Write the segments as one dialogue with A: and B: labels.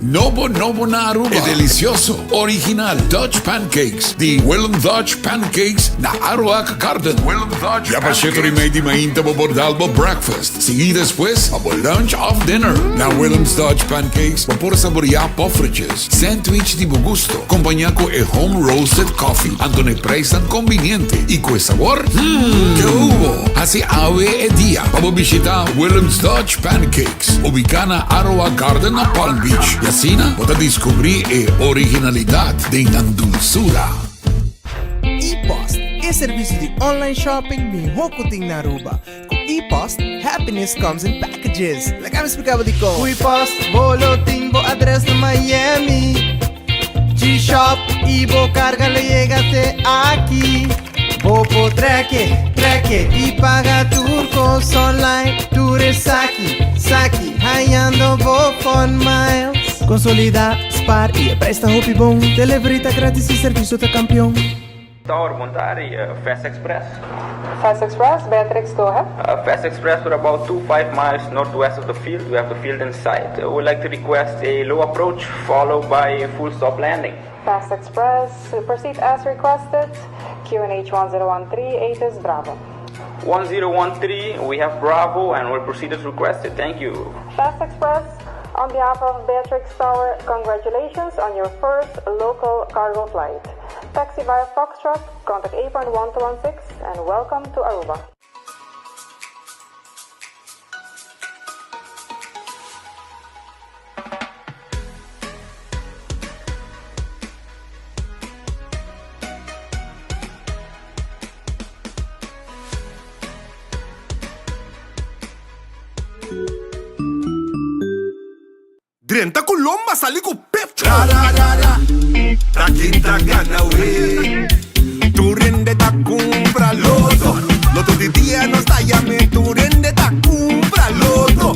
A: Nobo nobo na Aruba. E delicioso, original Dutch Pancakes di Willem Dutch Pancakes na Aruac Garden. Willem Dutch Ya pa shetor y mei di mainta bo por dal bo breakfast. Sigui despues pa bo lunch of dinner. Na Willem's Dutch Pancakes bo por saborea poffertjes, sandwich di bo gusto, compaña cu e home roasted coffee. Anto n'e prijsnan conviniente y cu e sabor, hmm, ke hubo! Haci awe e dia pa bo bishita Willem's Dutch Pancakes, ubica na Aroa Garden na Palm Beach y asina bo ta descubri e originalidad den nan dulzura.
B: E-Post, e servicio di online shopping miho cu tin na Aruba. Cu E-Post, happiness comes in packages. Laga mi splica bo dicon. Cu E-Post, bo lo tin bo adres na Miami. G-Shop y bo carga lo yega te aki. Bo por treke, treke y paga tur cos online. Tur esaki, saki, hayando bo fun miles. Consolida, spaar y e prijs ta hopi bon. Delivery ta gratis y servicio ta campeon.
C: Tower, bon tardi, Fast Express.
D: Fast Express, Beatrix, go ahead.
C: Fast Express, we're about two five miles northwest of the field, we have the field in sight. We would like to request a low approach followed by a full stop landing.
D: Fast Express, proceed as requested, QNH 1013, ATIS Bravo.
C: 1013, we have Bravo and we'll proceed as requested, thank you.
D: Fast Express, on behalf of Beatrix Tower, congratulations on your first local cargo flight. Taxi via Foxtrot, contact apron 1216 and welcome to Aruba.
E: Drenta ku lomba sali ku pecho.
F: Ra ra ra ra, ta ken ta gana we? Tur hende ta kumpra loto, loto di dia nos ta yam'e. Tur hende ta kumpra loto,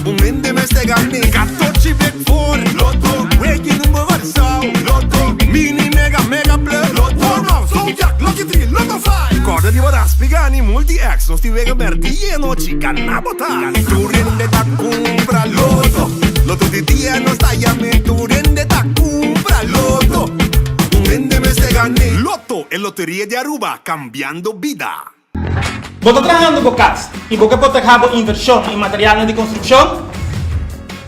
F: un hende mester gan'e. Katochi bek for loto, weki number Kòrsou loto, mini mega mega plus loto, warm up, zodiac, lucky three, lotto five. Kòrda riba Raspi Gani Multi X, nos tin wega bèrdi i anochi, gana bo ta. Tur hende ta kumpra loto, loto di dia nos ta yam'e. Tur hende ta kumpra loto, un hende mester gan'e.
E: Lotto, e loteria di Aruba, cambiando bida.
G: Bo ta trahando bo kas i bo ke protehá bo invershon i materialnan di konstrukshon?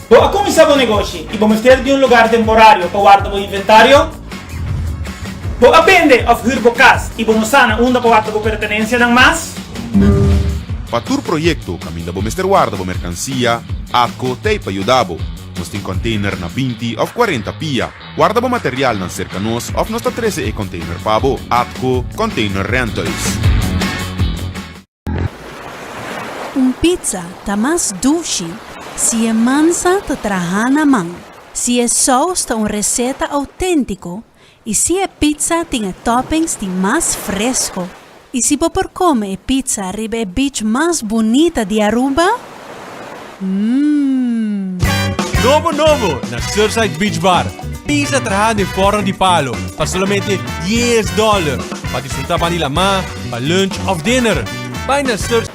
G: Bo a kuminsá bo negoshi i bo mester di un lugar temporario pa warda bo inventario? Bo a bende òf hür bo kas i bo no sa na unda pa warda bo pertenensianan mas?
H: Pa tur proyekto kaminda bo mester warda bo merkansia, ATCO t'ei pa yuda bo. Nos tin kònteiner na 20 òf 40 pia. Warda bo materialnan serka nos òf nos ta trese e container pa bo. Atco Container Rentals.
I: Un pizza ta mas dushi si e mansa ta traha na man, si e sous ta un receta autentico y si e pizza tin e toppings di mas fresco. Y si bo por come e pizza riba e beach mas bunita di Aruba? Mmm.
J: Nobo nobo na Surfside Beach Bar. Pizza traha den forno di palo pa solamente dies dollar. Pa disfruta ban di lamá, pa lunch of dinner. Bai na Surfside.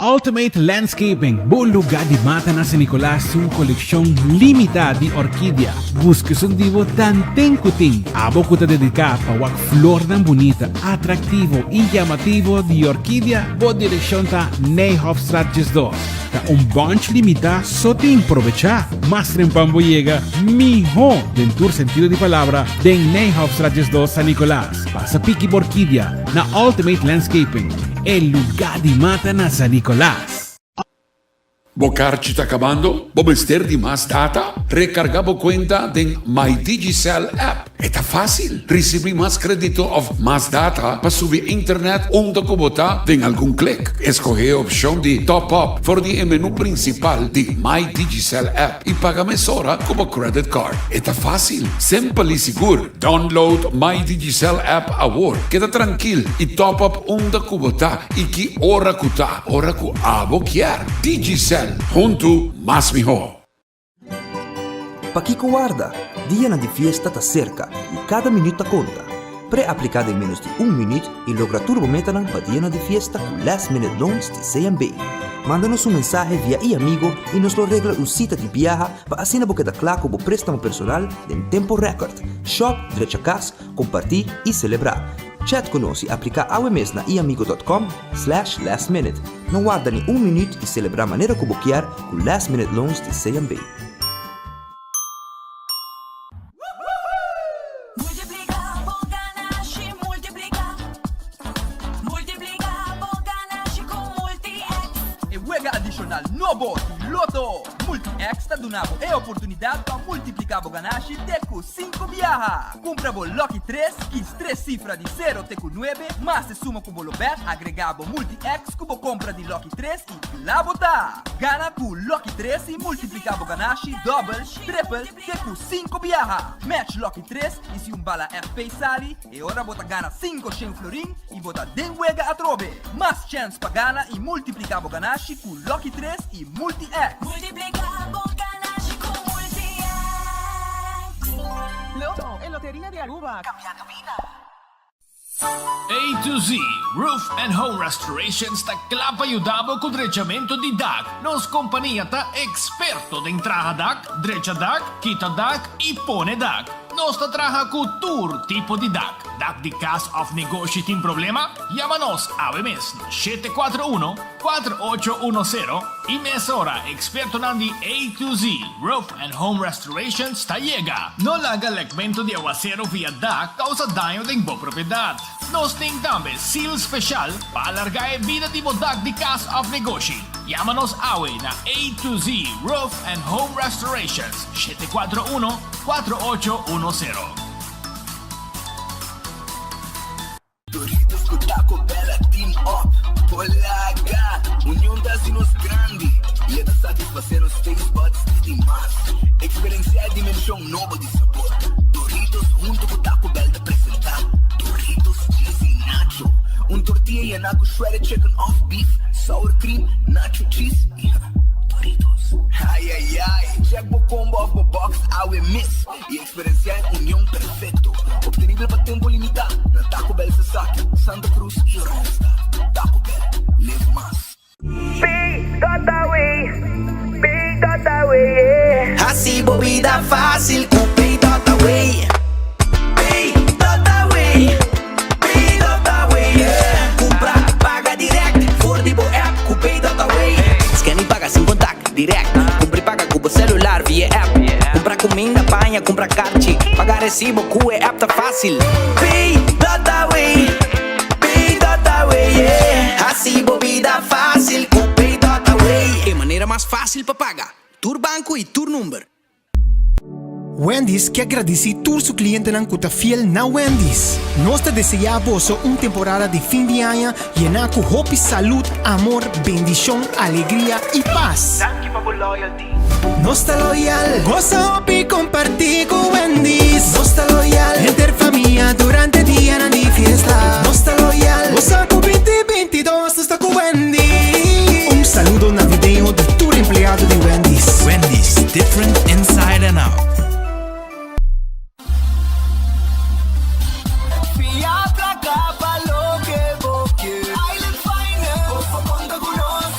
K: Ultimate Landscaping, bo lugar di mata na San Nicolas tin un coleccion limita di orkidia. Busca esun di bo tanten cu tin. Abo cu ta dedica pa wak flornan bunita, atractivo y llamativo di orkidia, bo direccion ta Nijhofstraat 12. Ta un bunch limita so tin, probecha! Mas trempan bo yega, miho den tur sentido di palabra den Nijhofstraat 12 San Nicolas. Pasa piki bo orkidia na Ultimate Landscaping, e lugá di mata na San Nicolas.
A: Bo karchi ta kabando? Bo mester di mas data? Rekargá bo kuenta den My Digicel app. E ta fásil! Risibí mas kredito òf mas data pa subi internet unda ku bo ta den algun klik. Eskohé e opshon di Top Up for di e menú prinsipal di My Digicel app i paga mesora ku bo credit card. E ta fásil, simpel i sigur! Download My Digicel app awor. Keda trankil i top up unda ku bo ta i ki ora ku ta, ora ku abo kier. Digicel, huntu mas mihó.
L: Pakiko warda? Dianan di fiesta ta serka i kada minüt ta konta. Pre-apliká den ménos di un minüt i logra tur bo metanan pa dianan di fiesta ku Last Minute Loans di CMB. Manda nos un mensahe via iAmigo y nos lo regla un cita di biaha pa asina bo keda cla cu bo prestamo personal den tempo record. Shop, drecha cas, comparti y celebra. Chat cu nos y aplica awe mes na iamigo.com slash lastminute. No warda ni un minuut y celebra manera cu bo kier cu Last Minute Loans di CMB.
M: Multiplica bo ganashi, multiplica. Multiplica bo ganashi cu Multi-X.
N: E wega adicional nobo di Lotto! Multi-X ta duna bo e oportunidad pa multiplica bo ganashi te cu cinco biaha. Cumpra bo Lucky tres, kies tres cifra di cero te cu nuebe, mas e suma cu bo lo bet, agrega bo Multi-X cu bo compra di Lucky tres y cla bo ta! Gana cu Lucky tres y multiplica bo ganashi dobel, tripel, te cu cinco biaha. Match Lucky tres y si un bala FP sali, e ora bo ta gana cinco shen florin y bo ta den wega atrobe. Mas chens pa gana y multiplica bo ganashi cu Lucky tres y Multi-X.
M: Multiplica bo ganashi cu Multi-X.
O: Lotto, e loteria di Aruba, cambiando bida.
P: A to Z Roof and Home Restorations ta kla pa yuda bo ku drechamentu di dak. Nos kompania ta eksperto den traha dak, drecha dak, kita dak i pone dak. Nos ta traha ku tur tipo di dak. Dak di kas òf negoshi tin problema? Yama nos awe mes na 741 4810 i mesora ekspertonan di A to Z Roof and Home Restorations ta yega. No laga lekmentu di awasero via dak kousa daño den bo propiedat. Nos tin tambe seal special pa alarga e bida di bo dak di kas òf negoshi. Yama nos awe na A to Z Roof and Home Restorations, 741 4810.
Q: Doritos cu Taco Bell a team up Polaga! Union ta haci nos grandi y e ta satisface nos taste buds di mas. Experiencia e dimension nobo di sabor. Doritos hunto cu Taco Bell ta presenta Doritos Cheesy Nacho, un tortilla yena cu shredded chicken of beef, sour cream, nacho cheese y Doritos. Ay ay ay! Check bo combo of bo box awe mes y Experiencia e union perfecto, obtenibel pa tempo limita na Taco Bell Sasaki, Santa Cruz y Oranjestad. Taco Bell, live mas.
R: Pay.away, Pay.away, yeah.
S: Haci bo bida facil cu Pay.away. Pay.away, Pay.away, yeah. Cumpra, paga direct for di bo app cu Pay.away. Scan y paga sin contact, direct. Cumpra y paga cu bo celular via app. Cumpra cuminda, paña, cumpra carchi. Paga recibo cu e app ta facil. Pay.away, Pay.away, yeah. Haci bo bida facil cu Pay.away. E manera mas facil pa paga. Tur banco y tur number.
B: Wendy's ke gradisí tur su klientenan ku ta fiel na Wendy's. Nos ta deseá boso un temporada di fin di aña yená ku hopi salud, amor, bendishon, alegria i pas.
R: Danki pa bo loyalty.
B: Nos ta loyal. Gosa hopi kompartí ku Wendy's. Nos ta loyal. Henter famia durante dianan di fiesta. Nos ta loyal. Gosa ku binti bintidos nos ta ku Wendy's. Un saludo navideño di tur empleado di Wendy's.
T: Wendy's, different inside and out.
Q: Fia placa pa loke bo kier. Island Finance. Bo por conta cu nos.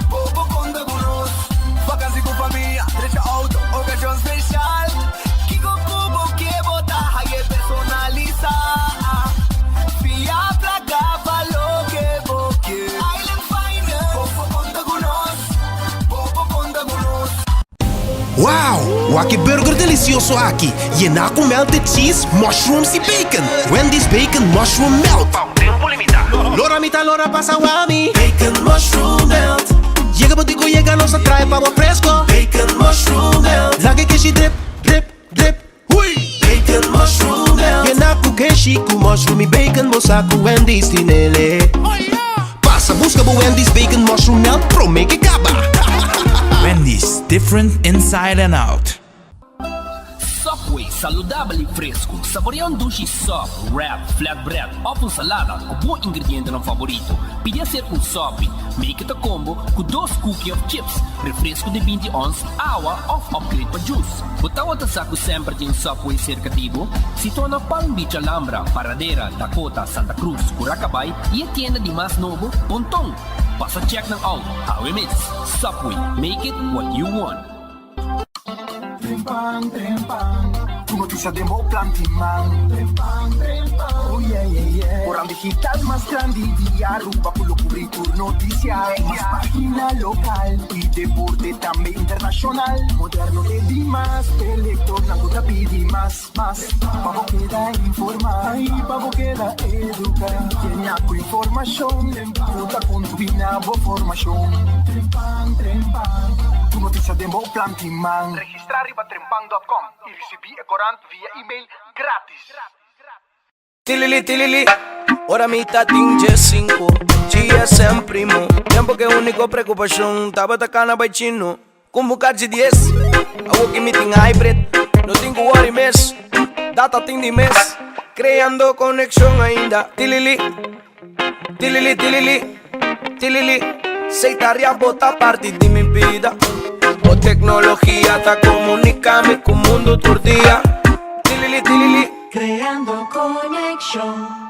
Q: Bo por conta cu nos. Vakantie cu famia, drecha auto, ocasion special. Kico cu bo kier bo ta haye personalisa. Fia placa pa loke bo kier. Island Finance. Bo por conta cu nos. Bo por conta cu nos.
U: Wow! Wak e burger delicioso aki, yená cu melted cheese, mushrooms y bacon! Wendy's Bacon Mushroom Melt! Pa un tempo limita! Lora mi ta lora pasa wami! Bacon Mushroom Melt! Yega bo dico yega nos a trae pa bo fresco! Bacon Mushroom Melt! Laga e keshi drip, drip, drip, hui! Bacon Mushroom Melt! Yená cu keshi cu mushroom y bacon bo sa cu Wendy's tin ele! Pasa busca bo Wendy's Bacon Mushroom Melt prome ke caba!
T: Wendy's, different inside and out.
V: Subway, saludabel y fresco. Saborea un dushi sub, wrap, flatbread of un salada cu bo ingredientenan favorito. Pidi hacer un sopi. Make it a combo cu dos cookie of chips, refresco di 20 ons, awa of upgrade pa juice. Bo tawata sa cu semper tin un Subway cerca di bo? Situa na Palm Beach Alhambra, Paradera, Dakota, Santa Cruz, Curacabai y e tienda di mas nobo, Ponton. Pasa check nan out awe mes. Subway, make it what you want.
C: Trempan, trempan, Tur noticia den bo planti man. Trempan, trempan, oh yeah, yeah, yeah. Corant digital mas grandi di Aruba cu lo cubri tur noticia. Mas pagina local y deporte tambe internacional. Moderno te dimas, e lectornan cu ta pidi mas, mas. Pa bo keda informa y pa bo keda educa. Yena cu informacion cu ta contribui na bo formacion. Trempan, trempan, Tur noticia den bo planti man. Registra riba trempan dot com y ricibi e corant via email gratis.
D: Tilili tilili, ora mi ta tin djesinku GSM primo, tempo ke uniko preokupashon tabata kana bai chino Ku un buka dje dies, awo ki mi tin hybrid No tin ku worry mes, data tin di mes Kreando konekshon ainda Tilili, tilili tilili, tilili Sei ta ria bo ta parti di mi bida Bo teknologia ta komunika mi ku mundu tur dia Tilili tilili.
M: Creando conexion.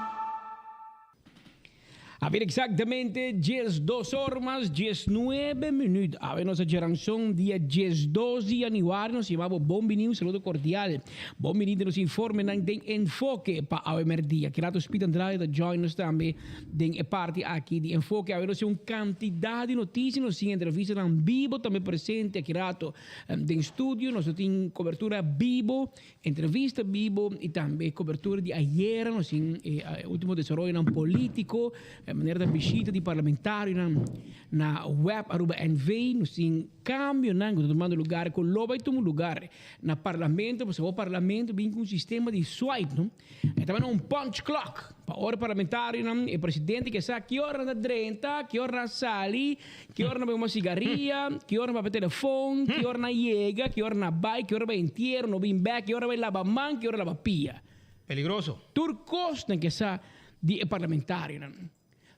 W: A ber exactamente 12 or mas 19 minuut. Awe nos a djeranson dia 12 di januari nos yama bo bon bini un saludo cordial. Bon bini den nos informenan den Enfoke pa awe merdia. Ki rato Speed Andrade ta join nos tambe den e parti aki di Enfoke. Awe nos tin un cantidad di noticia, nos tin entrevistanan bibo tambe presente aki rato den studio. Nos lo tin cobertura bibo Entrevista bibo y tambe cobertura di ayera nos tin e ultimo desaroyonan politico, manera ta bishita di parlamentarionan na web Aruba NV, nos tin cambionan cu ta tumando lugar cu lo bay tuma lugar na parlamento, pasobra awor parlamento bin cu un sistema di swipe no, e ta bini un punch clock pa ora parlamentarionan e presidente ke sa ki ora nan ta drenta, ki ora nan sali. Ki ora nan bai huma sigaria, ki ora nan papia telefon, ki ora nan yega, ki ora nan bai, ki ora bai entiero, no bin bek, ki ora bai laba man, ki ora laba pia.
X: Peligroso.
W: Tur kos nan ke sa di e parlamentarionan.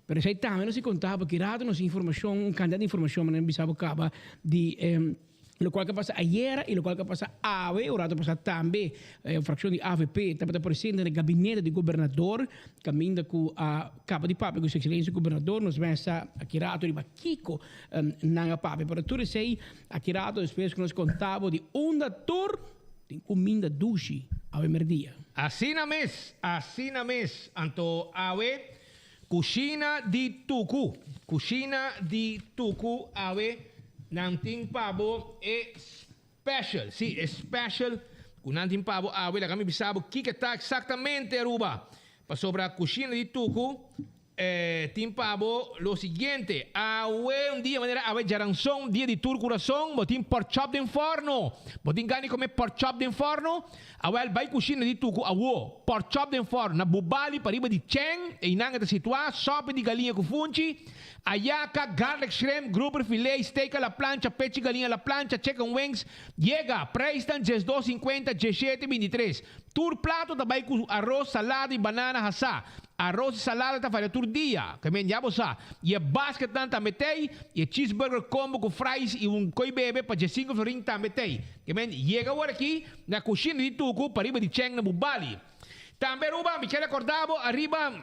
W: Pero esei tambe nos a konta bo ki rato nos informashon, un kantidat di informashon manera mi bisa bo kaba di e Locual ke pasa ayera y locual ke pasa awe, un rato pasa tambe e fraccion di avp tabata presente na e gabinete di gobernador caminda cu a caba di papia cu su excelencia gobernador. Nos mester sa aki rato riba kico nan a papia, pero tur esey aki rato despues cu nos conta bo di unda tur tin cuminda dushi awe merdia.
X: Asina mes, asina mes, anto awe Cushina di Tucu Cushina di Tucu awe nan tin pa bo e special, si e special cu nan tin pa bo awe laga mi bisa bo kico ta exactamente Aruba pasobra Cushina di Tucu tin pa bo lo siguiente awe un dia manera awe djaranson dia di tur curason bo tin pork chop den forno bo tin gana di come pork chop den forno Awel bai kushina di tuku awo, pork chop den fòrn, na Bubali pariba di Cheng, einan e ta situá, sòpi di galiña ku funchi, ayaka, garlic shrimp, grouper filet, steak a la plancha, pechi galiña a la plancha, chicken wings, yega, preisnan 12 sinkuenta, 17 bintitres. Tur plato ta bai ku aros, salada i banana hasá. Aros i salada ta varia tur dia, ke men ya bo sa. I e basketnan tambe t'ei, i e cheeseburger combo ku fries i un koi bebe pa 15 florin tambe t'ei. Ke men yega awor aki na kushina di Tuku pariba di Cheng na Bubali. Tambe Aruba, mi kier rekorda bo ariba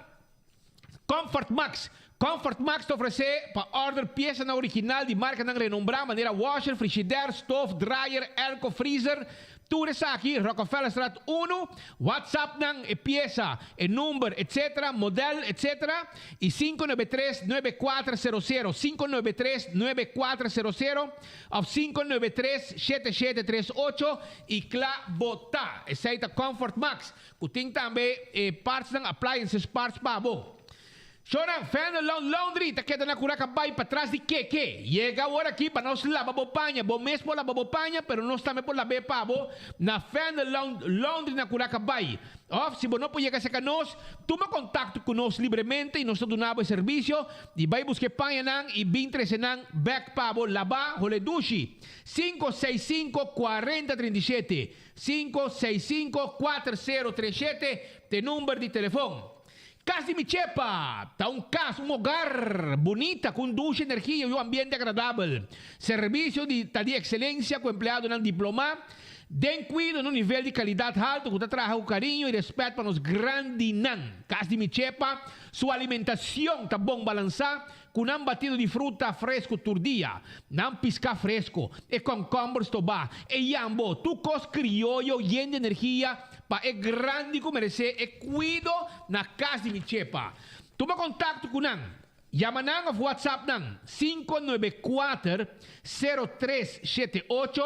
X: Comfort Max. Comfort Max ta ofresé pa order piesanan original di markanan renombrá manera washer, frishider, stof, dryer, airco, freezer. Tur esaki Rockefellerstraat unu. WhatsApp nan e piesa, e number, etc. Model, etc. I 593 9400, 593 9400. Of 593 7738 y cla bo ta. Esey ta Comfort Max, cu tin tambe e partsnan appliances parts pa bo. Shownan, Fender Lawn Laundry ta keda na Curaca bay patras di Keke. Yega awor aki pa nos laba bo paña. Bo mes por laba bo paña, pero nos tambe por lab'é pa bo na Fender Lawn Laundry na Curaca bay. Of si bo no por yega cerca nos, tuma contacto cu nos libremente y nos ta duna bo e servicio di bay busca e pañanan y bin trece nan bek pa bo laba hole dushi. 565 40 37, 565 4037 t'e number di telefon. Cas di mi Chepa ta un cas, un hogar bunita cu un dushi energia y un ambiente agradabel. Servicio di ta di excelencia cu empleadonan diploma. Den kuido na un nivel di kalidat haltu ku ta traha ku kariño i rèspèt pa nos grandinan. Kas di Mi Chepa su alimentashon ta bon balansá ku nan batido di fruta fresku tur dia, nan piská fresku, e kònkòmber stobá, e yambo, tur kos krioyo yen di energia pa e grandi ku meresé e kuido na Kas di Mi Chepa. Tuma kontakto ku nan. Yama nan of WhatsApp nan 594 0378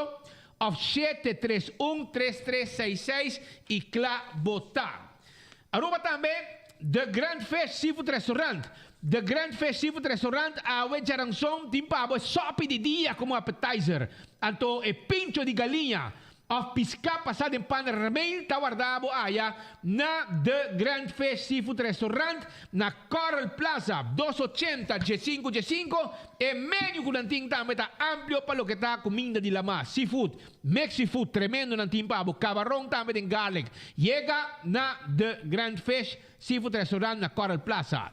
X: of 731 3366 y kla bo ta. Aruba tambe The Grand Fish Seafood Restaurant The Grand Fish Seafood Restaurant awe djaranson tin pa bo e sopi di dia como appetizer anto e pincho di galiña Of piská pasá den pan remail ta warda bo aya na The Grand Fish Seafood Restaurant na Coral Plaza, 280 diesinco diesinco. E menu ku nan tin tambe ta amplio pa loke ta kuminda di lamá, seafood, mix seafood tremendo nan tin pa bo, kabaron tambe den garlic. Yega na The Grand Fish Seafood Restaurant na Coral Plaza.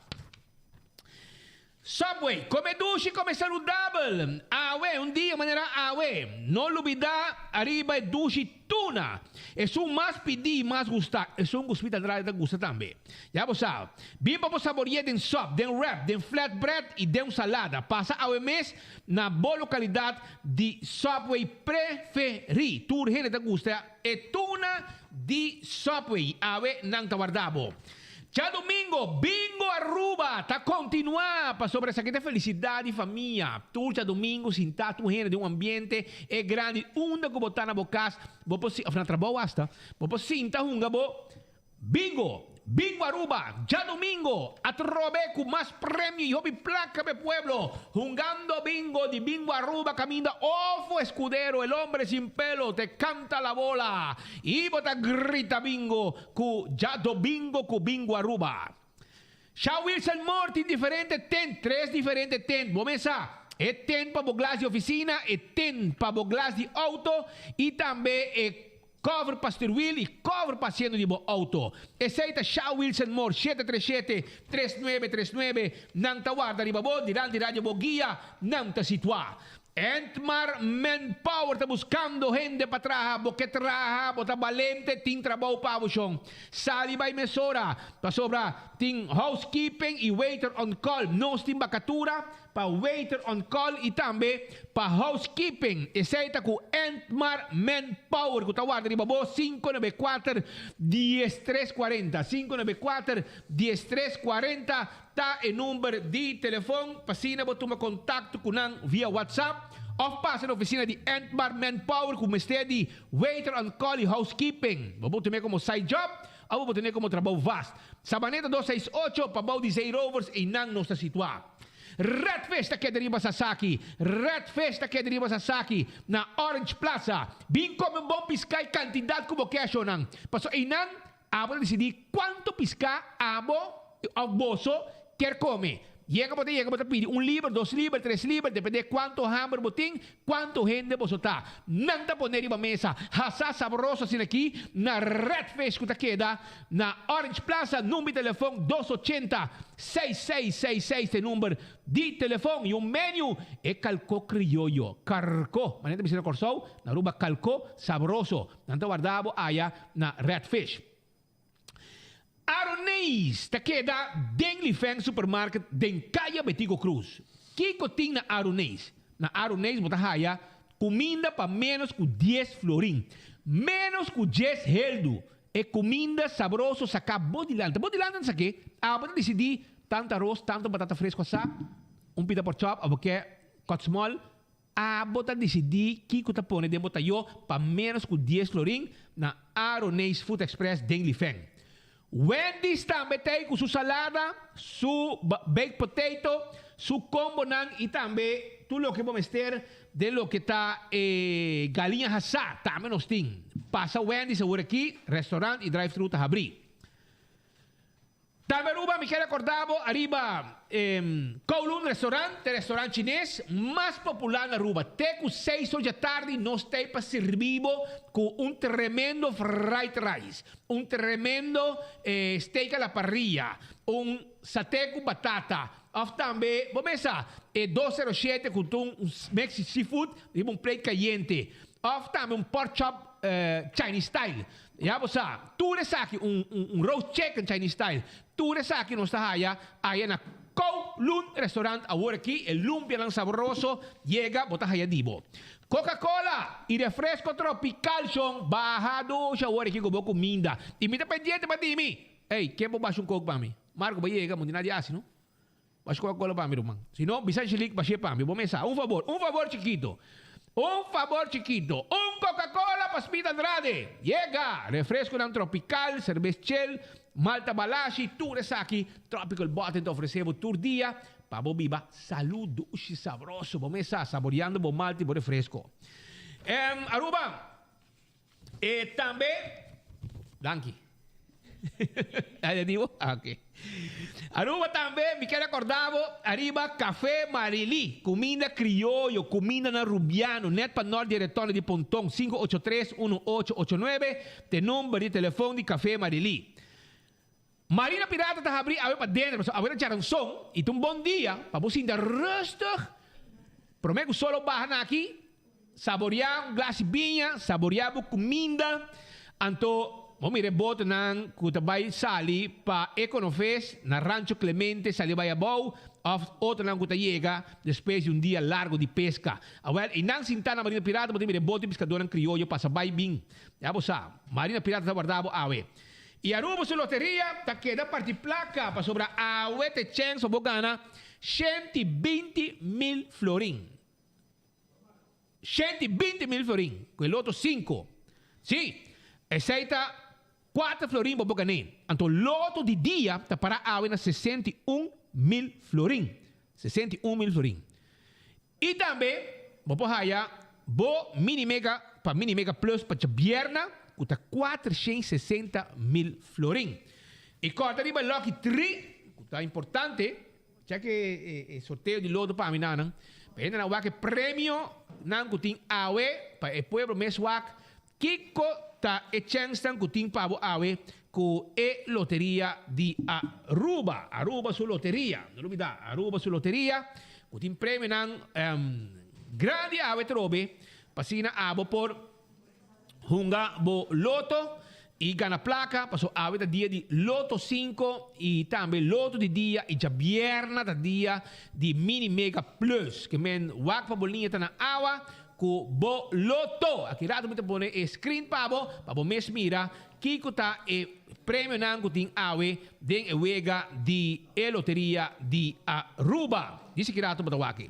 X: Subway, Come dushi, come saludabel! Awe, un dia manera awe. No lubida ariba e dushi tuna. Esun mas pidi i mas gusta, esun ku Smith Andrade ta gusta tambe. Ya bo sa. Bin pa bo sabori'é den sop, den wrap, den flatbread i den un salada. Pasa awe mes na bo lokalidat di Subway preferí. Tur hende ta gusta e tuna di Subway. Awe nan ta warda bo. Djadumingo, Bingo Aruba ta kontinuá pasobra esaki ta felisidat di famia. Tur djadumingo sintá tur hende den un ambiente e grandi unda ku bo ta na bo kas, bo por òf na trabou asta, bo por sinta hunga bo Bingo! Bingo Aruba, djadumingo atrobe ku mas premio i hopi plaka pa e pueblo hungando bingo di Bingo Aruba kaminda Ofo Escudero, el hombre sin pelo, te kanta la bola i bo ta grita bingo. Ku djadomingo ku bingo Aruba. Sha Wilson Moore tin diferente tent, tres diferente tent. Bo mes sa, e tent pa bo glas di oficina, e tent pa bo glas di auto y tambe e cover pa stuurwiel y cover pa asiento di bo auto. Esey ta Sha Wilson Moore, 737 3939. Nan ta warda riba bo dilanti Radio Boguia nan ta situa. Entmar Manpower ta buskando hende pa traha. Bo ke traha, bo ta balente, tin trabou pa bo shon. Sali bai mesora, pasobra tin housekeeping i waiter on call. Nos tin bakatura pa waiter on call i tambe pa housekeeping. Esei ta ku Entmar Manpower ku ta warda riba bo 594 1340. 594 1340. Ta e number di telefon pa asina bo tuma kontakto ku nan via WhatsApp òf pasa na ofisina di Entmar Manpower ku mester di waiter on call i housekeeping. Bo por tene komo side job òf bo por tene komo trabou vast. Sabaneta 268 pabou di Zeerovers einan nos ta situá. Redfish ta keda riba Sasaki Redfish ta keda riba Sasaki na Orange Plaza. Bin kome un bon piská i kantidat ku bo ke ashonnan. Paso einan Abo ta disidí kuantu piská abo òf boso kier kome. Yega bo ta yega bo ta pidi un liber, dos liber, tres liber, dependé kuantu hamber bo tin, kuantu hende boso ta. Nan ta pone riba mesa hasá sabroso asina aki na Red Fish ku ta keda na Orange Plaza. Number di telefon dos ochenta seis seis seis seis ta e number di telefon. I un menu e kalkó krioyo, karkó, manera ta bisa na Kòrsou, na Aruba kalkó sabroso. Nan ta warda bo aya na Red Fish. Aroneis ta keda den Lifeng Supermarket den Kaya Betico Cruz. Kiko tin na Aroneis? Na Aroneis bo ta haya kuminda pa menos ku dies florin. Menos ku djes heldu. E kuminda sabroso saká bo dilanti. Bo dilanti nan sak'é. Abo ta disidí tantu aros, tantu batata fresku asá, un pita pork chop, abo ke cut small. Abo ta disidí kiko ta pone den bo tayó pa ménos ku dies florin na Aroneis Food Express den Lifeng. Wendy's tambe ta ei ku su salada, su baked potato, su kombonan i tambe tur loke bo mester den loke ta e galiña hasá tambe nos tin. Pasa Wendy's awor aki, restaurant i drive-thru ta habrí. Tambe Aruba mi kier recorda bo ariba Kowloon Restaurant, e restaurant chines mas popular na Aruba. Te cu seis or djatardi nos ta ei pa sirbi bo cu un tremendo fried rice, un tremendo steak a la parrilla, un sate cu batata of tambe bo mesa e 207 cu ta un mix di seafood riba un plate cayente of tambe un pork chop. Chinese style. Ya bo sa, tur esaki un un roast chicken Chinese style. Tur esaki nos ta haya aya na Kowloon Restaurant awor aki. E lumpianan sabroso yega bo ta haya di bo. Coca Cola y refresco tropical shon baha dosha awor aki cu bo cuminda. Y mi ta pendiente pa di mi. Ey, ken bo basha un coke pa mi? Marco bo yega, bo no tin nada di haci no. Basha Coca Cola pa mi ruman. Si no, bisa Angelique bash'é pa mi. Bo mesa. Un fabor, un fabor chikito. Un fabor chikito. Un Coca Cola pa Smith Andrade. Yega! Refresconan tropical, cerbes chel, malta balashi, tur esaki Tropical Bottle ta ofrece bo tur dia pa bo biba salud, dushi, sabroso. Bo mesa, saboreando bo malta y bo refresco. Em, Aruba! E tambe, danki. Ahí di bo? Ah, ok. Aruba tambe, mi ker acorda bo, ariba Café Marily, cuminda crioyo, cuminda na Rubiano, net pa nort di e retorno di Ponton, 583-1889, t'e number di telefon di Café Marily. Marina Pirata ta habri awe pa denter, pasobra awe ta djaranson y ta un bon dia pa bo sinta rustig prome cu solo baha na aki, saborea un glas di biña, saborea bo cuminda, anto bo mira e botonan cu ta bay sali pa Econofes na Rancho Clemente sali bay abou of otronan cu ta yega despues di un dia largo di pesca. Awel, eynan sinta na Marina Pirata bo ta mira e boto di piscadornan crioyo pasa bay bin. Ya bo sa, Marina Pirata ta warda bo awe. Y Aruba su loteria ta keda parti placa pasobra awe t'e chens pa bo gana 120 mil florin. 120 mil florin cu e loto 5. Si, esey ta 4 florin pa bo gane. Anto loto di dia ta para awe na 61 mil florin. 61 mil florin. Y tambe bo por haya bo Mini Mega pa Mini Mega Plus pa djabierna cu ta 460 mil florin. Y corta riba Lucky 3 cu ta importante, check e sorteo di loto pa mi nanan, pa hende nan wak e premio nan cu tin awe pa e pueblo mes wak kico ta e chensnan cu tin pa bo awe cu e loteria di Aruba. Aruba su loteria, no lubida, Aruba su loteria cu tin premionan grandi awe trobe pa asina abo por hunga bo loto y gana placa, paso awe ta dia di Loto 5 y tambe Loto di dia y djabierna ta dia di Mini Mega Plus. Ke men wak pa bo liña ta na awa cu bo loto. Aki rato mi ta pone e screen pa bo, pa bo mes mira kico ta e premionan cu tin awe den e wega di e loteria di Aruba. Dici ki rato bo ta wak.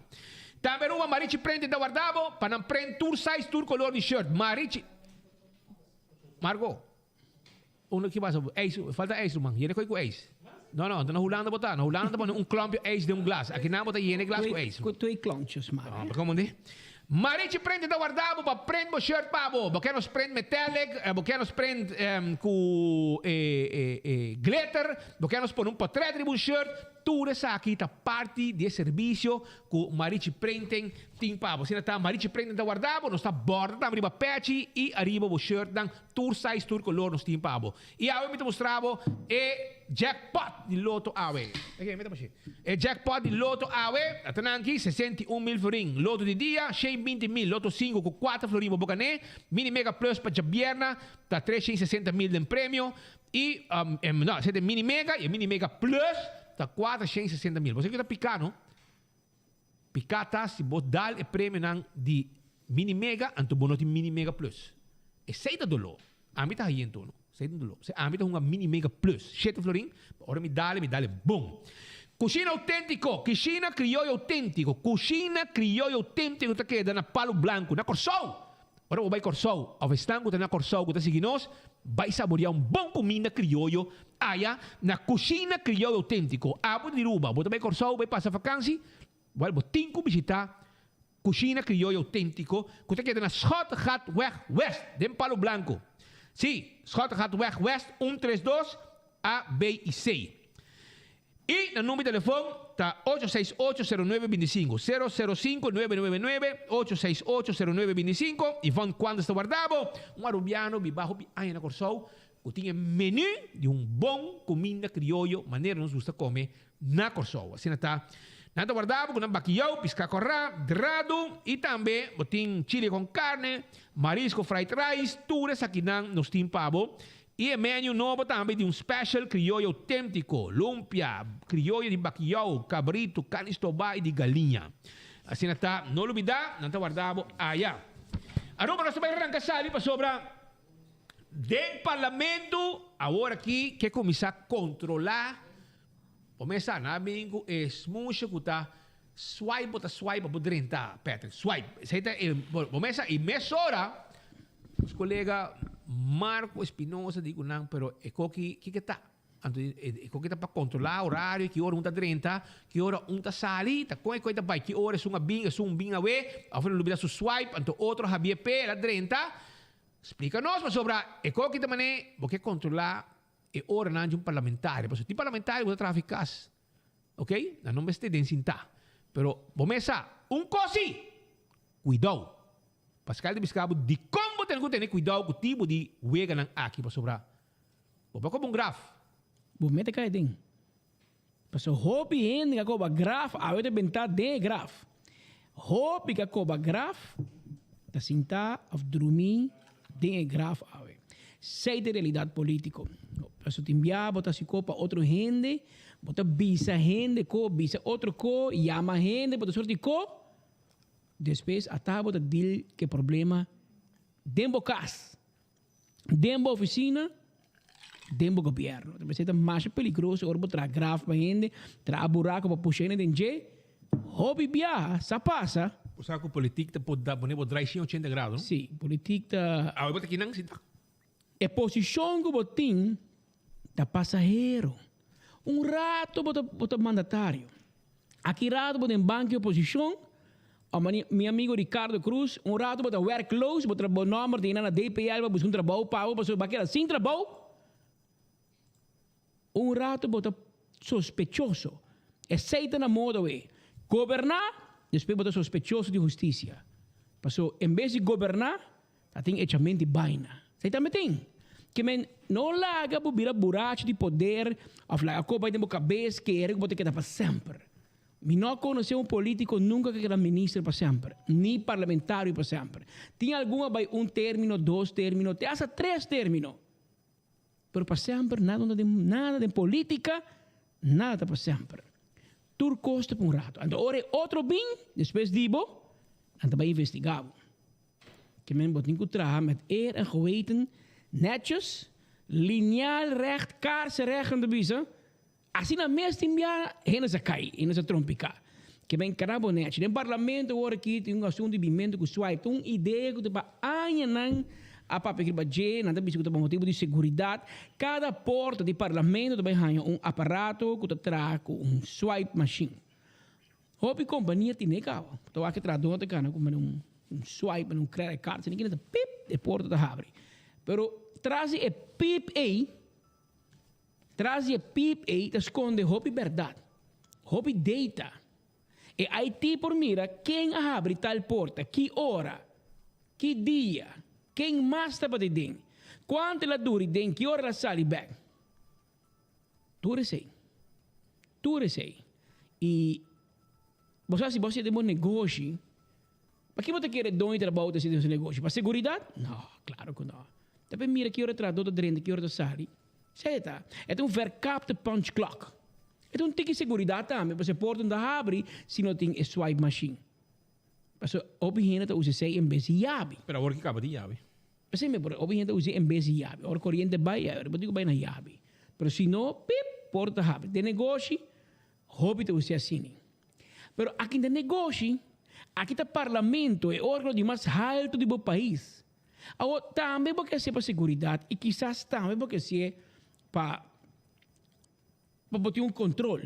X: Tambe Aruba Marichi Printing ta warda bo pa nan print tur size tur color di shirt. Marichi Marco, uno ki pasa? Ijs, falta ijs ruman. Yene koe ku ijs. No, no, na Hulanda bo ta. Na Hulanda ta pone un klompje ijs den un glas. Aki nan bo ta yene glas ku ijs.
W: Ku twee klontjes maar.
X: No, maar komo di? Marichi Print ta warda bo pa print bo shirt pa bo. Bo ke nos print metallic, bo ke nos print ku glitter, bo ke nos pone un portret riba un shirt. Tur esaki ta parti di e servisio ku Marichi Printing tin pa bo. Asina ta Marichi Printing ta warda bo, nos ta borda tambe riba pechi i ariba bo shirtnan, tur size, tur kolor nos tin pa bo. I awe mi ta mustra bo e jackpot di loto awe. Oke, mi ta pashi. E jackpot di loto awe, a ta nan aki, 61 mil florin. Loto di dia, 120 mil. Loto 5 ku 4 florin bo bo gané. Mini Mega Plus pa djabierna ta 360 mil den premio. I, no, esei ta e Mini Mega i e Mini Mega Plus ta 460 mil. Bo sa kiko ta piká, no? Piká ta si bo dal e premionan di Mini Mega, anto bo no tin Mini Mega Plus. Esei ta doló. Ami ta haye anto, no? Esei ta doló. P'esei ami ta hunga Mini Mega Plus, shete florin, pa ora mi dal e, mi dal e bon. Kushina outéntiko, Kishina krioyo outéntiko, Kushina krioyo outéntiko ta keda na Palu Blanku, na Kòrsou! Ora bo bai Kòrsou òf esnan ku ta na Kòrsou ku ta sigui nos, bai saboreá un bon kuminda krioyo aya na Kushina Krioyo Outéntiko. Abo di Aruba, bo ta bai Kòrsou bai pasa fakansi? Wèl, bo tin ku bishitá Kushina Krioyo Outéntiko ku ta keda na Schottegatweg West den Palo Blanco. Sí, Schottegatweg West un tres dos A, B i C. I nan number di telefon ta 868 09 25, 005 999 868 09 25. Yvonne Quandes ta warda bo, un Arubiano biba hopi aña na Kòrsou ku tin e menu di un bon kuminda krioyo manera nos gusta kome na Kòrsou. Asina ta. Nan ta warda bo ku nan bakiyou, piská kòrá, dradu i tambe bo tin chili kon karne, marisco fried rice, tur esakinan nos tin pa bo. I e menu nobo tambe di un special krioyo outéntiko, lumpia, krioyo di bakiyou, kabritu, karni stobá i di galiña. Asina ta, no lubidá, nan ta warda bo aya. Aruba nos ta bai ranka sali pasobra den parlamento awor aki ke kuminsá kontrolá. Bo mes sa, nan a bin ku e smusha ku ta swipe bo ta swipe pa bo drenta, Patrick, swipe. Esei ta e, bo mes sa, i mesora nos kolega Marco Espinosa di ku nan, pero e koki, kiko e ta? Anto e koki ta pa kontrolá orario, ki ora un ta drenta, ki ora un ta sali, ta kon e koki ta bai, ki ora esun a bin, esun bin awe, òf el a lubida su swipe, anto otro a habia p'e, el a drenta. Splika nos pasobra e koki ta manera bo ke kontrolá E oranan di un parlamentario, pasobra tin parlamentario ku ta traha fi kas, ok, nan no mester den sintá, pero bo mes sa, un kos si, kuidou. Pascal ta biska bo dikon bo tene ku tene kuidou ku tipo di weganan aki, pasobra bo por koba un graf.
W: Bo mete kai den. Pasobra hopi hende ka koba graf, awe ta bentá den e graf. Hopi ka koba graf ta sintá òf drumí den e graf awe. Esei ta e realidat polítiko. Pasobra tin bia bo ta hasi ko pa otro hende, bo ta bisa hende ko, bisa otro ko, yama hende pa tur sorti ko, despues ata bo ta deal ku e problema den bo kas. Den bo oficina, den bo gobierno. Ta mester ta masha peligroso ora bo traha graf pa hende, traha buraco pa pusha hende den dje. Hopi biaha sa pasa.
X: Bo sa cu politik ta por da pone bo draai 180 grado, no?
W: Si, politik ta.
X: Awe bo ta kinan si ta.
W: E posicion cu bo tin ta pasahero. Un rato bo ta bo ta mandatario. Aki rato bo den banki oposicion, o mani mi amigo Ricardo Cruz, un rato bo ta werkloos, bo tra bo nomber ta yena na DPL pa busca un trabou pa bo pasobra bo a keda sin trabou. Un rato bo ta sospechoso. Esey ta na moda awe. Goberna, despues bo ta sospechoso di husticia. Paso en bes di goberna, Ta tin echamento di baina. Esei tambe tin. Ke men no laga bo bira burachi di poder of laga kos bai den bo kabes kere ku bo ta keda pa semper. Mi no a konosé un politiko nunka ku a keda minister pa semper, ni parlamentario pa semper. Tin algun a bai un termino, dos termino, te hasta tres termino. Pero pa semper nada no ta den nada den politika, nada ta pa semper. Tur kos ta pa un rato. Anto ora e otro bin despues di bo, nan ta bai investigá bo. Ke men bo tin ku traha met eer en geweten, netjes, lineaal recht, kaarsenrecht nan ta bisa. Asina mes tin bia hende sa kai, hende sa trompiká. Ke men kara bo nechi. Den parlamento awor aki tin un asuntu di bimentu ku swipe. Ta un idea ku ta pa añanan a papia riba dje, nan ta bisa ku ta pa motibu di seguridat. Kada porta di parlamento ta bai haña un aparato ku ta traha ku un swipe machine. Hopi kompania tine kaba. Bo ta wak e trahador ta gana ku un swipe, un credit card, esei ta pip, e porta ta habri. Pero tras di e pip ei, tras di e pip ei ta skonde hopi bèrdat, hopi data. E IT por mira ken a habri tal porta, ki ora, ki dia, ken mas tabata den, kuantu el a duri den, ki ora el a sali bèk. Tur esei. Tur esei. I bo sa si bo hasi den bo negoshi, paki bo ta kere doño di trabou ta hasi den su negoshi? Pa seguridat? No, klaro ku no. Ta pa mira ki ora e trahadó ta drenta, ki ora ta sali. Esei e ta. E ta un verkapte punch clock. E ta un tiki seguridat tambe, pasobra e porta no ta habri si no tin e swipe machine. Pasobra hopi hende ta usa esei en bes di yabi.
X: Pero awor ki kaba tin yabi.
W: P'esei mi por hopi hende ta usa en bes di yabi. Ora koriente bai, ya bo tin ku bai na yabi. Pero si no, pip, porta ta habri. Den negoshi, hopi ta usa asina. Pero aki den negoshi, aki ta parlamento, e organo di mas haltu di bo pais. Awor, tambe bo ke hasié pa seguridat i kisas tambe bo ke hasié pa pa bo tin un kontrol.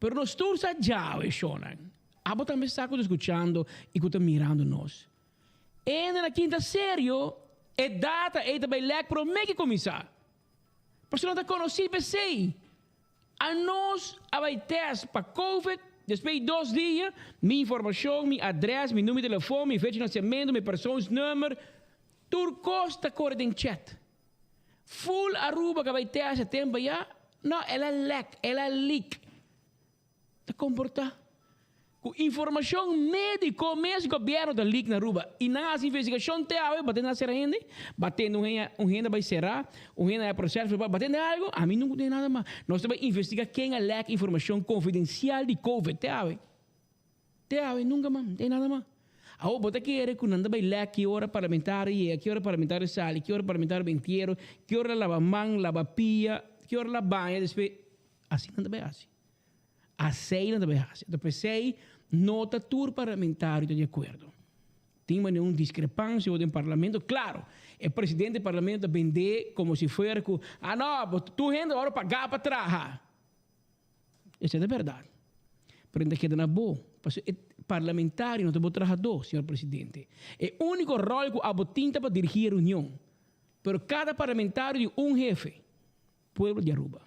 W: Pero nos tur sa djawe, shonnan. Abo tambe sa ku ta skuchando i ku ta mirando nos. Ende na kinta serio, e data ei ta bai lèk promé ki kuminsá. Pasobra nan ta konosí p'esei. Anos a bai tèst pa covid, despues di dos dia, mi informashon, mi adrès, mi numero di telefòn, mi fecha di nasementu, mi persoonsnummer, tur kos ta kore den chat. Full Aruba ku a bai tèst e tempu ayá, no, el a lèk, el a leak. Ta komportá ku informashon médiko mes gobièrnu ta leak na Aruba i nan a hasi investigashon te awe batende a sera hende, batende un hende un hende a bai será, un hende a proseso verbal, batende algu, ami nunka tende nada mas. Nos ta bai investigá ken a lek informashon konfidensial di covid te awe. Te awe nunka mas, no tende nada mas. Awor bo ta kere ku nan ta bai lek ki ora parlamentario yega, ki ora parlamentario sali, ki ora parlamentario bai entiero, ki ora laba man, laba pia, ki ora la baña despues, asina nan ta bai hasi. Asei nan ta bai hasi. Anto p'esei no ta tur parlamentario ta di akuerdo. Tin manera un diskrepansia den parlamento. Klaro, e presidente di parlamento ta bendé komo si fuera ku, ah no, bo tur hende ora pagá pa traha. Esei ta bèrdat. Pero nan ta keda na bo. Pasobra e parlamentario no ta bo trahadó, señor presidente. E úniko ròl ku abo tin ta pa dirigí e reunion. Pero kada parlamentario tin un hefe. Pueblo di Aruba.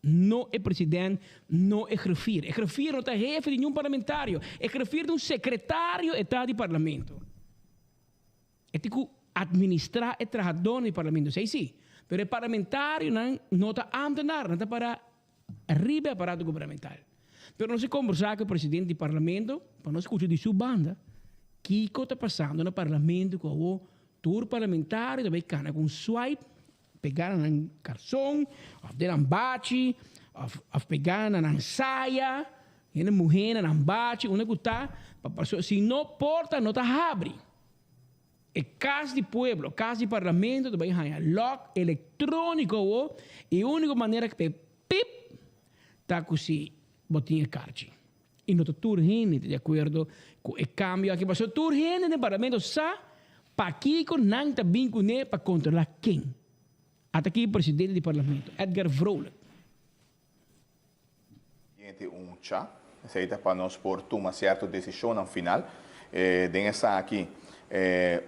W: No e president, no e griffier. E griffier no ta hefe di niun parlamentario. E griffier ta un secretario e ta di parlamento. E tin cu administra e trahadornan di parlamento, esey si. Pero e parlamentarionan no ta ambtenaar, nan ta para riba e aparato gubernamental. Pero nos a combersa cu e president di parlamento pa nos scucha di su banda kico ta pasando na parlamento cu awo tur parlamentario ta bay cana cu un swipe Pegá na nan karson, òf den nan bachi, òf òf pegá na nan saya, hende muhé na nan bachi, unda ku ta, pa pasobra si no porta no ta habri. E kas di pueblo, kas di parlamento ta bai haña lòk elektróniko awor, i e úniko manera ku ta e pip ta ku si bo tin e karchi. I no ta tur hende ta di akuerdo ku e kambio aki, pasobra tur hende den parlamento sa pakiko nan ta bin kuné pa kontrolá ken. Ata aki presidente di parlamento, Edgar Vrolijk.
E: Siguiente un cha, esei ta pa nos por tuma sierto desishonnan final. Den esaki,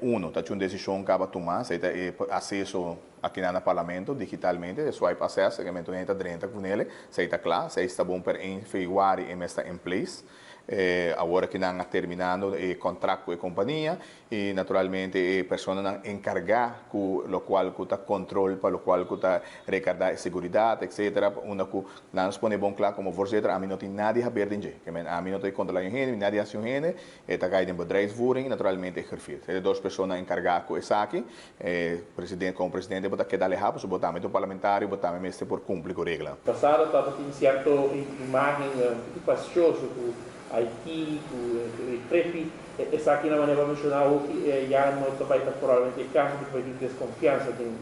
E: uno, ta un desishon kaba tuma, esei ta e aseso akinan na parlamento digitalmente, e swipe access, e momento hende ta drenta kunele, esei ta kla, esei sta bon per 1 februari e mes ta in place. Awor akinan a terminando e contract ku e kompania I naturalmente e personanan enkargá ku lokual ku ta kontrol pa lokual ku ta rekardá e seguridat etsetera pa unda ku nan nos pone bon kla komo voorzitter ami no tin nada di haber den dje. Ke men ami no ta kontrolá un hende mi nada di hasi un hende e ta kai den bedrijfsvoering i naturalmente e griffier. E dos persona enkargá ku esaki e presidente komo presidente bo ta keda alehá pasobra bo tambe ta un parlamentario bo tambe mester por kumpli ku reglanan.
F: Pasado tabatin sierto imagen un poco pasioso ku IT, ku e prepi, esaki na manera bo a menshoná hopi ya no ta bai ta probablemente e kaso di ku bai tin deskonfiansa den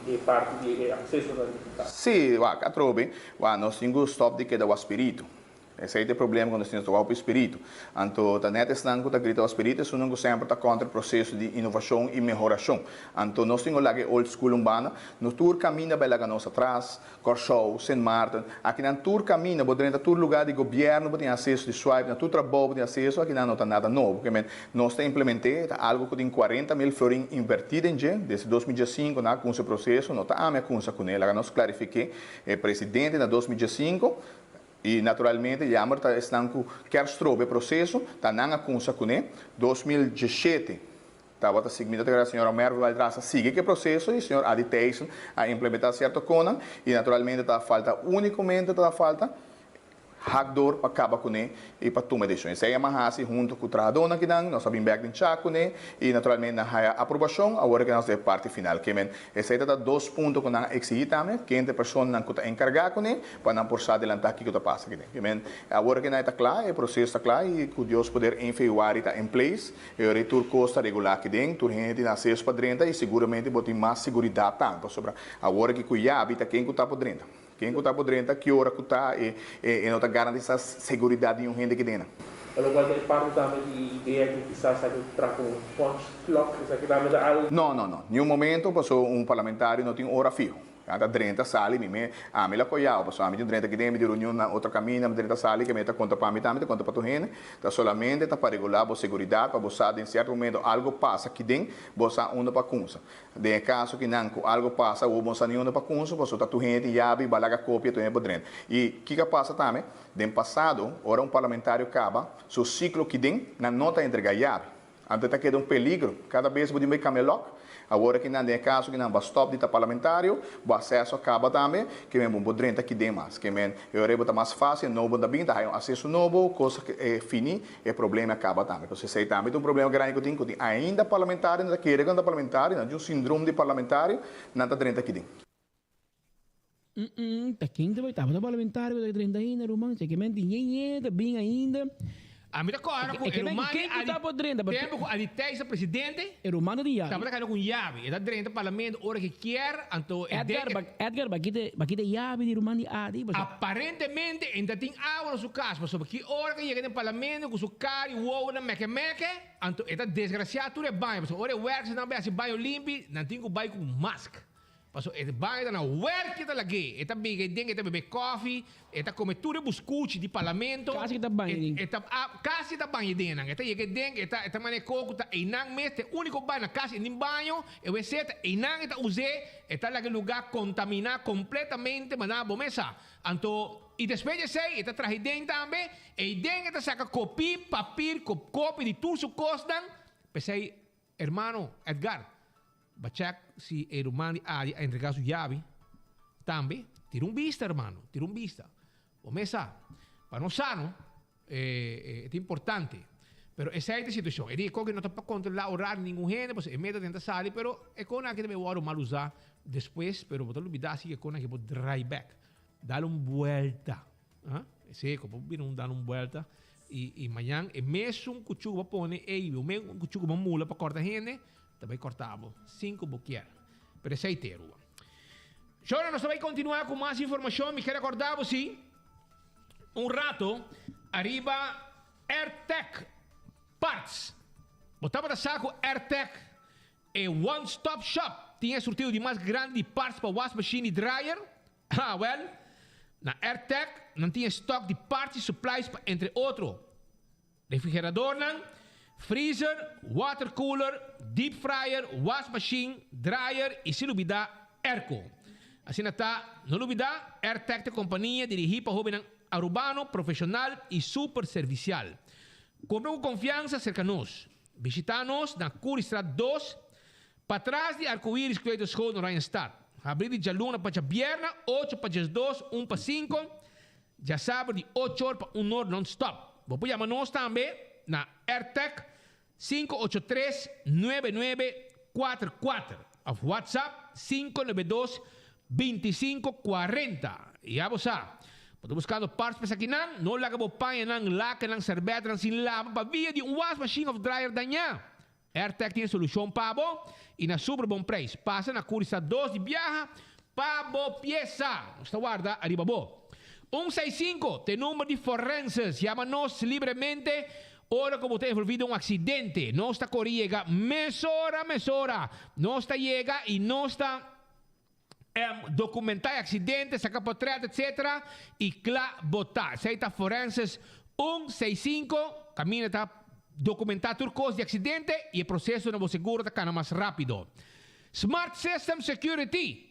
F: e parti di e aksesonan digital.
E: Sí, wak, atrobe, wak, nos tin ku stòp di keda wak spiritu. Esei ta e problema ku nos tin, nos ta wak hopi spiritu. Anto ta nèt esnan ku ta grita wak spiritu esunnan ku semper ta kontra e proseso di inovashon i mehorashon. Anto nos tin ku laga e old school un banda. Nos tur kaminda bai laga nos atras. Kòrsou, Sint Maarten, akinan tur kaminda, bo drenta tur lugá di gobièrnu bo tin aseso di swipe, na tur trabou bo tin aseso, akinan no ta nada nobo. Ke men nos ta implement'é, ta algu ku tin 40.000 florin invertí den dje desde 2015 nan a kunsa e proseso, no ta ami a kunsa kuné, laga nos klarifik'é, e presidente na 2015 i naturalmente jammer ta esnan ku kier stroba e proseso, ta nan a kunsa kuné, 2017. Tabata sigui mi ta kere señor Mervin Waldras a sigui ku e proseso i señor Adi Thijssen a implementá sierto konan i naturalmente ta falta únikamente ta falta hak dor pa kaba kuné i pa tuma e desishon. Esei a hasi huntu ku trahadónan kinan, nos a bin bèk den chak kuné i naturalmente nan haya aprobashon, awor ke nos ta e parti final. Ke men esei ta ta dos punto ku nan a eksigí tambe, ken ta e personanan ku ta enkargá kuné pa nan por sa adelantá kiko ta pasa kinan. Ke men awor ke nan e ta kla, e proseso ta kla i ku Dios poder 1 febrüari ta in place. E ora ei tur kos ta regulá aki den, tur hende tin aseso pa drenta i seguramente bo tin mas seguridat tambe, pasobra awor aki ku yabi ta ken ku ta por drenta. Ken ku ta por drenta, ki ora ku ta, e e no ta garantisá seguridat di un hende aki den nan.
F: Pa lokual ta e parti tambe di idea ku kisas a traha ku un punch clock, esaki tambe ta algu.
E: No, no, no. Niun momento, pasobra un parlamentario no tin ora fiho. Nan ta drenta sali mi me ami la koyao pasobra ami tin drenta aki den mi tin reunion na otro kaminda mi drenta sali ke mi ta konta pa mi tambe ta konta pa tur hende ta solamente ta pa regulá bo seguridat pa bo sa den sierto momento algo pasa aki den bo sa unda pa kunsa den e kaso ki nan ku algo pasa awor bo no sa ni unda pa kunsa pasobra ta tur hende tin yabi balaga kopia tur hende por drenta i kiko a pasa tambe den pasado ora un parlamentario kaba su siklo aki den nan no ta entrega yabi. Anto ta keda un peligro. Kada bes bo tin bai kambia lòk. Awor aki nan den e kaso ki nan bo a stòp di ta parlamentario, bo aseso a kaba tambe, ke men bo por drenta aki den mas. Ke men e ora ei bo ta mas fásil, nobo ta bin, ta haya un aseso nobo, kos e fini, e problema a kaba tambe. Pasobra esei tambe ta un problema grandi ku tin, ku tin ainda parlamentario nan ta kere ku nan ta parlamentario, nan tin un sindrom di parlamentario, nan ta drenta aki den.
W: Ta ken ta bai tabata parlamentario ku ta drenta ainda ruman? Si ke men tin yen yen ta bin ainda.
X: Ami ta kòrda ku e ruman di Adi tempu ku Adi Thijs ta presidente.
W: E ruman ta tin yabi.
X: Tabata keda ku un yabi. E ta drenta parlamento ora ku e kier anto e
W: Edgar Edgar ba kita ba kita e yabi di ruman di Adi pasobra.
X: Aparentemente e ta tin awa na su kas pasobra ki ora ku e yega den parlamento ku su kar i wowonan meke meke anto e ta desgrasiá tur e baño pasobra ora e wèrkers nan bai hasi baño limpi nan tin ku bai ku mask. Paso e baño ta na werk e ta lag'é, e ta bega e den, e ta bebe kòfi, e ta kome tur e buskuchi di parlamento.
W: Kasi e ta baña den.
X: E ta kasi e ta baña den nan. E ta yega e den, e ta e ta manera koko ta einan mes, ta e úniko baño na kas, e nin baño, e wc ta einan e ta us'é, e ta laga e lugá kontaminá kompletamente, manera bo mes sa. Anto, i despues di esei e ta traha e den tambe, ei den e ta saka kopí, papir, kopi di tur su kosnan, p'esei Hermano Edgar, ba check si e ruman di Adi a entrega su yabi tambe. Tira un bista, hermano, tira un bista. Bo mes sa, pa nos sa no, e ta importante. Pero esei ta e situacion. E di e koki no ta pa controla horario di ningun hende, pasobra e meta den ta sali, pero e konan aki ta bay wòrdu mal usa despues, pero bo ta lubida si e konan aki por draai bek, dal un buelta. Ah, esei ku bo bira un dal un buelta i i mañan e mesun kuchu ku bo pone ei, e mesun kuchu ku bo mula pa kòrta hende, ta bai kòrta bo sin ku bo kier. Pero esei te Aruba. Shora, nos ta bai kontinuá ku mas informashon. Mi kier rekòrdá bo si un rato ariba AirTag Parts. Bo tabata sa ku AirTag e one stop shop tin e surtido di mas grandi di parts pa wasmachine i dryer? Ha, wèl, na AirTag nan tin e stòk di parts i supplies pa entre otro, refrigeradornan, freezer, water cooler, deep fryer, was machine, dryer i sin lubidá airco. Asina ta, no lubidá, AirTag ta e kompania dirigí pa hóbennan Arubano profeshonal i super servisial. Kumpra ku konfiansa serka nos. Bishitá nos na Curiestraat dos, Patras di Arcoiris Kleuterschool na Oranjestad. Habrí di djaluna pa djabierna, ocho pa djesdos, un pa sinko, djasabra di ocho or pa un or non-stop. Bo por yama nos tambe na Airtec 583 9944 of WhatsApp 592 2540. Ya bo sa, bo ta buskando parts pa esakinan, no laga bo pañanan, lakennan, sèrbètnan sin laba pa via di un wasmachine of dryer dañá. Airtec tin e solucion pa bo y na super bon prijs. Pasa na Curisa dos di biaha pa bo pieza. Nos ta warda ariba bo. Un seis sinku ta e number di forenses. Yama nos libremente ora cu bo ta envolvi den un accidente. Nos ta core yega mesora mesora. Nos ta yega y nos ta documenta e accidente, saca potret etc. Y cla bo ta. Esey ta forenses un seis sinku, caminda ta documenta tur cos di accidente y e proceso na bo seguro ta cana mas rapido. Smart System Security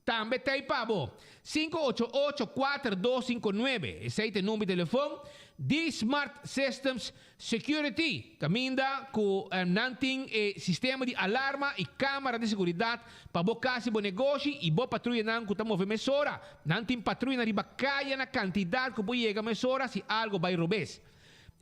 X: tambe ta ey pa bo. 5884259, esey ta e number di telefon di Smart Systems Security, kaminda ku nan tin e sistema di alarma i kamara di seguridat pa bo kas i bo negoshi i bo patruyanan ku ta move mesora. Nan tin patruyanan riba kaya na kantidat ku por yega mesora si algo bai robes.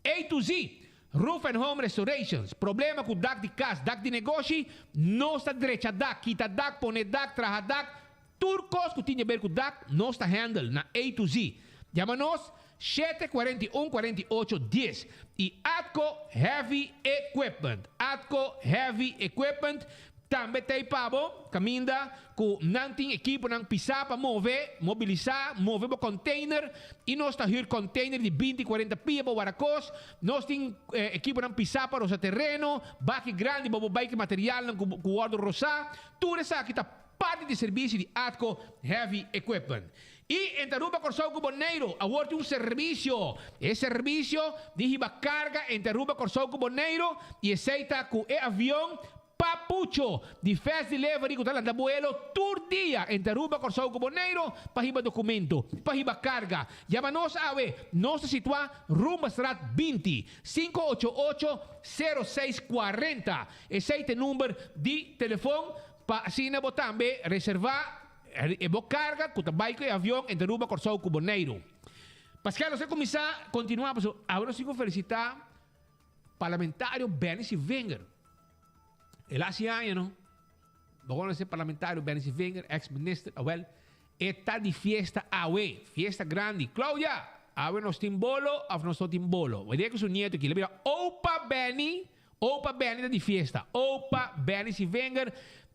X: A to Z, Roof and Home Restorations, Problema ku dak di kas, dak di negoshi, nos ta drecha dak, kita dak, pone dak, traha dak, Tur kos ku tin di aber ku dak, nos ta handle na A to Z. Yama nos 7 41 48 10. I Atco Heavy Equipment. Atco Heavy Equipment tambe ta ei pa bo, kaminda ku nan tin ekiponan pisá pa move, mobilisá, move bo container i nos ta hür container di 20 40 pia pa wara kos. Nos tin ekiponan pisá pa rosa tereno, baki grandi pa bo bai ku materialnan ku wòrdu rosá. Tur esaki ta. Parti di servisio di Atco Heavy Equipment. I entre Aruba, Kòrsou ku Boneiru awor tin un servisio. E servisio di hiba karga entre Aruba, Kòrsou ku Boneiru i esei ta ku e avion. Papucho di Fast Delivery ku ta lanta buelo tur dia entre Aruba, Kòrsou ku Boneiru pa hiba dokumento, pa hiba karga. Yama nos awe, nos ta situá Rumbastraat 20, 588 06 40. Esei ta e number di telefon pa asina bo tambe reservá e bo karga ku ta bai ku e avion entre Aruba, Kòrsou ku Boneiru. Paskel, nos a kuminsá kontinuá pasobra awe nos tin ku felisitá Parlamentario Benny Sivinger. El hasi aña no. Bo conoce parlamentario Benny Sivinger, ex minister. Awel, e ta di fiesta awe. Fiesta grandi. Claudia, awe nos tin bolo of nos no tin bolo? Bo cu su nieto aki. Le bira, Opa Benny, Opa Benny ta di fiesta. Opa Benny Sivinger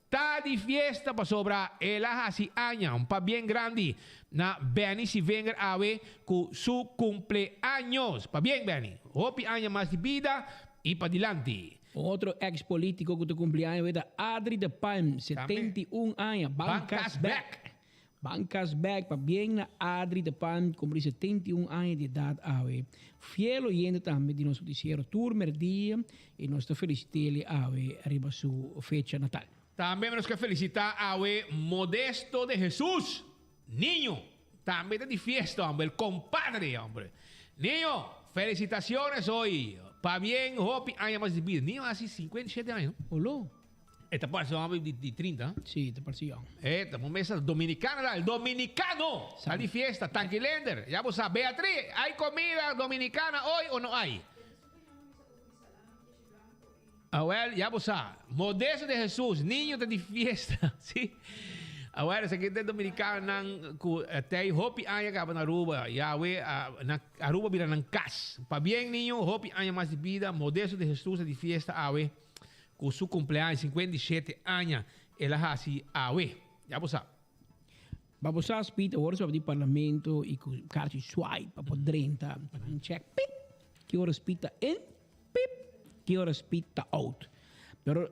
X: Ta di fiesta pasobra el a hasi aña un pabien grandi na Benny Sivenger awe ku su kumpleaños. Pabien Benny, hopi aña mas di bida i padilanti.
W: Un otro ex politico cu ta cumpli aña awe ta Adri de Palm, 71 aña, Bancas bek! Bancas bek! Pabien na Adri de Palm cumpli 71 aña di edad awe. Fiel oyente tambe di nos noticiero tur merdia y nos ta felicitele awe riba su fecha natal.
X: Tambe nos ke felicita awe Modesto de Jesus, Niño, tambe ta di fiesta hombre, el compadre hombre. Niño, felicitaciones hoy, pabien hopi aña mas di bida. Niño haci 57 aña no?
W: Olo.
X: E ta parse un homber di, di 30.
W: Sí, ta parse jong.
X: E ta un mesa dominicana la, el dominicano. Está di fiesta, Tanquilender. Ya bo sa, Beatriz, ¿hay comida dominicana hoy o no hay? Awel, ya bo sa. Modesto de Jesus, niño ta di fiesta. Sí. Awel, esaki ta dominicanonan cu tei hopi aña caba na Aruba. Ya we, na Aruba bira nan cas. Pabien niño, hopi aña mas di bida. Modesto de Jesus ta di fiesta awe. Cu su cumpleaños 57 aña el a haci awe. Ya bo sa.
W: Ba bo sa Speed, awor sa di parlamento y cu kaartje swipe pa por drenta. Un check, pip! Ki ora Speed ta in, pip! Ki ora Speed ta out. Pero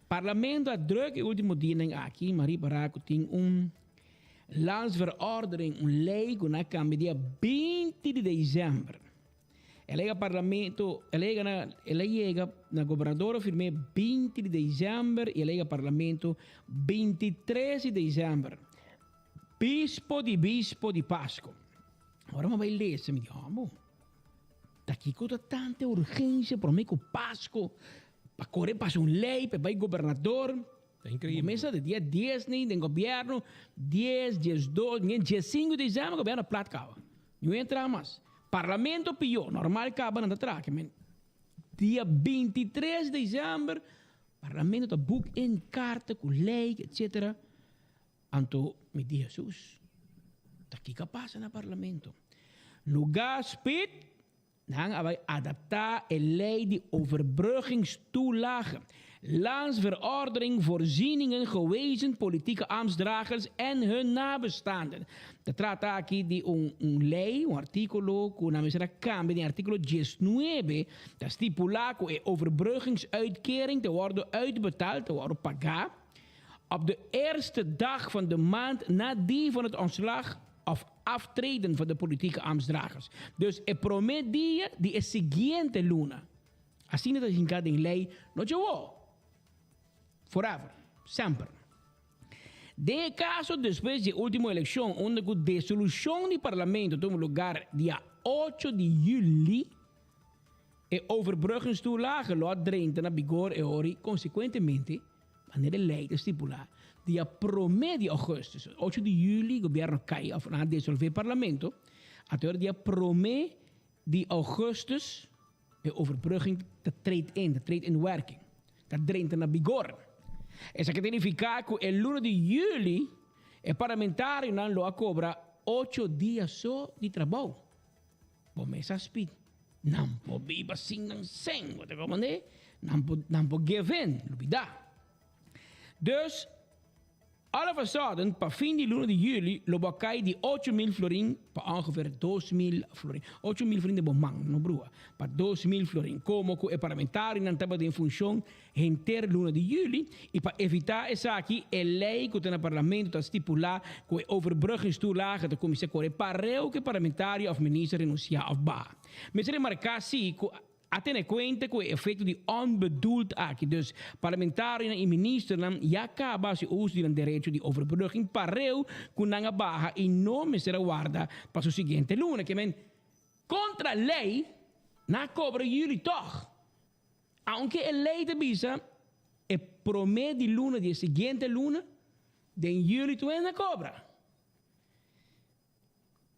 W: parlamento a druk e ultimo dianan aki, ma ripara cu tin un landsverordening, un ley cu nan a cambia dia 20 di december. El a yega parlamento, el a yega na, el a yega na gobernador a firm'é 20 di december y el a yega parlamento 23 di december. Bispo di bispo di Pasco. Ora mi a bai lesa mi di, hombo, ta kiko ta tanta urgencia prome cu Pasco pa core pasa un ley pa e bai gobernador?
X: Ta increíble.
W: Mesa de dia 10 ni den gobierno, 10, 12, ni 15 di december gobierno plat caba. No entra mas. Parlamento pió, normal caba nan ta traha ke men. Dia 23 december parlamento ta boek in carta cu ley etc. Anto mi di Jesus, ta kiko a pasa na parlamento? Lugar spit Nan a bai adaptá e lei di overbruggingstoelage, Landsverordening voorzieningen gewezen politieke ambtsdragers en hun nabestaanden. Ta trata aki di un un lei, un artíkulo ku nan mester a kambia den artíkulo diesnuebe ta stipulá ku e overbruggingsuitkering ta wòrdu uitbetaald, ta wòrdu pagá, op de eerste dag van de maand na die van het ontslag of Aftreden van de politieke ambtsdragers. Dus e prome dia di e siguiente luna. Asina ta hinká den lei no djawo. Forever. Semper. Den e kaso despues di e ultimo elekshon unda ku desolushon di parlamento tuma lugar dia ocho di juli, e overbruggingstoelage lo a drenta na bigor e ora i konsekuentemente, Manera e lei ta stipulá, dia promé di ougùstus, ocho di yüli, gobièrnu a kai òf nan a desolvé parlamento, anto ora dia promé di ougùstus e overbrugging ta treed in, ta treed in werking, ta drenta na bigor. Esaki ta nifiká ku e luna di yüli e parlamentarionan lo a kobra ocho dia so di trabou. Bo mes a spit. Nan por biba sin nan sen, bo ta comprende? Nan por, nan por give in, lubida. Dus, all of a sudden, pa fin di luna di juli, lo bo a kai di 8000 florin pa ongeveer 2000 florin. 8000 florin den bo man, no brua. Pa 2000 florin. Como cu e parlamentarionan tabata den funcion henter luna di juli y pa evita esaki e ley cu ta na parlamento ta stipula cu e overbruggingstoelage ta cuminsa core pareu cu e parlamentario of minister renuncia of baha. Mester remarca si cu. A tene kuenta ku e efekto di onbedoeld aki, dus parlamentarionan i ministernan ya kaba hasi uso di nan derecho di overbrugging pareu ku nan a baha i no mester a warda pa su siguiente luna. Ke men, kontra lei, nan a kobra yüli tòg. Aunke e lei ta bisa e promé di luna di e siguiente luna, den yüli tur hende a kobra.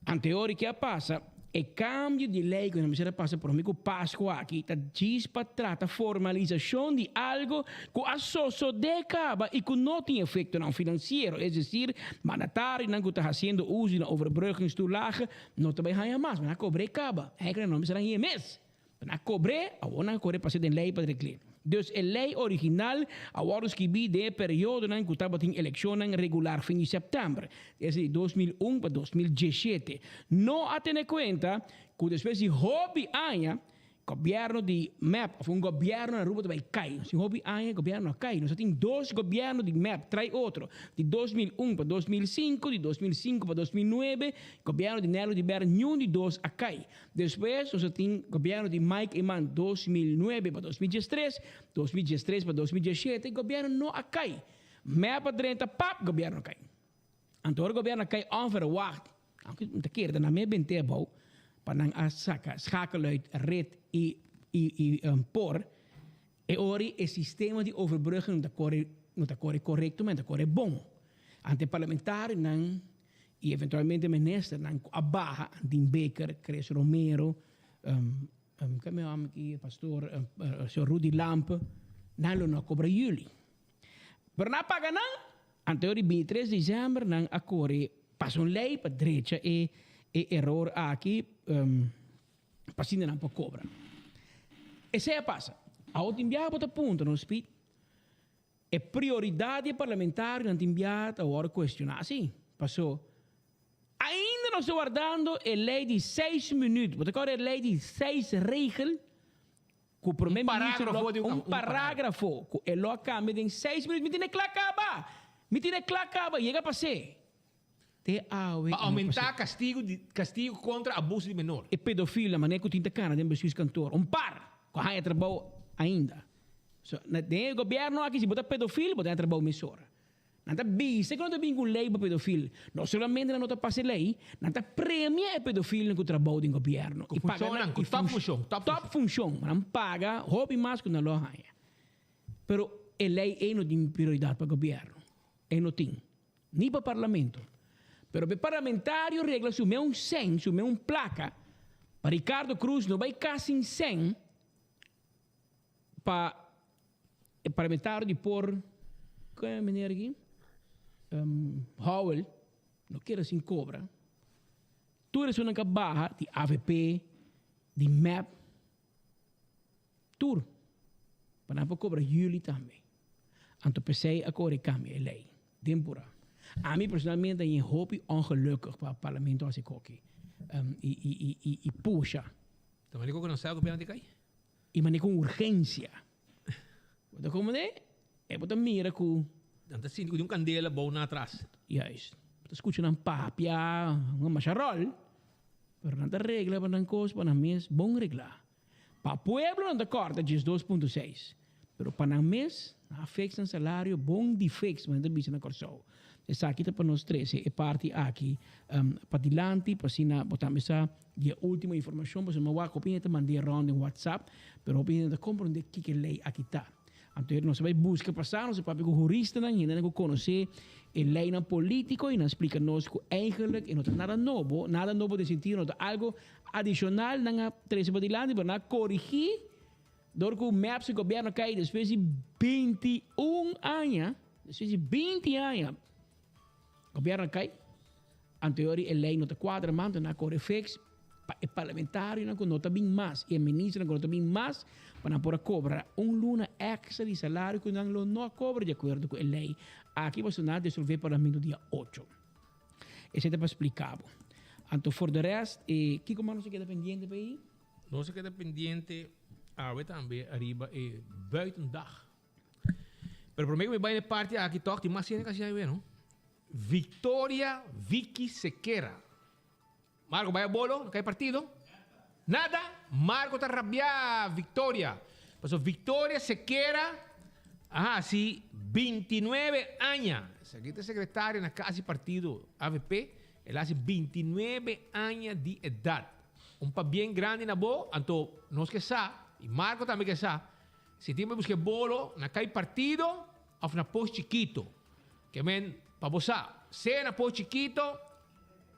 W: Anteori ke a pasa, e kambio di lei ku nan mester a pasa promé ku Paskua aki ta djis pa trata formalisashon di algo ku a sosodé kaba i ku no tin efektonan finansiero, es desir, mandatarionan ku ta hasiendo uso di nan overbruggingstoelage no ta bai haña mas, nan a kobr'é kaba, eigenlijk nan no mester a hañ'é mes. Nan a kobr'é, awor nan a kore pas'é den lei pa regl'é. Dus e lei original a wòrdu skibí den e periodonan ku tabatin elekshonnan regular fin di sèptèmber, es di 2001 pa 2017. No a tene kuenta ku despues di hopi aña gobièrnu di mep òf un gobièrnu na Aruba ta bai kai. Nos tin hopi aña gobièrnu a kai. Nos a tin dos gobièrnu di mep trai otro, di 2001 pa 2005, di 2005 pa 2009, gobièrnu di Nelo Dibèr niun di dos a kai. Despues nos a tin gobierno di Mike Eman 2009 pa 2013, 2013 pa 2017, gobierno no a cay. Mep a drenta pap, gobierno a cay. Anto ora gobierno a cay onverwacht, aunke mi ta kere ta nan me bente abou pa nan a saca schakel uit red y y por, e ora e sistema di overbrugging no ta core no ta core corecto, ma ta core bon. Anto e parlamentarionan Y eventualmente ministernan cu a baha, Andin Bikker, Chris Romero, ke mi hòmber aki, pastor señor Rudy Lampe, nan lo no a cobra juli. Pero nan a paga nan, anto di bintitres december nan a core pasa un ley pa drecha e e error aki pa asina nan por cobra. Esey a pasa. Awor tin biaha bo ta puntra nos, Piet, E prioridat di e parlamentarionan tin bia ta wòrdu kuestioná si, pasó ainda nos ta wardando e lei di seis minüt. Bo ta kòrda e lei di seis regel ku promé minister lo un parágrafo ku e lo a kambia den seis minüt. Mi tene kla kaba! Mi tene kla kaba! Yega pas'é. Te awe
X: Pa oumentá kastigu di kastigu kontra abuso di menor.
W: E pedofilnan manera ku tin ta kana den bestuurskantoor, un par ku a haña trabou ainda. So, na den e gobièrnu aki si bo ta pedofil bo ta haña trabou mesora. Nan ta bisa ku nan ta bin ku lei pa pedofil. No solamente nan no ta pasa e lei, nan ta premia e pedofilnan ku trabou den gobièrnu.
X: Ku funshonnan, ku tòp funshon,
W: tòp funshon. Tòp funshon. Nan paga hopi mas ku nan lo a haña. Pero e lei ei no tin prioridat pa gobièrnu. E no tin. Ni pa parlamento. Pero pa e parlamentario regla su me un sèn, su me un plaka, pa Ricardo Croes no bai kas sin sèn pa e parlamentario di por, kon e meneer aki? Howell, no keda sin kobra. Tur esunnan ka baha di avp, di mep, Tur. Pa nan por cobra juli tambe. Anto pesey a core cambia e ley. Den pura. Ami personalmente a yen hopi ongelukkig pa parlamento haci koki. Y y y y pusha.
X: Ta mane cu nan sa gobierno di cay?
W: Y mane cu urgencia. Bo ta comprende? E bo ta mira cu.
X: Nan ta sinti cu tin un candela bou nan atras.
W: Juist. Bo ta scucha nan papia, nan masha rol. Pero nan ta regla pa nan cos pa nan mes bon regla. Pa pueblo nan ta corta 12.6, pero pa nan mes nan a fix nan salario bon di fix, manera ta bisa na Corsou. Esaki ta pa nos trece e parti aki pa dilanti pa asina bo tambe sa di e ultimo informacion pasobra mi a wak hopi hende ta mand'e rond den WhatsApp pero hopi hende no ta comprende kiko e ley aki ta. Anto nos a bai buska pasá, nos a papia ku huristanan, hendenan ku konosé e leinan polítiko i nan splika nos ku eigenlijk e no ta nada nobo, nada nobo den sentido no ta algo adishonal nan a trese padilanti pero nan a korigí dor ku mep su gobièrnu a kai despues di 21 aña, despues di 20 aña gobièrnu a kai. Anto e ora e lei no ta kuadra mas, anto nan a kore feks pa e parlamentarionan ku no ta bin mas i e ministernan ku no ta bin mas pa nan por a kobra un luna èkstra di salario ku nan lo no a kobra di akuerdo ku e lei aki pasobra nan a desolvé parlamento dia ocho. Esei ta pa splika bo. Anto for de rest e kiko mas nos a keda pendiente pa ei?
X: Nos a keda pendiente awe tambe ariba e buitendag. Pero prome ku mi bai na e parti aki tòg tin mas hende ku a hasi awe no. Victoria Vicky Sequera. Marco, bai a bolo, na kai partido? Nada, Marco ta rabia Victoria. Paso Victoria Sequera a hasi 29 aña. Esaki ta secretaria na casi partido avp. El a hasi 29 aña di edad. Un pabien grandi na bo, anto nos ke sa, y Marco tambe ke sa, si tin pa busca e bolo na cay partido of na Pos Chikito. Ke men pa bo sa, sea na Pos Chikito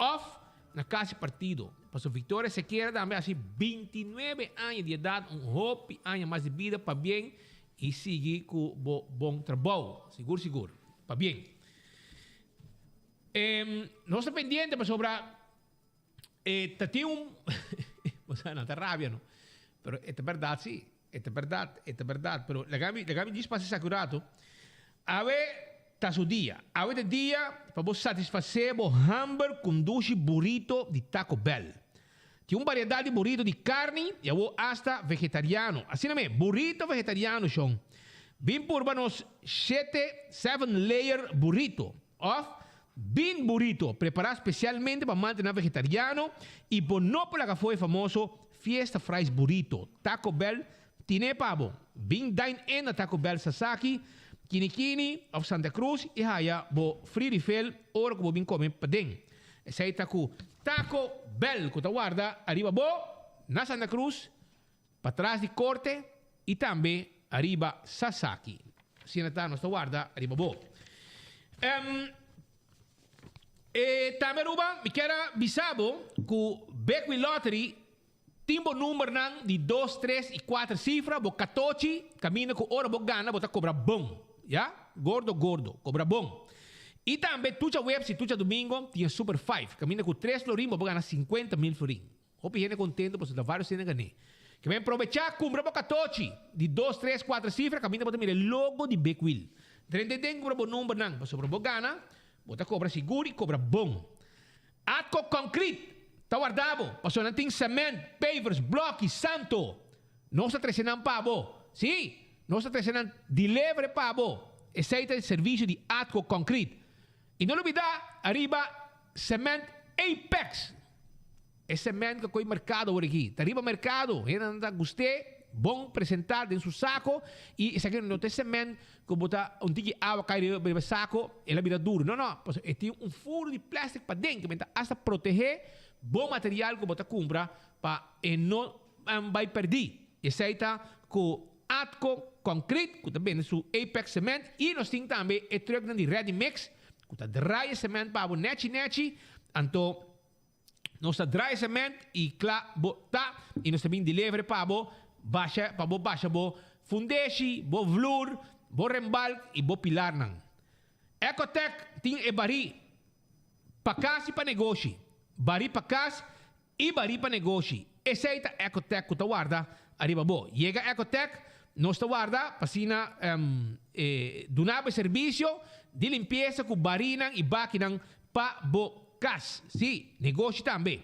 X: of na casi partido. Paso Victoria Sequera tambe hasi 29 aña di edad, un hopi aña mas di bida, pabien y sigui cu bo bon trabou. Sigur sigur. Pabien. Nos ta pendiente pasobra e ta tin un bo sa nan ta rabia no pero e ta berdad si e ta berdad e ta berdad pero laga mi laga mi djis pasa esaki un rato awe ta su dia awe ta dia pa bo satisface bo hamber cu un dushi burrito di Taco Bell tin un variedad di burrito di carni y awo hasta vegetariano asina me burrito vegetariano shon bin purba nos shete seven layer burrito. Òf, Bean burrito, prepará spesialmente pa mantenan vegetariano i bo no por laga afó e famoso Fiesta Fries Burrito. Taco Bell tine pa bo. Bin dine in na Taco Bell Sasaki, Kini Kini òf Santa Cruz i haya bo free refill ora ku bo bin kome paden. Esei ta ku Taco Bell ku ta warda ariba bo na Santa Cruz, patras di Korte i tambe ariba Sasaki. Asina ta nos ta warda riba bo. Em, e tambe Aruba, mi kier a bisa bo ku Bekwin Lottery tin bo numbernan di dos, tres i kuater sifra, bo katochi, kaminda ku ora bo gana bo ta kobra bon. Ya? Gordo gordo, kobra bon. I tambe tucha webs i tucha domingo tin e Super Five, kaminda ku tres florin bo por gana 50,000 florin. Hopi hende contento pasobra ta varios hende gané. Ke men probecha cumpra bo catochi di dos, tres, cuater cifra caminda bo ta mira e logo di Big Wheel. Drenta den cumpra bo numbernan pasobra bo gana, bo ta cobra sigur y cobra bon. Atco Concrete ta warda bo pasobra nan tin cement, pavers, bloki, santo. Nos ta trece nan pa bo. Si, nos ta trece nan delivery pa bo. Esey ta e servicio di Atco Concrete. Y no lubida ariba cement Apex. E cement cu a coy mercado awor aki ta riba mercado, hendenan ta gust'é, bon presentá den su saco y esaki no ta e cement cu bo ta un tiki awa cay riba e saco el a bira duro, no no, pasobra e tin un furo di plastic paden cu ta hasta protehé bo material cu bo ta cumpra pa e no bay perdí. Esey ta cu Atco Concrete cu ta bende su Apex cement y nos tin tambe e trucknan di Ready Mix cu ta draai e cement pa bo nechi nechi, anto. Nos ta draai cement y cla bo ta y nos ta bin delivery pa bo basha pa bo basha bo fundeshi, bo vloer, bo rembalk y bo pilarnan. Ecotec tin e barí pa cas y pa negoshi, barí pa cas y barí pa negoshi. Esey ta Ecotec cu ta warda ariba bo. Yega Ecotec, nos ta warda pa asina duna bo e servicio di limpieza cu barínan y bakinan pa bo Kas, sí, negoshi tambe.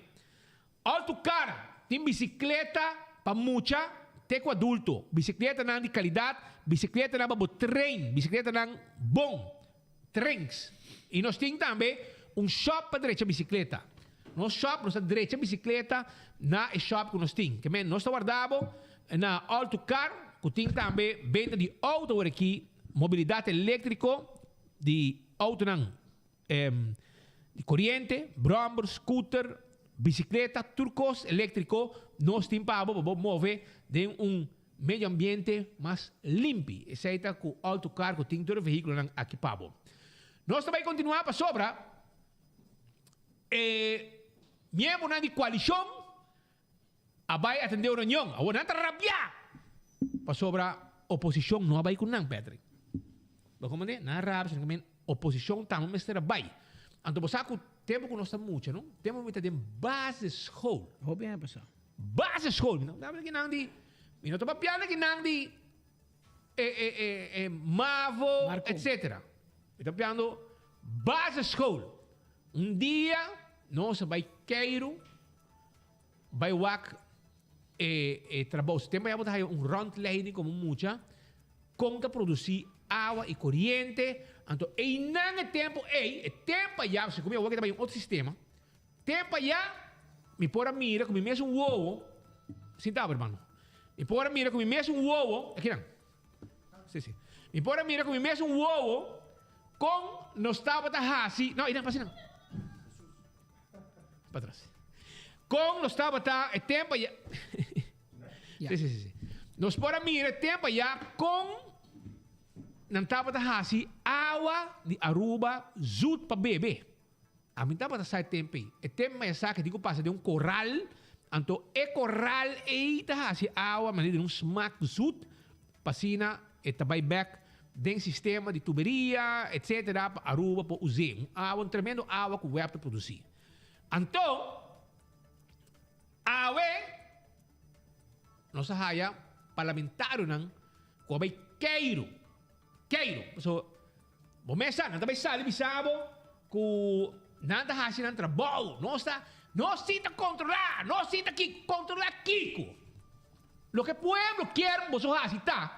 X: Alto Car tin bisikleta pa mucha te ku adulto. Bisikletanan di kalidat, bisikletanan pa bo train, bisikletanan bon, trains. I nos tin tambe un shop pa drecha bisikleta. Nos shop, nos ta drecha bisikleta na e shop ku nos tin. Ke men nos ta warda bo na Alto Car ku tin tambe benta di outo awor aki, mobilidat eléktriko di outonan. Di koriente, brommer, scooter, bisikleta, tur kos eléktriko nos tin pa bo pa bo move den un medio ambiente mas limpi. Esei ta ku Autocar ku tin tur e vehíkulonan aki pa bo. Nos ta bai kontinuá pasobra e miembronan di koalishon a bai atendé un reunion. Awor nan ta rabiá pasobra oposishon no a bai ku nan, Patrick. Bo komprendé? Nan a rabia pasobra men oposishon tambe mester a bai. Anto bo sa ku tempu ku nos ta mucha, no? Tempu mi ta den basisschool.
W: Hopi aña pasá.
X: Basisschool. Mi no ta papia kinan di, mi no ta papiando kinan di e, e, e, e mavo, etcetera. Mi ta papiando basisschool. Un dia nos a bai Keiru. Bai wak e e trabou. Si tempo ya bo ta haya un rondleiding como mucha con ta produci awa y coriente. Anto eynan e tempo ey, e tempo aya, segun mi awor ke ta bai un otro sistema, tempo aya mi por a mira cu mi mes un wowo. Sinta bo, hermano. Mi por a mira ku mi mes un wowo, aki nan. Si, si. Mi por a mira ku mi mes un wowo kon nos tabata hasi, no, einan, pasa einan. Patras. Kon nos tabata e tempo ya. Si, si, si, si. Nos por a mira e tempo ya kon nan tabata hasi awa di Aruba zoet pa bebe. Ami tabata sa e tempo ei. E tempo mi a sa ke tin ku pasa den un koral, anto e koral ei ta hasi awa manera den un smak zoet, pa asina e ta bai bek den sistema di tuberia etcetera pa Aruba por us'é. Un awa, un tremendo awa ku web ta produsí. Anto, awe nos a haya parlamentarionan ku a bai keiru, keiru, pasobra Bo mes sa, nan ta bai sali bisa bo ku nan ta hasi nan trabou. Nos ta, nos si ta kontrolá, nos si ta ki, kontrolá kiko? Loke pueblo kier boso hasi ta,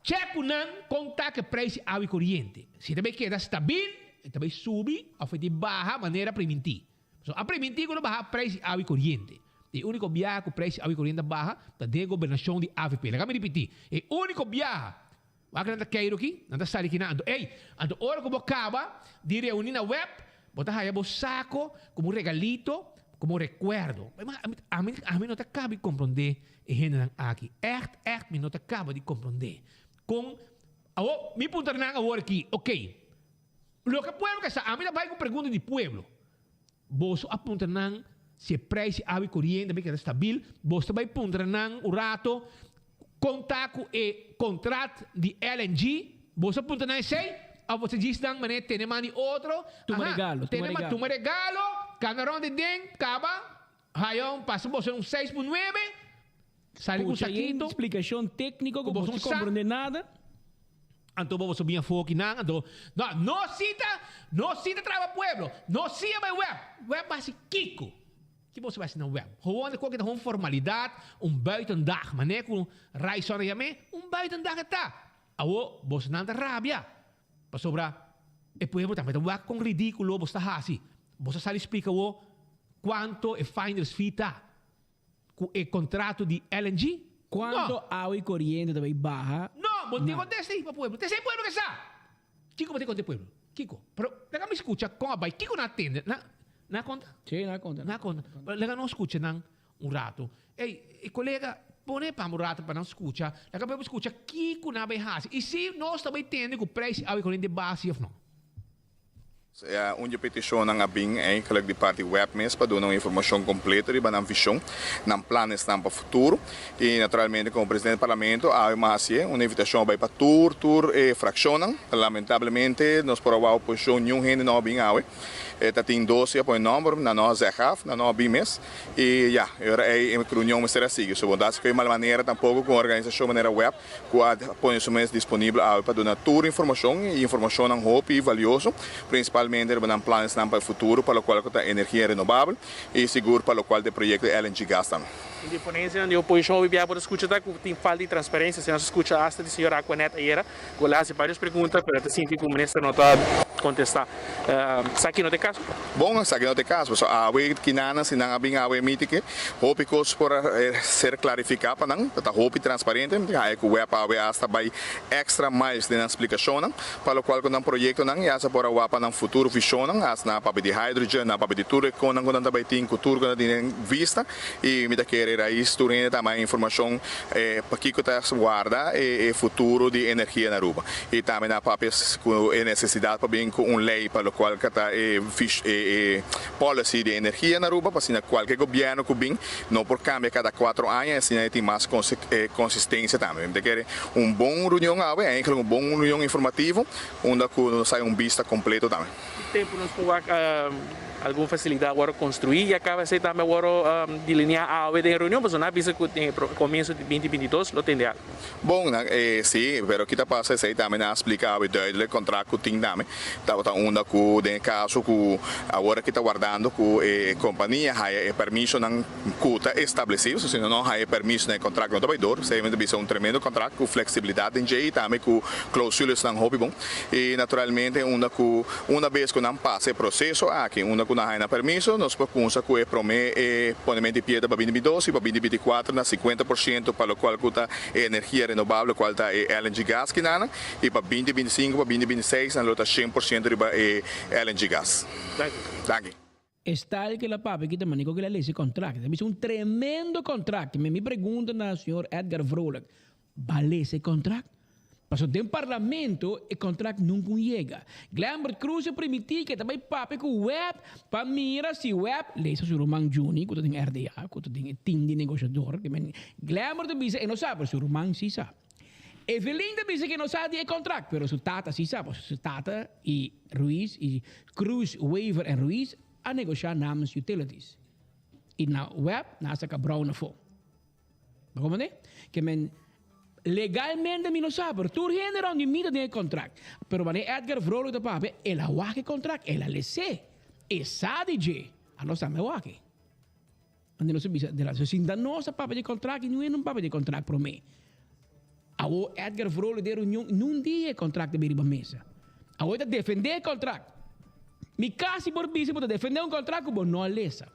X: chèk ku nan kon ta ku e preis di awa i koriente. Si ta bai keda stabil, e ta bai subi òf e ta baha manera primintí. Pasobra a primintí ku lo baha preis di awa i koriente. E úniko biaha ku preis di awa i koriente a baha ta den e gobernashon di avp. Laga mi ripití, e úniko biaha Wak nan ta keiru aki, nan ta sali kinan. Anto, ey, anto ora ku bo kaba di reuní na web, bo ta haya bo sako komo un regalito, komo un rekuerdo. Ami, ami no ta kaba di komprondé e hendenan aki. Ègt, ègt mi no ta kaba di komprondé. Kon, awor, mi puntra nan awor aki, okey, loke pueblo ke sa, ami ta bai ku pregunta di pueblo. Boso a puntra nan si e prijs di awa i koriente a keda stabil? Boso ta bai puntra nan un rato kon ta ku e kontrat di LNG? Boso a puntra nan esei? Of boso djis nan manera tene man di otro?
W: Tuma
X: Aha,
W: regalo, tuma
X: tene man,
W: regalo.
X: tuma regalo, kana rond di den, kaba, haya un, pasa boso un seis por nuebe, sali ku un
W: Pucha, yen
X: sakito.
W: splikashon tékniko ku
X: Ku boso
W: boso
X: sa.
W: komprende nada.
X: Anto bo boso bin afó kinan, anto no, no si ta, no si ta traha pa pueblo, no si a bai web, web a hasi kiko? Ki boso bai hasi na web? Gewoon e koki ta un formalidat, un buitendag, manera ku Raison a yam'é, un buitendag e ta. Awor bosonan ta rabia, pasobra e pueblo tambe ta wak kon ridíkulo boso ta hasi. Boso a sali splika awor kuanto e finder's fee ta. Ku e kontrato di LNG?
W: Kuanto
X: No.
W: awa i koriente ta bai baha?
X: No, bo tin
W: Na.
X: kontesta ei pa pueblo. Ta esei pueblo ke sa. Kiko bo tin konta e pueblo? Kiko? Pero laga mi skucha kon a bai. Kiko nan a tende? Nan nan a konta?
W: Sí, nan a konta.
X: Nan a konta. Pero laga nos skucha nan un rato. Ey, e kolega, pone pa un rato pa nan skucha. Laga pueblo skucha kiko nan a bai hasi. I si nos ta bai tende ku preis di awa i koriente baha si òf no.
E: Un dje petishonnan a bin eigenlijk di parti web mes pa duna un informashon kompleto riba nan vishon, nan planesnan pa futuro. I naturalmente komo presidente di parlamento awe mi a hasié un invitashon a bai pa tur tur e frakshonnan. Lamentablemente nos por a wou oposishon niun hende no a bin awe. E ta tin dos si a pone nòmber, nan no a zeg af, nan no a bin mes. I ya, e ora ei e reunion mester a sigui. So bo no ta hasi ku e mal manera tampoko ku un organisashon manera web. ku a pone su mes disponibel awe pa duna tur informashon i informashonnan hopi valioso, prinsipalmente riba nan planesnan pa e futuro pa lokual ku ta energia renobabel i sigur pa lokual ta e proyekto LNG gas tambe.
F: Un di e ponensianan di oposishon hopi bia por a skucha ta ku tin falta di transparensia. Asina nos a skucha asta di señor Aquanet ayera ku el a hasi varios pregunta pero el ta sinti ku minister no ta kontestá. Esaki no ta e kaso?
E: Bon, esaki no ta e kaso, pasobra awe kinanan si nan a bin awe mitike, hopi kos por a ser klarifiká pa nan, ta hopi transparente, mi ta haña ku web awe asta bai extra miles den nan splikashonnan, pa lokual ku nan proyektonan i asta por a wak pa nan futuro vishonnan, asta nan a papia di hydrogen, nan a papia di tur e konnan ku nan ta bai tin, ku tur ku nan tin den vista, i mi ta kere rais tur hende ta haña informashon pakiko ta warda e futuro di energia na Aruba. I tambe nan a papia ku e nesesidat pa bin ku un lei pa lokual ka ta e e policy di energia na Aruba pa asina kualke gobièrnu ku bin no por kambia kada kuatro aña i asina e tin mas konsistensia tambe. Mi ta kere un bon reunion awe, eigenlijk un bon reunion informativo unda ku nos haña un bista kompleto tambe.
F: Ki tempu nos por wak algun fasilidat wòrdu konstruí i a kaba esei tambe wòrdu delineá awe den e reunion? Pasobra nan a bisa ku den e komienso di binti binti dos lo tende algu.
E: Bon, nan e si, pero ki ta pasa esei tambe nan a splika awe duidelijk kontrakt ku tin tambe tabata unda ku den e kaso ku awor aki ta wardando ku e kompania haya e permisonan ku ta establesí, pasobra si no no haya e permiso nan e kontrakt no ta bai dor, esei mi ta bisa un tremendo kontrakt ku fleksibilidat den dje i tambe ku klousulesnan hopi bon i naturalmente unda ku una bes ku nan pasa e proseso aki unda ku. ku nan haña nan permiso, nos por kumsa ku e promé e ponementu di piedra pa 2022 i pa 2024 na 50% pa lokual ku ta e energia renobabel kual ta e LNG gas kinanan i pa 2025 pa 2026 nan lo ta 100% riba e LNG gas. Danki.
W: E style ke la papia kita manera ku el a lesa e kontrakt. Ta bisa un tremendo kontrakt. Mi mi pregunta na señor Edgar Vrolijk, Ba lesa e kontrakt? Pasobra den parlamento e kontrakt nunka un yega. Glenbert Croes a primiti ke ta bai papia ku web pa mira si web lesa su ruman Juni ku ta den RDA ku ta den e team di negoshador. Glenbert a bisa e no sa pero su ruman si sa. Evelyn ta bisa ke no sa di e kontrakt pero su tata si sa pasobra su tata i Ruiz i Croes, Wever en Ruiz a negoshá namens Utilities i na web nan a saka Brown afó. Bo comprende? Ke men legalmente mi no sa, pero tur hende rond di mi ta den e contract. Pero wanneer Edgar Vrolijk ta papia, el a wak e contract, el a les'é. E sa di dje. Anos tambe a wak e. Ande nos a bisa, de la sinta nos a papia di contract y no hende no papia di contract prome. Awo Edgar Vrolijk den reunion, nun dia e contract ta bin riba mesa. Awo e ta defende e contract. Mi casi por bisa bo ta defende un contract cu bo no a lesa.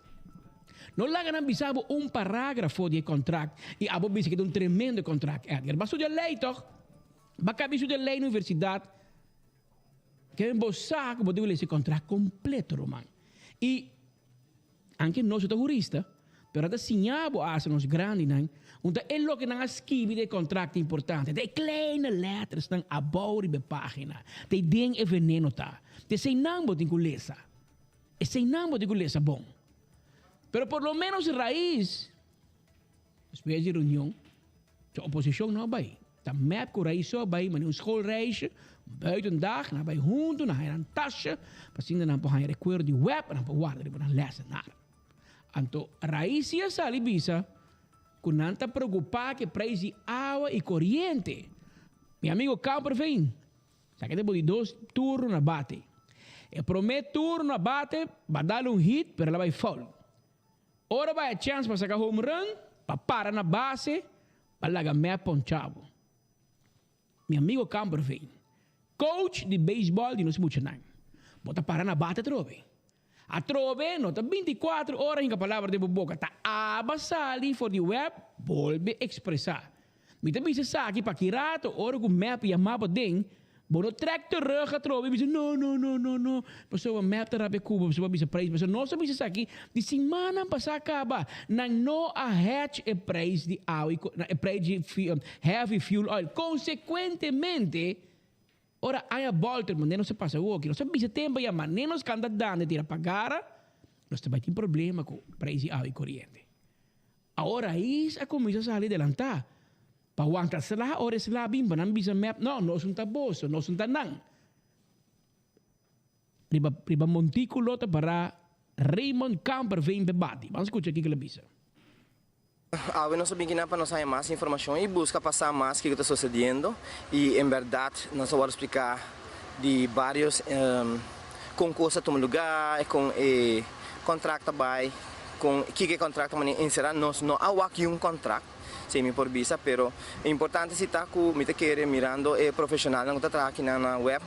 W: No laga nan bisa bo un paragrafo di e contract y abo bisa cu ta un tremendo contract, Edgar. Bo a studia ley toch? Bo a caba di studia ley na universidad. Kende bo sa cu bo debe lesa e contract completo, ruman. Y Anke nos no ta hurista, pero a ta siña bo hasta nos grandinan, un ta e loke nan a skibi den e kontrakt importante, ta e kleine lettersnan abou riba e pagina, ta e den e veneno ta. Ta eseinan bo tin ku lesa. Eseinan bo tin ku lesa bon. Pero por lo menos Raiz, despues di reunion, Ta oposicion no a bay. Ta mep cu Rais so a bay mane un schoolreisje, un buitendag, nan a bay hunto, nan haya nan tasje, pa asina nan por haya recuerdo di web, nan por warda riba nan lessenaar. Anto Rais si a sali bisa cu nan ta preocupa cu e prijs di awa y coriente. Mi amigo Kamperveen, sa ke ta bo di dos turno na bate. E prome turno a bate, ba dal un hit, pero el a bay foul. Ora bo haya chèns pa saka home run, pa para na base, pa laga mep poncha bo. Mi amigo Kamperveen, coach di beisbòl di nos muchanan, bo ta para na bate atrobe. Atrobe no ta bintikuater ora hinka palabra den bo boka, ta aba sali for di web, bolbe ekspresá. Mi ta bisa esaki pa ki rato ora ku mep yama bo den, bo no trek terug atrobe i bisa no, no, no, no, no, pasobra mep ta rabia ku bo, pasobra bo a bisa prijs, pasobra nos a bisa esaki di simannan pasá kaba, nan no a hedge e prijs di awa i e prijs di heavy fuel oil, konsekuentemente ora aña bolter manera nos a pasa awoki, nos a bisa tempo ya manera nos kanta dande tira pagara, nos ta bai tin problema ku prijs di awa i koriente. Awor rais a kuminsá sali delantá pa wanta sla, ora e sla bin pa nan bisa mep, No, nos un ta boso, nos un ta nan. Riba riba montíkulo ta pará Raymond Kamperveen p'e bati. Ban skucha kiko el a bisa.
G: Awe nos a bin kinan pa nos haña mas informashon i buska pa sa mas kiko ta sosediendo i en bèrdat nos a wòrdu spliká di vários kon kos a tuma lugá, kon e kontrakt ta bai. Con kiko e contract ta mane encera nos no a wak yun contract, si mi por bisa, pero e importante si ta cu mi ta kere mirando e profesionalnan cu ta traha akinan na web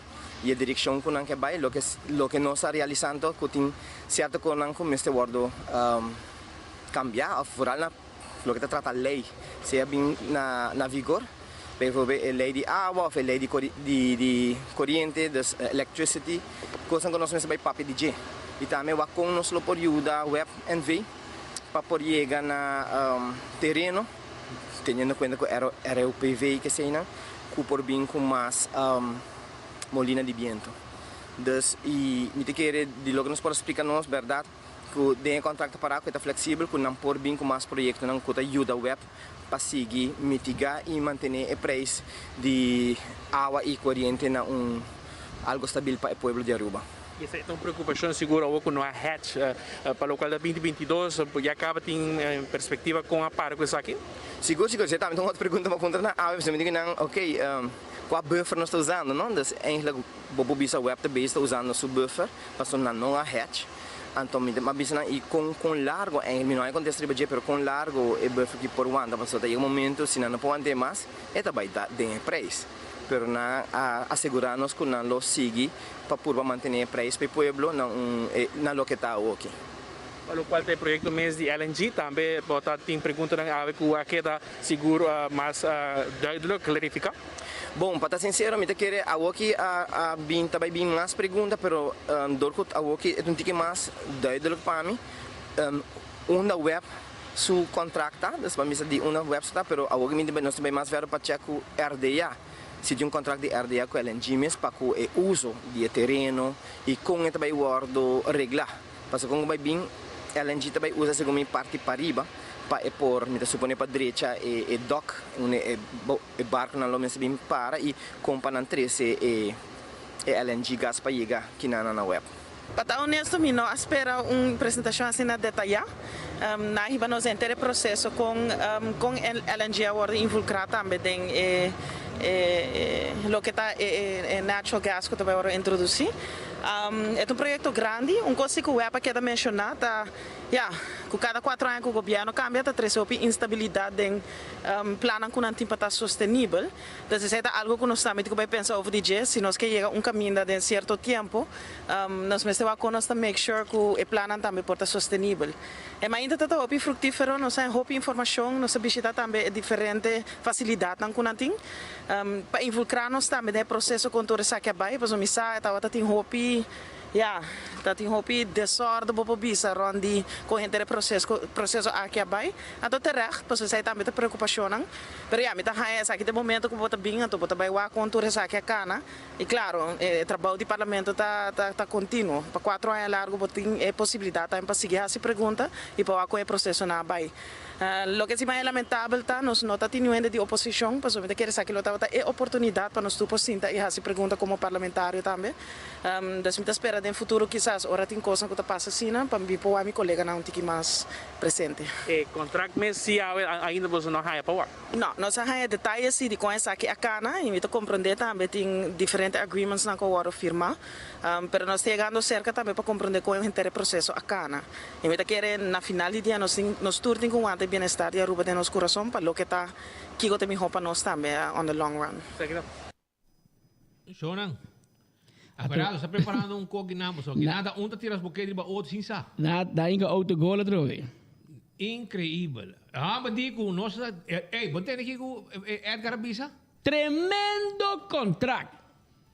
G: y e direccion cu nan ke bay, loke loke nos a realisa anto cu tin cierto cosnan cu mester wordo cambia of vooral na loke ta trata ley sea bin na na vigor, bijvoorbeeld e ley di awa of e ley di di di coriente, dus electricity, cosnan cu nos mester bay papia di dje. Y tambe wak con nos lo por yuda web NV pa por yega na tereno, teniendo cuenta cu ROPV y keseynan, cu por bin cu mas molina di biento. Dus y mi ta kere di loke nos por a splica nos berdad, ku den e kontrakt ta pará ku e ta fleksibel ku nan por bin ku mas proyektonan ku ta yuda web pa sigui mitigá i mantené e preis di awa i koriente na un algo stabil pa e pueblo di Aruba.
F: I esei ta un preokupashon sigur awor ku no a hedge pa lokual ta binti 22, ya kaba tin perspektiva kon a para ku esaki?
G: Sigur sigur, esei tambe ta un otro pregunta pa puntra nan awe, pasobra mi di ku nan ok kua buffer nos ta usando no, dus eigenlijk bo por bisa web ta bezig ta usando su buffer pasobra nan no a hedge. Anto mi a bisa nan i kon kon largo eigenlijk mi no a kontesta riba dje pero kon largo e buffer ki por wanta pasobra ta yega un momento si nan no por want'é mas e ta bai da den e prijs. Pero nan a asegurá nos ku nan lo sigui pa purba mantené e preis pa e pueblo na un na loke ta awoki.
F: Pa lokual ta e proyekto mes di LNG tambe bo ta tin preguntanan awe ku a keda sigur mas duidelijk klarifiká?
G: Bon, pa ta sinsero mi ta kere awoki a a bin ta bai bin mas pregunta pero dor ku awoki e ta un tiki mas duidelijk pa mi unda web su contract ta, dus pa misa di unda web su ta, pero awor mi nos ta bay mas verder pa check cu RDA, si tin un contract di RDA cu LNG mes pa cu e uso di e tereno y con e ta bay wordo regla, pasobra con bay bin LNG ta bay usa segun mi parti pariba pa e por, mi ta supone pa drecha e e dock unda e e barconan lo mester bin para y con pa nan trece e e LNG gas pa yega kinanan na web.
H: Pa ta honesto mi no a spera un presentacion asina detaya. Nan a hiba nos henter e proceso con con LNG a wordo involucra tambe den e e loke ta e natural gas cu ta bay wordo introduci. E ta un proyecto grandi, un cos si cu web a keda menciona ta ya cu cada cuatro aña cu gobierno cambia ta trece hopi instabilidad den plannan cu nan tin pa ta sostenibel. Entonces esey ta algo cu nos tambe tin cu bay pensa over di dje si nos ke yega un caminda den cierto tiempo. Nos mester wak kon nos ta make sure ku e plannan tambe por ta sostenibel. E mainta ta ta hopi fruktífero, nos haña hopi informashon, nos ta bishita tambe e diferente fasilidatnan ku nan tin pa invulkrá nos tambe den e proseso kon tur esaki a bai, pasobra mi sa e tabata tin hopi, ya, ta tin hopi desòrdu bo por bisa rònt di kon henter e proseso aki a bai. Anto terecht, pasobra esei tambe ta preokupashonnan. Pero ya, mi ta haña esaki ta e momento ku bo ta bin, anto bo ta bai wak kon tur esaki a kana. Y claro, e trabou di Parlamento ta ta continuo. Pa cuatro aña largo bo tin e posibilidad tambe pa sigui haci pregunta y pa wak con e procesonan a bay. Loke si mas lamentabel ta nos no ta tin niun hende di oposicion pasobra mi ta kere esaki lo tabata e oportunidad pa nos tur por sinta y haci pregunta como parlamentario tambe. Dus mi ta spera den futuro kisas ora tin cosnan cu ta pasa asina pa mi por wak mi coleganan un tiki mas presente.
F: E contract mes si awe ainda boso no haya pa wak?
H: No, nos a haña detaye si di kon esaki a kana y mi ta comprende tambe tin diferente agreementsnan ku a wòrdu firmá, pero nos ta yegando serka tambe pa comprende kon henter e proseso a kana. Y mi ta kere na final di dia nos tin, nos tur tin ku wanta e bienestar di Aruba den nos kurason pa loke ta kiko ta mihó pa nos tambe on the long run.
X: Shownan. Averado, sta preparando un koki nan, pasobra nada un ta tira boke riba otro sin sa.
W: Na da inka autogol atrobe.
X: Increíbel. Ah, maar di ku nos ta, ey, bo tende kiko Edgar a bisa?
W: Tremendo contract.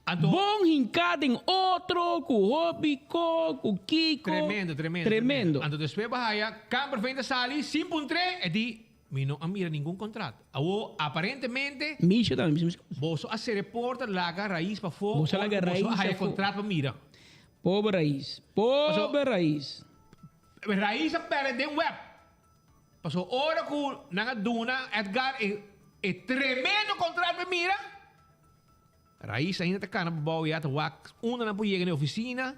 X: Anto.
W: Bon hinká den otro ku hopi ko ku kiko.
X: Tremendo, tremendo.
W: Tremendo.
X: Anto despues bo haya Kamperveen ta sali sin puntr'é, e di, Mi no a mira ningun contrato. Awor, aparentemente.
W: Misha tambe bisa mes cos.
X: Boso a cera e porta, laga Raiz pafó.
W: Boso a laga
X: ora cu
W: Raiz
X: boso a haya
W: afó.
X: contrato pa mira.
W: Pober Raiz. Pober Raiz.
X: Raiz a perde den web. Pasobra ora cu nan a duna Edgar e e tremendo contrato pa mira, Raiz ainda ta cana pabao ya ta wak unda nan por yega na e oficina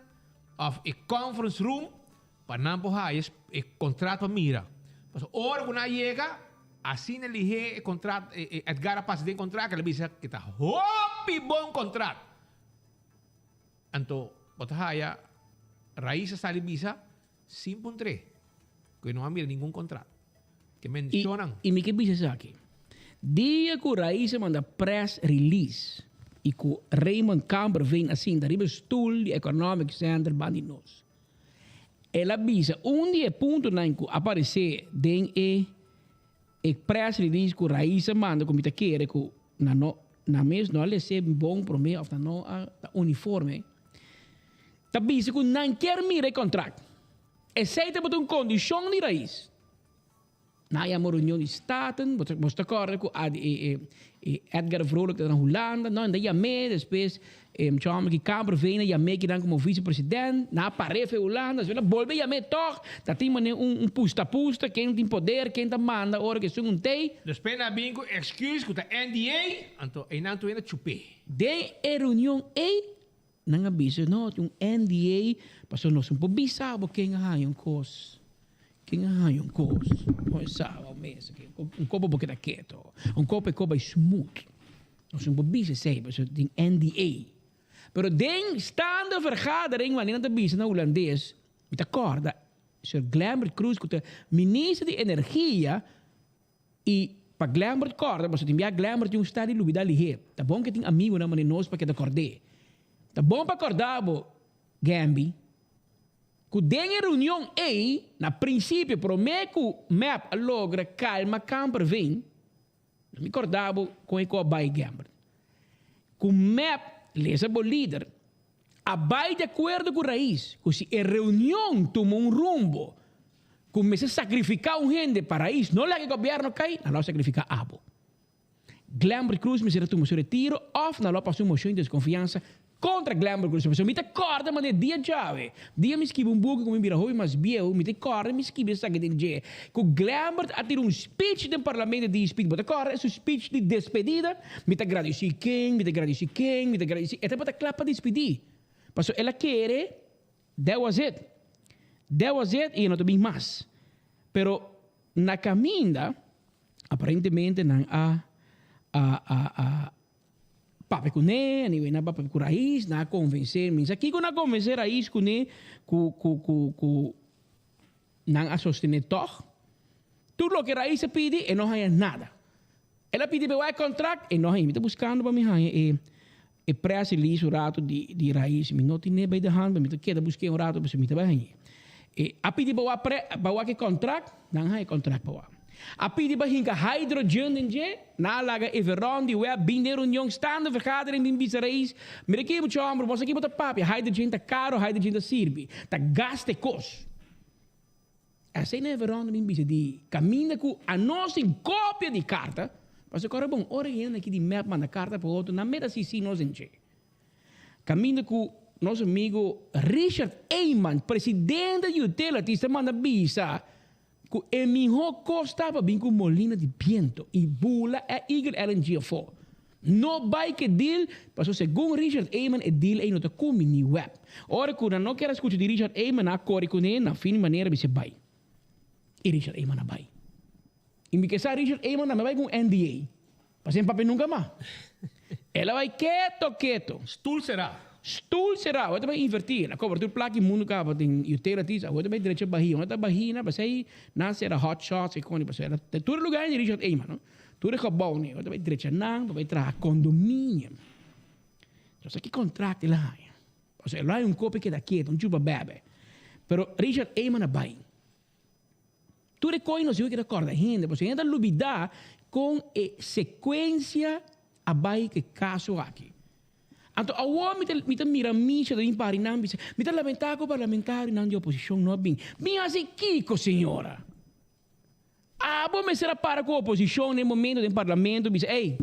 X: of e conference room. Pa nan por haya e contrato pa mira. Pasobra ora cu nan a yega, asina lihé e contrato, Edgar a pasa den contrato, el a bisa cu ta hopi bon contrato. Anto bo ta haya Raiz a sali bisa sin puntr'é cu e no a mira ningun contrato. Ke mencionan.
W: Y mi ke bisa esaki. Dia cu Raiz a manda press release y cu Raymond Kamperveen a sinta riba e stoel di Economic Center ban di nos. El a bisa un di e puntonan ku a paresé den e e press release ku Raiz a manda ku mi ta kere ku nan no nan mes no a les'é bon promé òf nan no a ta uniforme, ta bisa ku nan kier mira e kontrakt. Esei tabata un kondishon di Raiz. Nan a yama reunion di Staten, bo ta bo ta kòrda ku a e e Edgar Vrolijk ta na Hulanda, no, nan ta yam'é, despues e muchacho ki Kamperveen a yam'é kinan komo visepresident, nan a par'é for Hulanda, despues nan a bolbe yam'é tòg, ta tin manera un un pusta pusta, ken tin poder, ken ta manda ora ku esun un tei.
X: Despues nan a bin ku excuse ku ta NDA, anto einan tur hende a chup'é.
W: Den e reunion ei, nan a bisa, no, tin un NDA, pasobra nos no por bisa bo ken a haña un kos. Ken a haña un kos? Bo e sa bo mes aki. Un kopo bo keda keto. Un kopo e kopo bai smooth. Nos no por bisa esei pasobra tin NDA. Pero den staande vergadering wanneer nan ta bisa na Hulandes, mi ta kòrda Sir Glenbert Croes ku ta minister di energia i. Pa Glembert kòrda, pasobra tin bia Glembert tin un stèl di lubidá lihé. Ta bon ku e tin amigunan manera nos pa keda kòrd'é. Ta bon pa kòrda bo, Gemby, ku den e reunion ei, na prinsipio promé ku mep a logra kalma Kamperveen, No mi corda bo con e cu a bay Gambert. Cu mep, lesa bo lider, a bay di acuerdo cu Raiz cu si e reunion tuma un rumbo cu mester sacrifica un hende pa Raiz no laga e gobierno cay, nan lo a sacrifica abo. Glembert Cruz mester a tuma su retiro of nan lo a pasa un mocion di desconfiansa Kontra Glenbrook Cruz. Pasobra mi ta kòrda manera dia djawe, dia mi skibi un buki ku mi bira hopi mas bieu, mi ta kòrda mi skibi esaki den dje, ku Glenbert a tira un speech den parlamento di speech. Bo ta kòrda su speech di despedida? Mi ta gradisí ken, mi ta gradisí ken, mi ta gradisí. E tabata kla pa despidí. Pasobra el a kere that was it. That was it i e no ta bin mas. Pero na kaminda aparentemente nan a a a a. Papia kuné, anyway nan papia ku Rais, nan a konvensé, mi sa kiko nan a konvensé Rais kuné ku ku ku ku nan a sostené tòg. Tur loke Rais a pidi e no haña nada. El a pidi pa e wak e kontrakt, e no haña. Mi ta buskando pa mi haña e e press release un ratu di di Rais, mi no tin'é bij de hand, mi ta keda busk'é un ratu pasobra mi ta bai hañ'é. E a pidi pa wak pre pa wak e kontrakt, nan haña e kontrakt pa wak. A pidi pa hinka hydrogen den dje, nan a laga e Veron di web bin den reunion staande vergadering bin bisa Reis, mira ki mucha homber, boso aki bo ta papia, hydrogen ta caro, hydrogen ta sirbi, ta gasta e cos. Esey nan e Veron bin bisa di caminda cu anos tin copia di carta, pasobra cora bon, ora e hende aki di mep manda carta pa otro, nan meta si si nos den dje. Caminda cu nos amigo Richard Eman, presidente di Utilities ta manda bisa Ku e mihó kos ta pa bin ku molina di biento i bula e Eagle LNG afó. No bai ku e deal, pasobra segun Richard Eman e deal ei no ta kumbiní web. Ora ku nan no kier a skucha di Richard Eman nan a kore kuné na fin manera bis'é bai. I Richard Eman a bai. I mi ke sa Richard Eman tambe a bai ku un NDA. Pasobra e papia nunka mas. El a bai keto keto.
X: Stoel será.
W: Stoel será. Awor ta bai invertí. El a kobra tur plaka i mundu kaba den utilities. Awor ta bai drecha bahia. Unda ta bahia pasei nan sera hot shots i koni pasei. Ta tur e lugar di Richard Eman no. Tur e gebouw ni. Awor ta bai drecha nan pa bai traha condominium. Entonces aki contract el a haña. Pasobra el a haña un kopi keda keto, un chupa bebe. Pero Richard Eman a bai. Tur e koi nos dibi keda kòrda hende, pasobra hende ta lubidá kon e sekuensia a bai ku e kaso aki. Anto awor mi ta mi ta mira Misha ta bin pari nan bisa, mi ta lamentá ku parlamentarionan di oposishon no a bin. Bin hasi kiko señora? Abo mester a para ku oposishon na e momento den parlamento bisa, ey,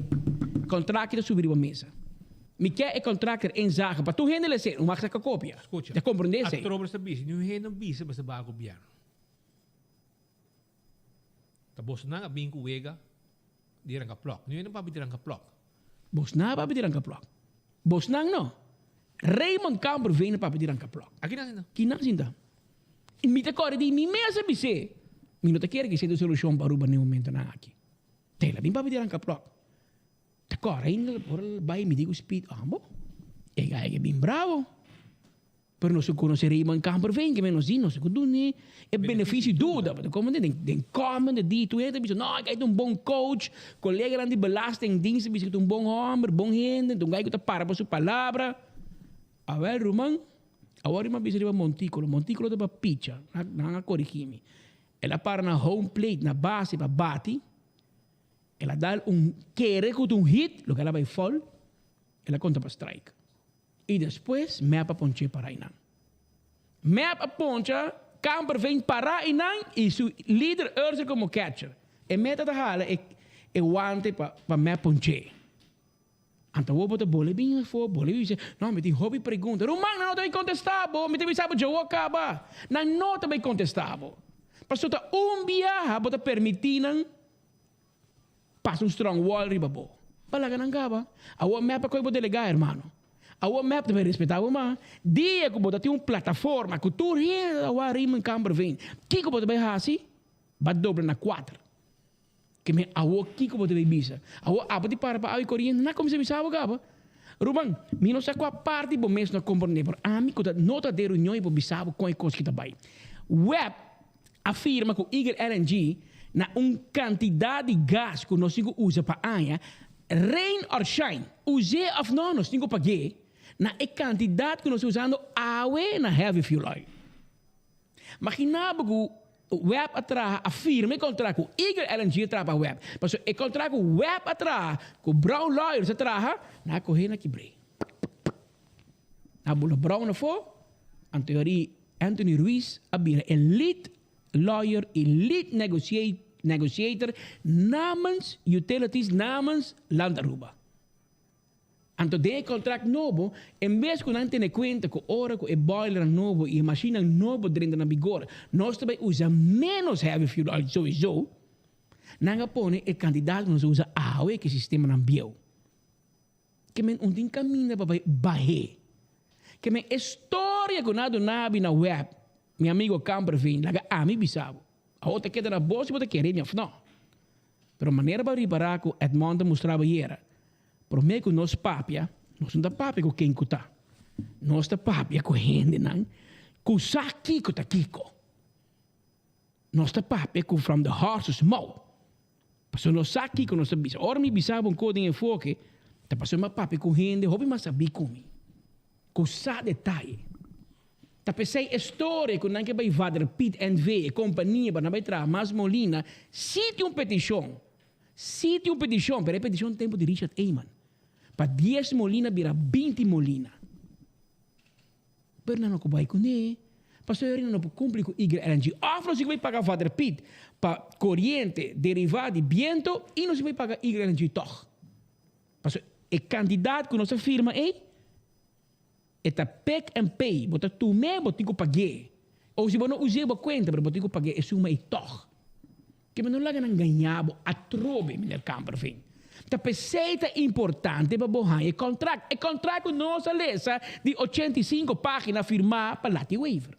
W: kontrakt ta subi riba mesa. Mi ke e kontrakt er inzage pa tur hende lese, no mag saka kopia.
X: Skucha,
W: Ta komprendé esei.
X: Atrobe ta bisa, niun hende no bisa mester baha gobièrnu. Ta bosnan a bin ku wega di ranka plòk. Niun hende no papia di ranka plòk.
W: Bosnan a papia di ranka plòk. Bosnan no. Raymond Kamperveen a papia di ranka plòk.
X: A kinan sinta?
W: Kinan sinta. I mi ta kòrda di mi mes a bis'é, mi no ta kere ku esei ta e solushon pa Aruba na e momentonan aki. Ta el a bin papia di ranka plòk. Ta kòrda ainda ora el bai mi di ku Speed, Ambo, e gai ke bin bravo. Pero nos a conoce Raymond Kamperveen, ke men nos di nos a dun'e e beneficio di duda. Bo ta comprende? Den den comment di tur hende ta bisa, no, e guy ta un bon coach, coleganan di belastingdienst ta bisa ku ta un bon homber, bon hende, ta un guy ku ta para pa su palabra. Awel ruman, awor mi a bisa riba Monticulo, Monticulo ta pa picha, nan a corigi mi. El a para na home plate, na base pa bati, el a dal un kere ku ta un hit, loke el a bai foul, el a konta pa strike. I despues mep a ponch'é para einan. Mep a poncha Kamperveen para einan i su lider Urzer komo catcher. E meta ta hala e e wante pa pa mep ponch'é. Anto awor bo ta bole bin afó, bole bin bisa, no, mi tin hopi pregunta. Ruman, nan no ta bin kontestá bo, mi ta bisa bo djawo kaba. Nan no ta bin kontestá bo. Pasobra ta un biaha bo ta permití nan Pasa un strong wall riba bo. Pa laga nan kaba. Awor mep a koe bo delegá, hermano. Awor mep ta bay respetá bo mas. Dia ku bo ta tin un plataforma ku tur hende ta wak Raymond Kamperveen, kiko bo ta bay hasi? Ba dobla na kuater. Ke men awor kiko bo ta bay bisa? Awor abo di para pa awa i koriente na kuminsá bisa bo kaba. Ruman, mi no sa kua parti bo mes no a komprondé, pero ami ku ta no ta den reunion i por bisa bo kon e kos ki ta bay. Web a firma ku Eagle LNG. Na un kantidat di gas ku nos tin ku usa pa aña, rain or shine, us'é òf no, nos tin ku pag'é na e kantidat ku nos ta usando awe na heavy fuel oil. Maginá bo ku web a traha, a firma e kontrakt ku Eagle LNG a traha pa web. Pasobra e kontrakt ku web a traha, ku Brown Lawyers a traha, nan a kohe na kibr'é. Nan a bula Brown afó, anto e ora Anthony Ruiz a bira e lead lawyer y lead negotiator namens Utilities namens Land Aruba. Anto den e contract nobo, en bes cu nan tene cuenta cu ora cu e boilernan nobo y e machinenan nobo drenta na bigor, nos ta bay usa menos heavy fuel oil sowieso, nan a pone e cantidad cu nos ta usa awe cu e sistemanan bieu. Ke men un tin kaminda pa bai bah'é. Ke men e storia ku nan a duna mi na web, mi amigo Kamperveen, laga ami bisa bo. Awor ta keda na bo si bo ta kere mi òf nò. Pero manera bo a ripará ku Edmond ta mustra bo ayera, promé ku nos papia, nos no ta papia ku ken ku ta. Nos ta papia ku hendenan ku sa kiko ta kiko. Nos ta papia ku from the horse's mouth. Pasobra nos sa kiko nos ta bisa. Ora mi bisa bo un kos den enfoke, ta pasobra mi a papia ku hende hopi mas sabí ku mi, ku sa detaye. Ta p'esei e storia ku nan ke bai Vader Piet NV, e kompania pa nan bai traha mas molina, sí tin un petishon, sí tin un petishon, pero e petishon tempu di Richard Eman, pa dies molina bira 20 molina. Pero nan no ku bai kuné. Pasobra nan no por kumpli ku YLNG. Òf nos tin ku bai paga Vader Piet pa koriente derivá di biento i nos tin ku bai paga YLNG tòg. Pasobra e kantidat ku nos a firma ei, e ta pick and pay. Bo ta tum'é, bo tin ku pag'é. O si bo no us'é bo kuenta, pero bo tin ku pag'é e suma ei tòg. Ke bo no laga nan gañá bo atrobe, meneer Kamperveen. Ta p'esei ta importante pa bo haña e kontrakt. E kontrakt ku nos a lesa di 85 página firmá pa Lati Wever.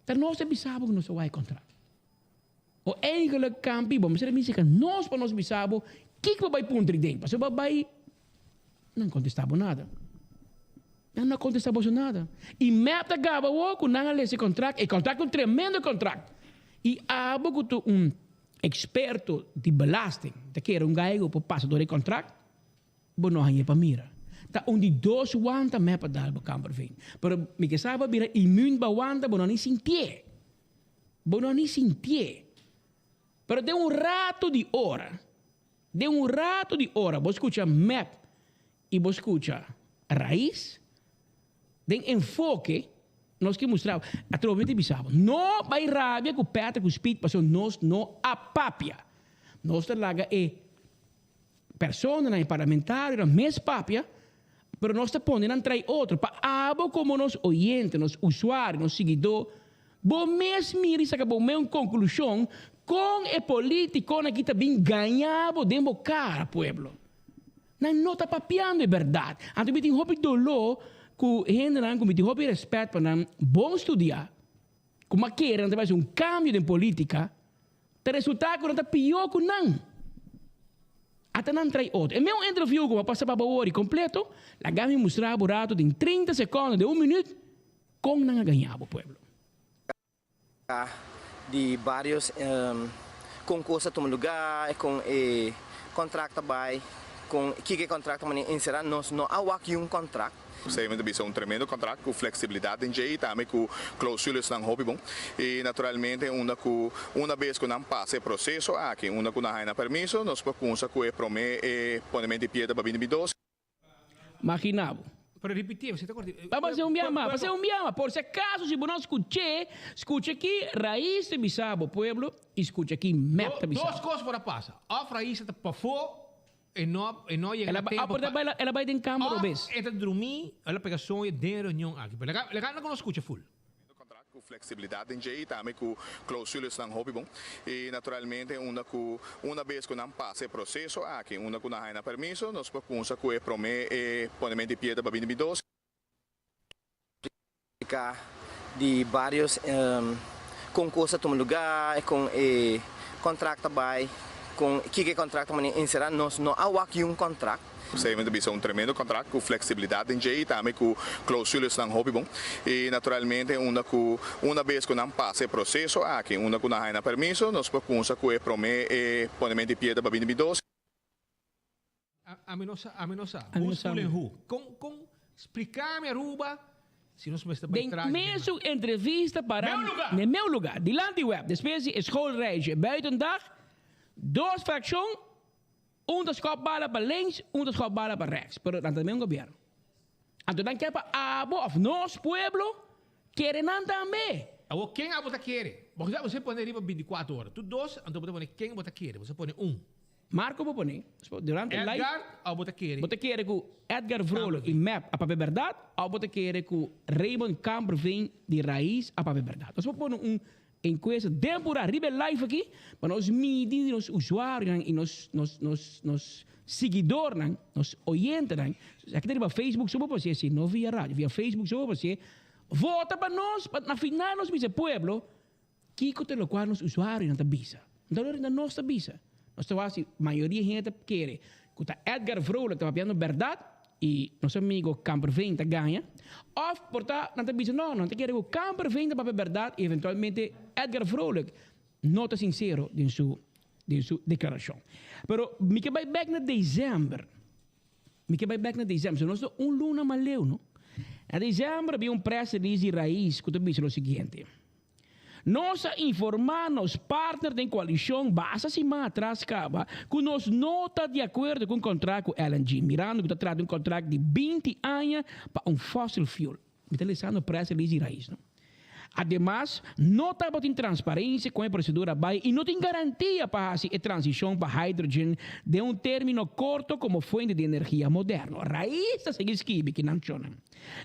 W: Ta nos a bisa bo ku nos a wak e kontrakt. O eigenlijk, Kampi, bo mester a bisa ka nos pa nos bisa bo kiko bo bai puntra den. Pasobra bo bai, nan kontestá bo nada. Nan no a kontestá boso nada. I mep ta gaba awor ku nan a lesa e kontrakt. E kontrakt ta un tremendo kontrakt. I abo ku ta un eksperto di belasting ta kere un gai ku por pasa dor e kontrakt, bo no hañ'é pa mira. Ta un di dos wanta mep a dal bo Kamperveen. Pero mi ke sa bo a bira immuun pa wanta, bo no a ni sintié. Bo no a ni sintié. Pero den un rato di ora, den un rato di ora bo skucha mep i bo skucha rais, den enfoke nos ke mustra bo, atrobe mi ta bisa bo, no bai rabia ku Patrick ku Speed pasobra nos no a papia. Nos ta laga e personanan, e parlamentarionan mes papia, pero nos ta pone nan trai otro pa abo komo nos oyente, nos usuario, nos siguidó, bo mes mira i saka bo mes un konklushon kon e politikonan aki ta bin gaña bo den bo kara, pueblo. Nan no ta papiando e bèrdat. Anto mi tin hopi doló ku hendenan ku mi tin hopi rèspèt pa nan bon studiá, ku mi a kere nan ta bai hasi un kambio den polítika, ta resultá ku nan ta pió ku nan. Ata nan trai otro. E meu interview ku mi a pasa pa bo awor i kompleto, laga mi mustra bo rato den 30 sekònde, den un minüt, kon nan a gaña bo pueblo.
G: Di varios con cos a tuma lugar, con e contract ta bay, con kiko e contract ta mane encera, nos no a wak yun contract.
E: Esei mi ta bisa un tremendo contract cu flexibilidad den dje y tambe cu clausulesnan hopi bon. Y naturalmente unda cu una bes cu nan pasa e proceso aki, unda cu nan haya nan permiso, nos por cunsa cu e prome e ponemento di piedra pa 2022.
W: Magina bo.
X: Pero ripití, si ta corti.
W: Pa pasa un bia mas, pasa un bia mas. Por si acaso si bo no scuché, scucha aki Raiz ta bisa bo pueblo y scucha aki mep ta bisa bo.
X: Dos cos por a pasa. Of Raiz ta pafó e no e no yega na tempo pa.
W: El a bai den camber obes.
X: Of e ta drumí, el a pega soño den e reunion aki. Pero laga laga nan cu no scucha full.
E: Contract cu flexibilidad den dje y tambe cu clausulesnan hopi bon. Y naturalmente unda cu una bes cu nan pasa e proceso aki, unda cu nan haya nan permiso, nos por cunsa cu e prome e ponemento di piedra pa 2022.
G: Di varios con cos a tuma lugar, con e contract ta bay. Con kiko e contract ta mane encera nos no a wak yun contract.
E: Esei mi ta bisa un tremendo contract cu flexibilidad den dje y tambe cu clausulesnan hopi bon. Y naturalmente unda cu una bes cu nan pasa e proceso aki, unda cu nan haya nan permiso, nos por cunsa cu e prome e ponemento di piedra pa binti bintidos.
X: Ami no sa, ami no sa.
W: Ami no
X: Who's
W: sa.
X: fooling who? Con, con, splicami Aruba si nos mester bay
W: Den
X: tras di
W: mesun entrevista para
X: Meu lugar!
W: den meu lugar, dilanti web, despues di e schoolreisje buitendag, dos fraccion, un ta skop bala pa links, un ta skop bala pa rechts, pero nan ta den gobierno. Anto nan kier pa abo of nos pueblo kere nan tambe.
X: Awor ken abo ta kere? Bo sa bo sa pone riba binticuatro ora. Tur dos, anto bo ta pone ken bo ta kere. Bo sa pone un.
W: Marco bo pone durante live.
X: Edgar of bo ta kere.
W: Bo ta kere ku Edgar Vrolijk i mep a papia bèrdat of bo ta kere ku Raymond Kamperveen di Raiz a papia bèrdat? Nos por pone un enkuesta den pura riba e live aki pa nos midi di nos usuarionan i nos nos nos nos siguidornan, nos oyentenan. Aki ta riba Facebook so bo por hasié si no via radio, via Facebook so bo por hasié. Vota pa nos pa na final nos bisa e pueblo Kiko ta lokual nos usuarionan ta bisa? No ta loke nos ta bisa. Nos ta wak si mayoria hende ta kere ku ta Edgar Vrolijk ta papiando bèrdat i nos amigo Kamperveen ta gaña. Òf por ta nan ta bisa no, nan ta kere ku Kamperveen ta papia bèrdat i eventualmente Edgar Vrolijk no ta sinsero den su den su deklarashon. Pero mi ke bai bèk na desèmber. Mi ke bai bèk na desèmber. So nos ta un luna mas leu, no? Na desèmber habia un press release di Raiz ku ta bisa lo siguiente. Nos a informá nos partner den koalishon basta siman atras kaba ku nos no ta di akuerdo ku un kontrakt ku LNG, mirando ku ta trata di un kontrakt di 20 aña pa un fossil fuel. Mi ta lesando press release di Raiz, no. Ademas, no tabatin transparensia kon e prosedura bai i no tin garantia pa hasi e transishon pa hydrogen den un término korto komo fuente di energia moderno. Raiz ta sigui skibi ki nan shonnan.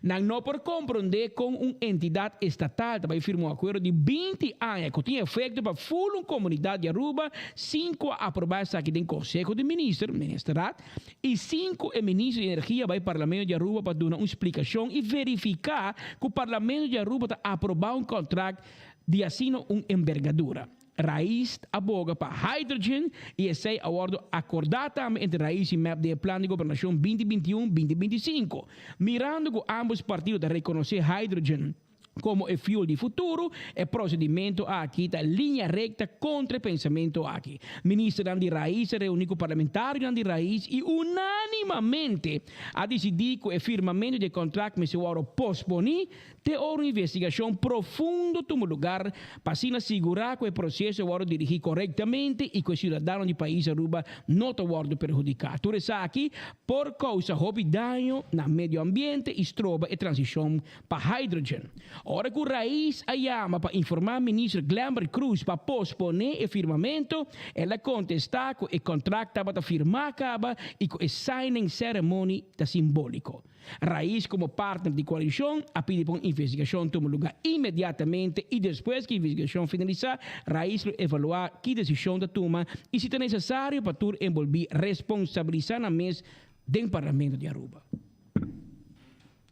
W: Nan no por komprondé kon un entidat estatal ta bai firma un akuerdo di 20 aña ku tin efekto pa ful un komunidat di Aruba sin ku a aprobá esaki den Konseho di Minister, Ministerraad, i sin ku e Minister di Energia bai Parlamento di Aruba pa duna un splikashon i verifiká ku Parlamento di Aruba ta aprobá un kontrakt di asina un embergadura. Raiz a boga pa hydrogen y esey a wordo acorda tambe entre Raiz y mep den e plan di gobernacion binti 21, binti 25. Mirando cu ambos partido ta reconoce hydrogen como e fuel di futuro, e procedimento aki ta linea recta contra e pensamento aki. Ministernan di Raiz a reuni cu parlamentarionan di Raiz y unanimamente a dicidi cu e firmamento di e contract mester wordo posponi Te ora un investigashon profundo tuma lugar pa asina sigurá ku e proseso a wòrdu dirigí korektamente i ku e siudadano di pais Aruba no ta wòrdu perhudiká. Tur esaki por kousa hopi daño na medio ambiente i stroba e transishon pa hydrogen. Ora ku Raiz a yama pa informá Minister Glenbert Croes pa posponé e firmamento, el a kontestá ku e kontrakt tabata firmá kaba i ku e signing ceremony ta simbóliko. Raiz komo partner di koalishon a pidi pa un investigashon tuma lugá inmediatamente i despues ku e investigashon finalisá, Raiz lo evaluá ki desishon ta tuma i si ta nesesario pa tur enbolbí responsabilisá nan mes den Parlamento di Aruba.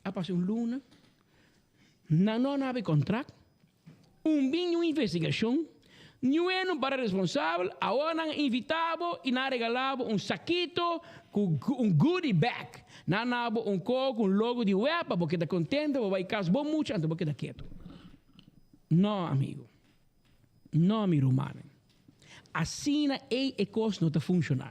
W: A pasa un luna, nan no a naba e kontrakt. Un bin un investigashon, niue no para responsabel, awor nan a invita bo i nan a regala bo un sakito ku un goodie bag. Nan a na bo un koko ku un logo di web pa bo keda kontento, bo bai kas bon mucha anto bo keda ketu. No amigo, no mi rumannan. Asina ei e kos no ta funshoná.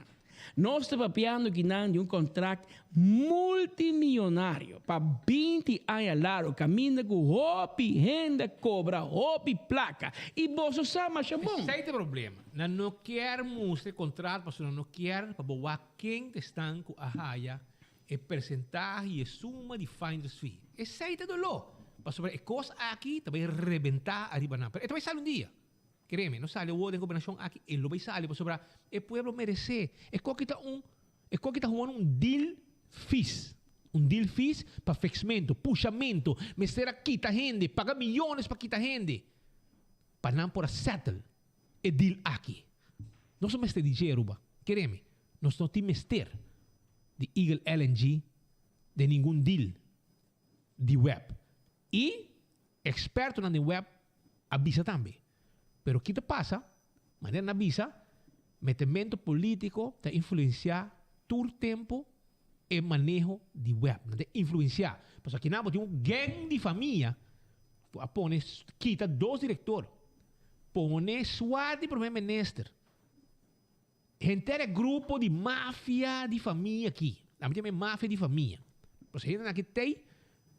W: Nos ta papiando kinan di un kontrakt multimionario pa 20 aña largo kaminda ku hopi hende a kobra hopi plaka i boso sa masha bon.
X: Esei ta e problema. Nan no kier mustra e kontrakt pasobra nan no kier pa bo wak ken ta esnan ku a haya e persentahe i e suma di finder's fee. Esei ta doló pasobra e kos aki ta bai rebentá ariba nan. Pero e ta bai sali un dia. Créeme, no sali awor den gobernacion aki, e lo bay sali pasobra e pueblo merece. E koki ta un, e koki ta gewoon un deal vies. Un deal vies pa fixmento, pushamento, mester a kita hende, paga miyones pa kita hende, pa nan por a settle e deal aki. Nos no mester di dje Aruba, kereme, nos no tin mester di Eagle LNG den ningun deal di web. Y expertonan den web a bisa tambe. Pero ki ta pasa? Manera nan a bisa, Metemento politico ta influencia tur tempo e maneho di web. Nan ta influencia. Pasobra akinan bo tin un gang di famia cu a pone kita dos director, pone swa di prome minister. Henter e grupo di mafia di famia aki. Nan mi ta yama e mafia di famia. Pasobra hendenan aki t'ey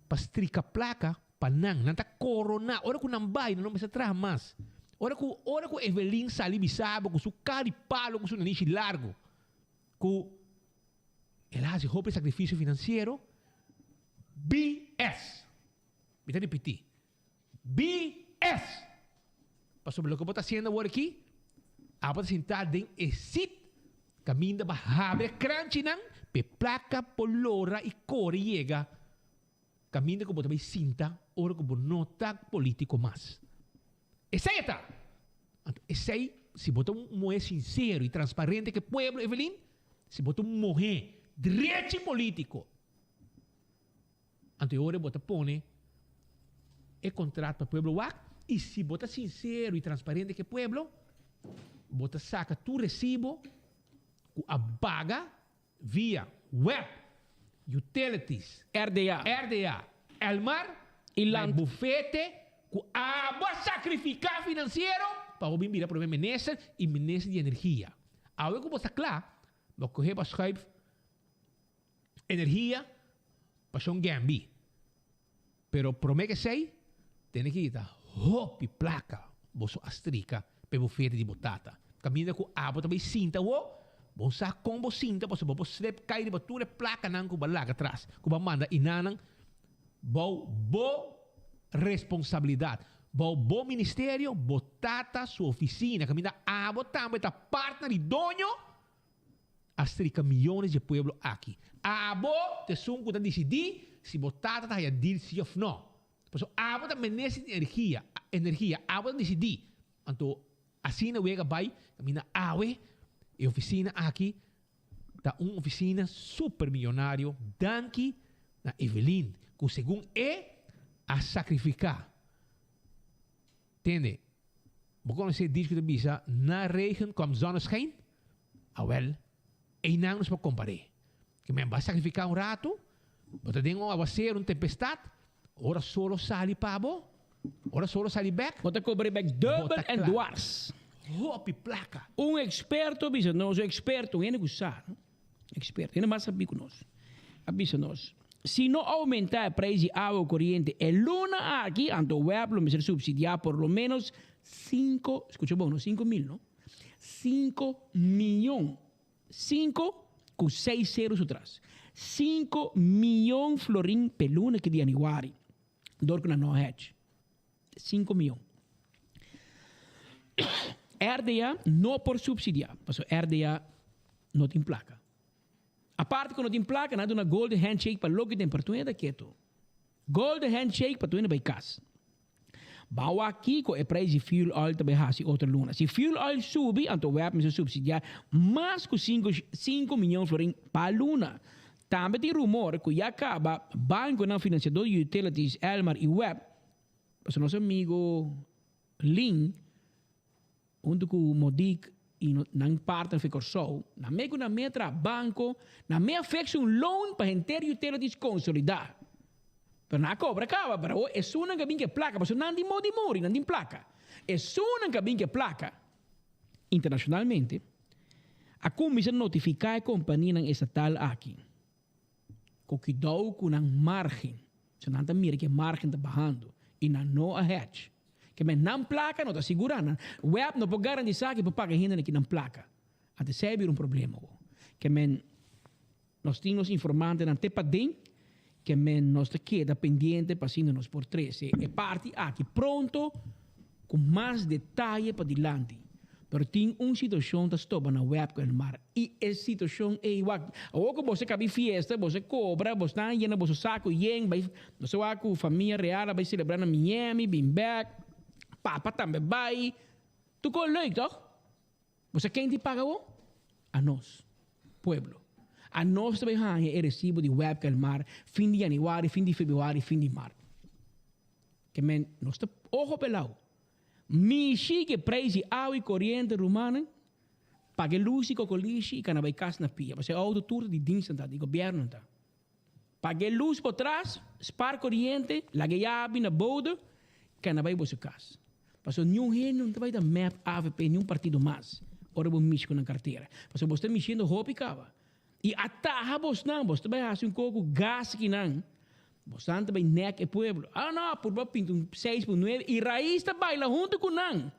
X: pa strika placa pa nan. Nan ta corona. Ora cu nan bay nan no mester traha mas. Ora cu ora cu Evelyn sali bisa bo cu su cara di palo cu su nanishi largo cu el a haci hopi sacrificio financiero, BS! Mi ta ripiti, BS! Pasobra loke bo ta haciendo awor aki, abo ta sinta den e seat caminda pa habri e cranchinan p'e placa por lora y core yega caminda cu bo ta bay sinta ora cu bo no ta politico mas. Esey e ta! Anto esey, si bo ta un muhe sincero y transparente cu e pueblo, Evelyn, si bo ta un muhe drechi politico, Anto e ora bo ta pone e contrato pa pueblo wak y si bo ta sincero y transparente cu e pueblo, bo ta saca tur recibo cu a baga via web, utilities,
W: RDA,
X: RDA, Elmar
W: y
X: na e
W: Land.
X: bufete cu abo a sacrifica financiero pa bo bin bira prome minister y minister di energia. Awe cu bo ta cla, bo coge bo schuif Energia, Pashon Gambi. Pero prome ke esei, tene ki ta hopi plaka boso a strika p'e bufete di bo tata. Kaminda ku abo ta bai sinta awo, bo sa kon bo sinta pasobra bo por slep kai riba tur e plakanan ku bo a laga atras, ku bo a manda inanan bou bo responsabilidat, bou bo ministerio, bo tata su ofisina, kaminda abo tambe ta partner di doño. A strika miyones dje pueblo aki. Abo ta esun ku ta disidí si bo tata ta haya deal sí òf nò. Pasobra abo ta minister di energia, energia, abo ta disidí. Anto asina wega bai kaminda awe e ofisina aki ta un ofisina super miyonario danki na Evelyn ku segun e a sakrifiká. Tende, bo konosé e dicho ku ta bisa, Na regen komt zonneschijn? Awel, einan nos por kompar'é. Ke men bo a sakrifiká un ratu, bo ta den un awaseru, un tempestat, ora solo sali pa bo, ora solo sali bèk,
W: Bo ta kobr'é bèk
X: bo
W: dubbel
X: ta
W: en
X: kla.
W: dwars.
X: Hopi plaka.
W: Un eksperto a bisa nos, un eksperto, un hende ku sa, no? Eksperto, hende mas sabí ku nos, a bisa nos, Si no oumentá e preis di awa ku koriente e luna aki, anto web lo mester supsidiá por lo ménos sinku, skucha bon, no 5000 no, sinku miyon, sinku ku seis seros atras, sinku miyon florin p'e luna aki di yanüari, dor ku nan no a hèch. Sinku miyon. RDA no por supsidiá, pasobra RDA no tin plaka. Aparte ku no tin plaka, nan a duna golden handshake pa loke den por tur hende ta ketu. Golden handshake pa tur hende bai kas. Ban wak kiko e preis di fuel oil ta bai hasi otro luna. Si fuel oil subi, anto web mester supsidiá mas ku sinku miyon florin pa luna. Tambe tin rumor ku ya kaba bankonan finansiadó di utilities Elmar i web, pasobra nos amigo Lin huntu ku Modic i nan partner fi Kòrsou, nan me ku nan me a traha banko, nan me a fix un loan pa henter utilities konsolidá. Pero nan a kobra kaba, pero awor esunnan ku a bin ku e plaka, pasobra nan tin modi muri, nan tin plaka. Esunnan ku a bin ku e plaka internashonalmente a kuminsá notifiká e kompanianan estatal aki ku kidou ku nan margen. So nan ta mira ku e margen ta bahando i nan no a hedge. Ke men nan plaka no ta sigurá nan. Web no por garantisá ku e por paga hendenan ki nan plaka. Anto esei a bira un problema awor. Ke men nos tin nos informantenan te paden, ke men nos ta keda pendiente pa asina nos por trese e parti aki pronto ku mas detaye padilanti. Pero tin un situacion ta stoba na web cu Elmar y e situacion ey wak awor cu boso cabi fiesta boso cobra boso ta yena boso saco yen bay boso wak cu famia real a bay celebra na Miami bin bek papa tambe bay tur cos leuk toch boso ken tin paga awor anos pueblo anos ta bay haya e recibo di web cu Elmar fin di januari fin di februari fin di mart ke men nos ta ojo pelao. Mishi ke preis di awa i koriente rumannan. Paga e lus di kokolishi i kana bai kas na pia. Pasobra e outo tur ta di dienst ta, di gobièrnu ta. Paga e lus por tras, spar koriente, laga e yabi na bode, kana bai boso kas. Pasobra niun hende no ta bai ta mep, avp, niun partido mas ora bo mishi ku nan kartera. Pasobra bo ta mishiendo hopi kaba. I a taha bosnan, bos ta bai hasi un koko gas kinan, bosnan ta bai nek e pueblo. Ah no, purba pinta un seis por nuebe i Raiz ta baila huntu ku nan.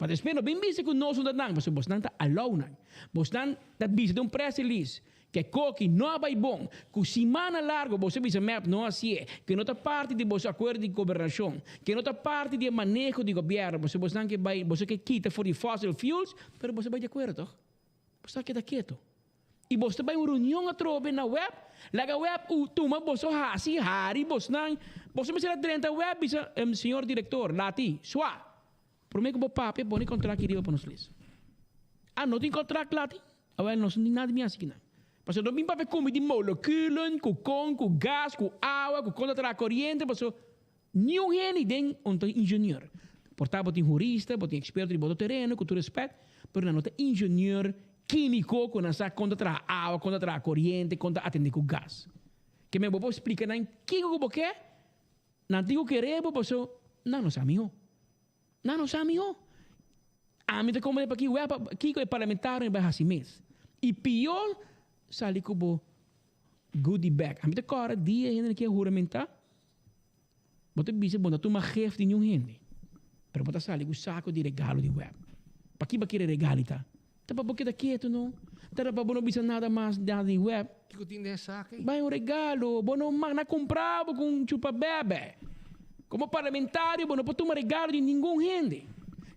W: Pa despues no bin bisa ku nos no ta nan, pasobra bosnan ta alou nan. Bosnan ta bisa den un press release ku e koki no a bai bon, ku simana largo boso a bisa mep no hasié, ku no ta parti di boso akuerdo di gobernashon, ku no ta parti di e maneho di gobièrnu, pasobra bosnan ke bai, boso ke kita for di fossil fuels, pero boso a bai di akuerdo tòg? Boso ta keda ketu. I boso ta bai un reunion atrobe na web, laga web u tuma boso hasi, hari bosnan. Boso mester a drenta web bisa, Señor director, lati, swa. Prome ku bo papia pone contract aki riba pa nos lesa. Ah, no tin contract lati? Awel, nos no tin nada di mi hasi kinan. Pasobra no bin papia ku mi di moleculen, ku kon, ku gas, ku awa, ku kon ta traha coriente, pasobra Niun hende den un ta ingenieur. Por ta bo tin hurista, bo tin experto di boto tereno, cu tur respet, pero nan no ta ingenieur quimico cu nan sa con ta traha awa, con ta traha coriente, con ta atende cu gas. Ke men bo por splica nan kico cu bo ke, nan tin cu kere bo paso nan no sa miho. Nan no sa miho. Ami ta comprende paki web kico e parlamentario bai haci mes. Y pior sali cu bo goodie bag. Ami ta cora dia hende nan kier huramenta. Bo ta bisa bo no ta tuma gef di niun hende, pero bo ta sali ku sako di regalo di web. Paki bo kere regali ta? Ta pa bo keda ketu no? Ta pa bo no bisa nada mas nada di web?
X: Kiko tin den e sako ei?
W: Bai un regalo, bo no mag na kumpra bo ku un chupa bebe. Komo parlamentario bo no por tuma regalo di ningun hende.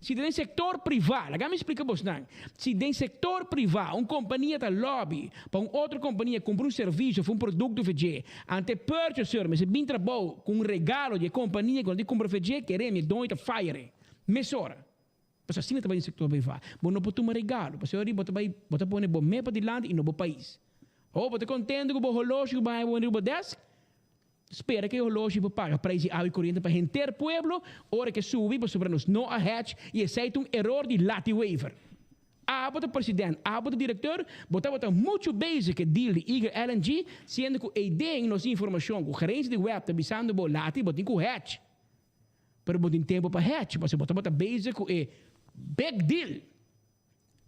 W: Si den sector priva, laga mi splica bosnan, si den sector priva un compania ta lobby pa un otro compania cumpra un servicio of un producto fe dje, ante e purchaser mester bin trabou cu un regalo di e compania cu nan tin cumpra fe dje, kere mi e doño ta fire e. Mesora. Pasobra asina ta bai den sector priva. Bo no por tuma regalo, pasobra ori bo ta bai, bo ta pone bo mes padilanti y no bo pais. Oh, bo ta contento cu bo holoshi cu bo haña bo riba bo desk? Spera ku e holoshi por paga preis di awa i koriente pa henter pueblo ora ku e subi pasobra nos no a hedge i esei ta un eror di Lati Wever. Abo ta president, abo ta directeur, bo tabata muchu bezig ku e deal di Eagle LNG siendo ku eiden nos informashon ku gerencia di web ta bisando bo Lati bo tin ku hedge. Pero bo tin tempo pa hedge pasobra bo tabata bezig ku e big deal.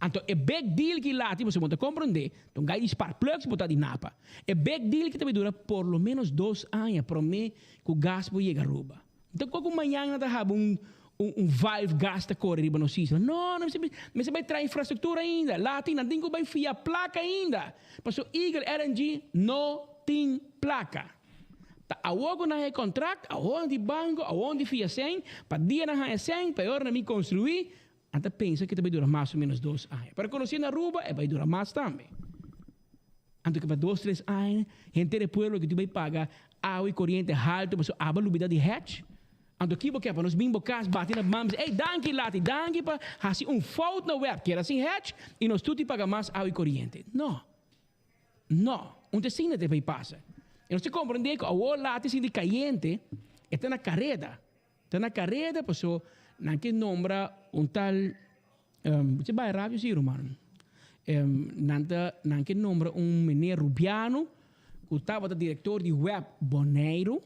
W: Anto e big deal ki lati boso bo ta comprende, ta un gai di sparkplugs bo ta di napa. E big deal ki ta bay dura por lo menos dos aña prome cu gas por yega Aruba. Nta cu cu mañan nan ta haba un un valve gas ta core riba nos isla. No, no mester bay traha infrastructura ainda. Lati nan tin cu bay fia placa ainda. Pasobra Eagle LNG no tin placa. Ta awor cu nan haña contract, awor nan tin banco, awor nan tin fia cen, pa dia nan haña cen, pa e ora nan bin construi, Nan ta pensa ku ta bai dura mas o ménos dos aña. Pero konosí na Aruba e bai dura mas tambe. Anto ke pa dos tres aña henter e pueblo ke tin bai paga awa i koriente haltu pasobra aba lubida di hedge. Anto ki bo ke pa nos bin bo kas bati na man bisa ey danki Lati danki pa hasi un fout na web keda sin hedge i nos tur tin paga mas awa i koriente. No. No. Un ta asina ta bai pasa. I nos ta komprende ku awor Lati sinti kayente e ta na kareda. Ta na kareda paso nan ke nombra un tal bo bai rabia si ruman nan ta nan ke nombra un meneer Rubiano ku tabata direktor di web Boneiru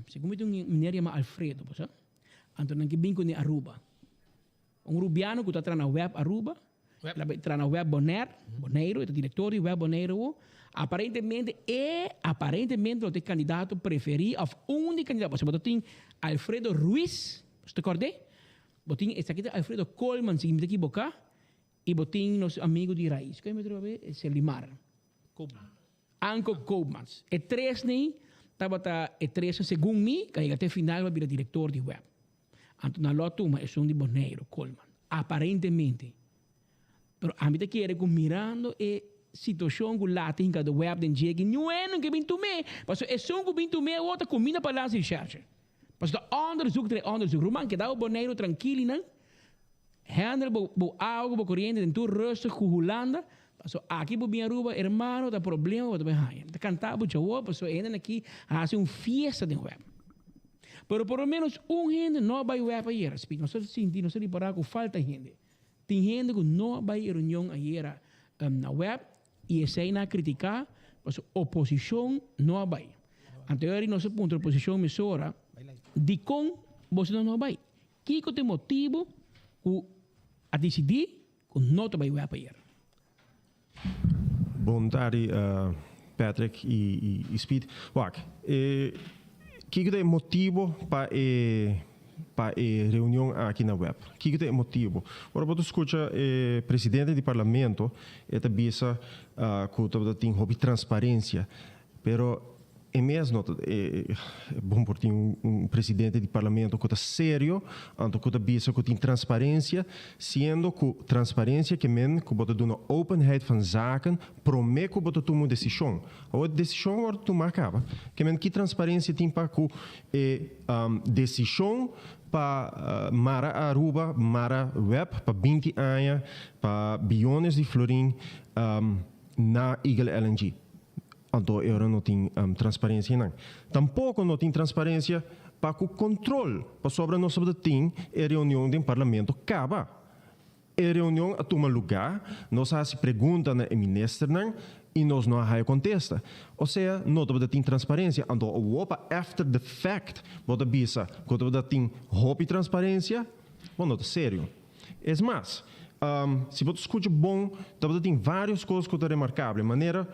W: segun mi ta un meneer yama Alfredo bo sa anto nan ke bin kune Aruba. Un Rubiano ku ta traha na web Aruba El a bai traha na Web Bonaire, Boneiru, e ta direktor di Web Boneiru awo. Aparentemente e aparentemente lo ta e kandidato preferí òf un di kandidato. Pasobra bo ta tin Alfredo Ruiz, bo ta kòrd'é? Bo tin esaki ta Alfredo Koolman si mi ta kiboká, i bo tin nos amigu di Raiz, kon mi ta papia? Selimar.
X: Koopman.
W: Anko Koopmans. E tresnan tabata e tresnan segun mi ku a yega te final pa bira direktor di Web. Anto nan lo a tuma esun di Boneiru, Koolman. Aparentemente. Pero ami ta kere ku mirando e situashon ku lati hinka de web den dje ki niun hende ke bin tum'é, pasobra esun ku bin tum'é awor ta kuminda pa Landsrecherche. Pasobra ta onderzoek tra e onderzoek. Ruman, keda bo Boneiru trankilinan, handle bo bo awa ku bo koriente den tur rustig ku Hulanda, pasobra aki bo bin Aruba, hermano, ta problema bo ta bai haña. Ta kanta bo djawo pasobra e hendenan aki hasi un fiesta den web. Pero por lo menos un hende no a bai web ayera, Speed. Nos a sinti, nos a ripará ku falta hende. Tin hende ku no a bai e reunion ayera na web i esei nan a kritiká pasobra oposishon no a bai. Anto e ora nos a puntra oposishon mesora, dikon boso no a bai? Kiko ta e motibu ku a disidí ku no ta bai web ayera?
A: Bon tardi Patrick y Speed. Wak, e kiko ta e motibo pa e pa e reunion aki na web? Kiko ta e motibo? Ora bo ta scucha e presidente di parlamento e ta bisa cu tabata tin hopi transparencia. Pero e mes no ta bon por tin un presidente di parlamento cu ta serio, anto cu ta bisa cu tin transparencia, siendo cu transparencia ke men cu bo ta duna openheid van zaken prome cu bo ta tuma un decision. Awor e decision a wordo tuma caba, ke men ki transparencia tin pa cu e decision pa mara Aruba, mara web pa binti aña, pa biyones di florin na Eagle LNG. Anto e ora no tin transparencia nan. Tampoco no tin transparencia pa cu control, pasobra nos tabata tin e reunion den Parlamento caba. E reunion a tuma lugar, nos a haci pregunta na e ministernan y nos no a haya contesta. Osea, no tabata tin transparencia. Anto awor pa after the fact bo ta bisa cu tabata tin hopi transparencia, bo no ta serio. Es mas, si bo ta skucha bon, tabata tin vários kos ku ta remarkabel. Manera,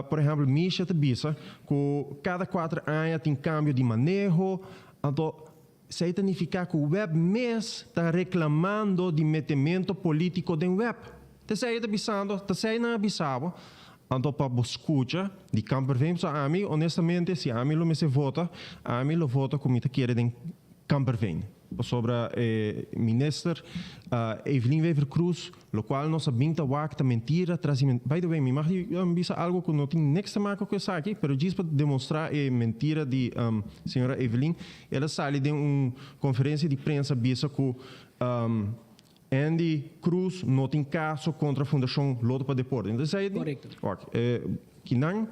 A: por ehèmpel, Misha ta bisa ku kada kuater aña tin kambio di maneho. Anto, esei ta nifiká ku web mes ta reklamando di metemento polítiko den web. Ta esei e ta bisando, ta esei nan a bisa bo. Anto pa bo skucha di Kamperveen, pasobra ami, honestamente, si ami lo mester vota, ami lo vota ku mi ta kere den Kamperveen. Pasobra e minister Evelyn Wever-Croes, locual nos a bin ta wak ta mentira tras di mentira. By the way, mi mag di bisa algo cu no tin niks te maka cu esaki, pero djis pa demostra e mentira di señora Evelyn, el a sali den un conferencia di prensa bisa cu Endy Croes no tin caso contra Fundacion Lotto pa Deporte. Entonces esaki
W: Correcto.
A: Wak, kinan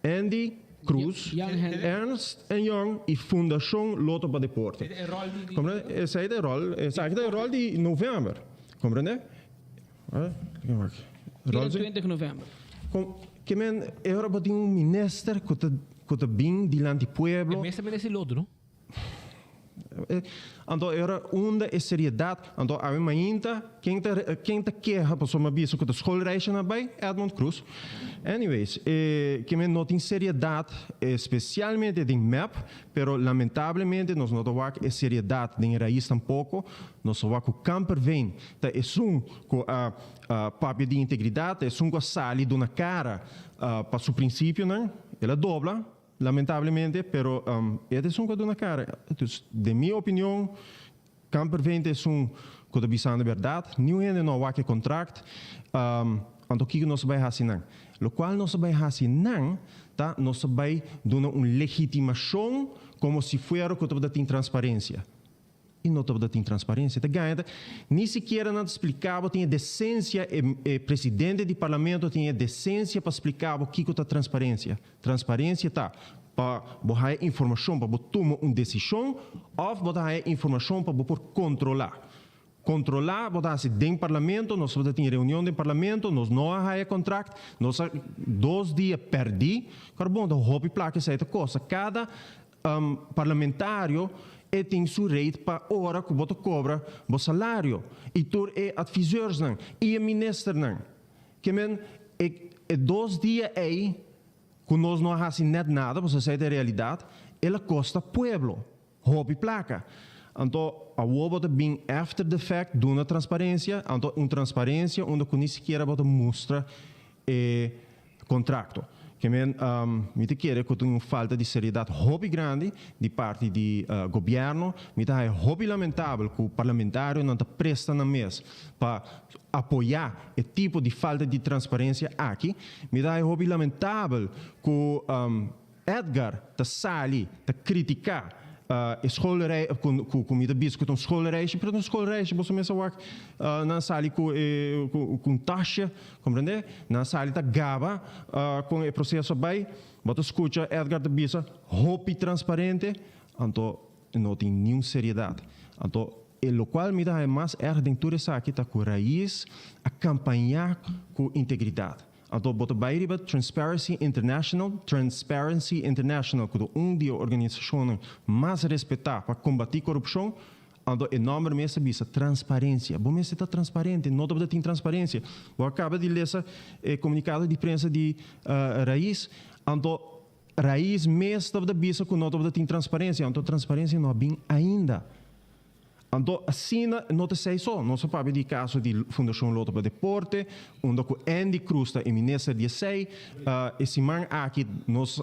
A: Endy Croes, Ernst en Young y Fundacion Lotto pa Deporte. Comprende? Esey ta e rol, esaki ta e rol di november. Comprende?
W: Rol 20 november.
A: Ke men e ora bo tin un minister cu ta cu ta bin dilanti pueblo.
X: E mester merece loto, no?
A: Anto e ora unda e seriedad, anto awe mainta ken ta ken ta keha pasobra mi a bisa cu ta schoolreisje na bay? Edmond Croes. Anyways, e ke men no tin seriedad especialmente den mep, pero lamentablemente nos no ta wak e seriedad den Raiz tampoco, nos ta wak cu Kamperveen ta esun cu a papia di integridad, ta esun cu a sali duna cara pa su principionan, el a dobla. Lamentablemente, pero e ta esun ku a duna kara. Dus, den mi opinion, Kamperveen ta esun ku ta bisando bèrdat. Niun hende no a wak e kontrakt. Anto kiko nos ta bai hasi nan? Lokual nos ta bai hasi nan ta nos ta bai duna un legitimashon komo si fuera ku tabata tin transparensia. I no tabata tin transparencia. Ta gaña ta ni sikiera nan ta splica bo tin e decencia e e presidente di parlamento tin e decencia pa splica bo kico ta transparencia. Transparencia ta pa bo haya informacion pa bo tuma un decision of bo ta haya informacion pa bo por controla. Controla bo ta haci den parlamento, nos tabata tin reunion den parlamento, nos no a haya contract, nos a dos dia perdi, carbon ta hopi placa esey ta costa cada Parlamentario e tin su rate pa ora cu bo ta cobra bo salario y tur e adviseursnan y e ministernan. Ke men e e dos dia ey cu nos no a haci net nada, pasobra esey ta e realidad, el a costa pueblo hopi placa. Anto awor bo ta bin after the fact duna transparencia, anto un transparencia unda cu ni sikiera bo ta mustra e contracto. Ke men, mi ta kere ku tin un falta di seriedad hopi grandi di parti di gobierno. Mi ta haya hopi lamentabel ku parlamentarionan ta presta nan mes pa apoya e tipo di falta di transparencia aki. Mi ta haya hopi lamentabel ku Edgar ta sali ta critica e schoolrei cu cu mi ta bisa cu ta un schoolreisje pero ta un schoolreisje boso mes a wak nan sali cu e cu un tasje comprende nan sali ta gaba con e proceso a bay bo ta scucha Edgar ta bisa hopi transparente anto no tin niun seriedad anto. E lokual mi ta haña mas erg den tur esaki ta ku Raiz a kampañá ku integridat. Anto bo ta bai riba Transparency International, Transparency International ku ta un di e organisashonnan mas respetá pa kombatí korupshon, anto e nòmber mes ta bisa transparensia. Bo mester ta transparente, no tabata tin transparensia. Bo a kaba di lesa e komunikado di prensa di Raiz, anto Raiz mes tabata bisa ku no tabata tin transparensia, anto transparensia no a bin ainda. Anto asina no ta esei so, nos a papia di kaso di Fundashon Lotto pa Deporte, unda ku Endy Croes ta e minister di esei. E siman aki nos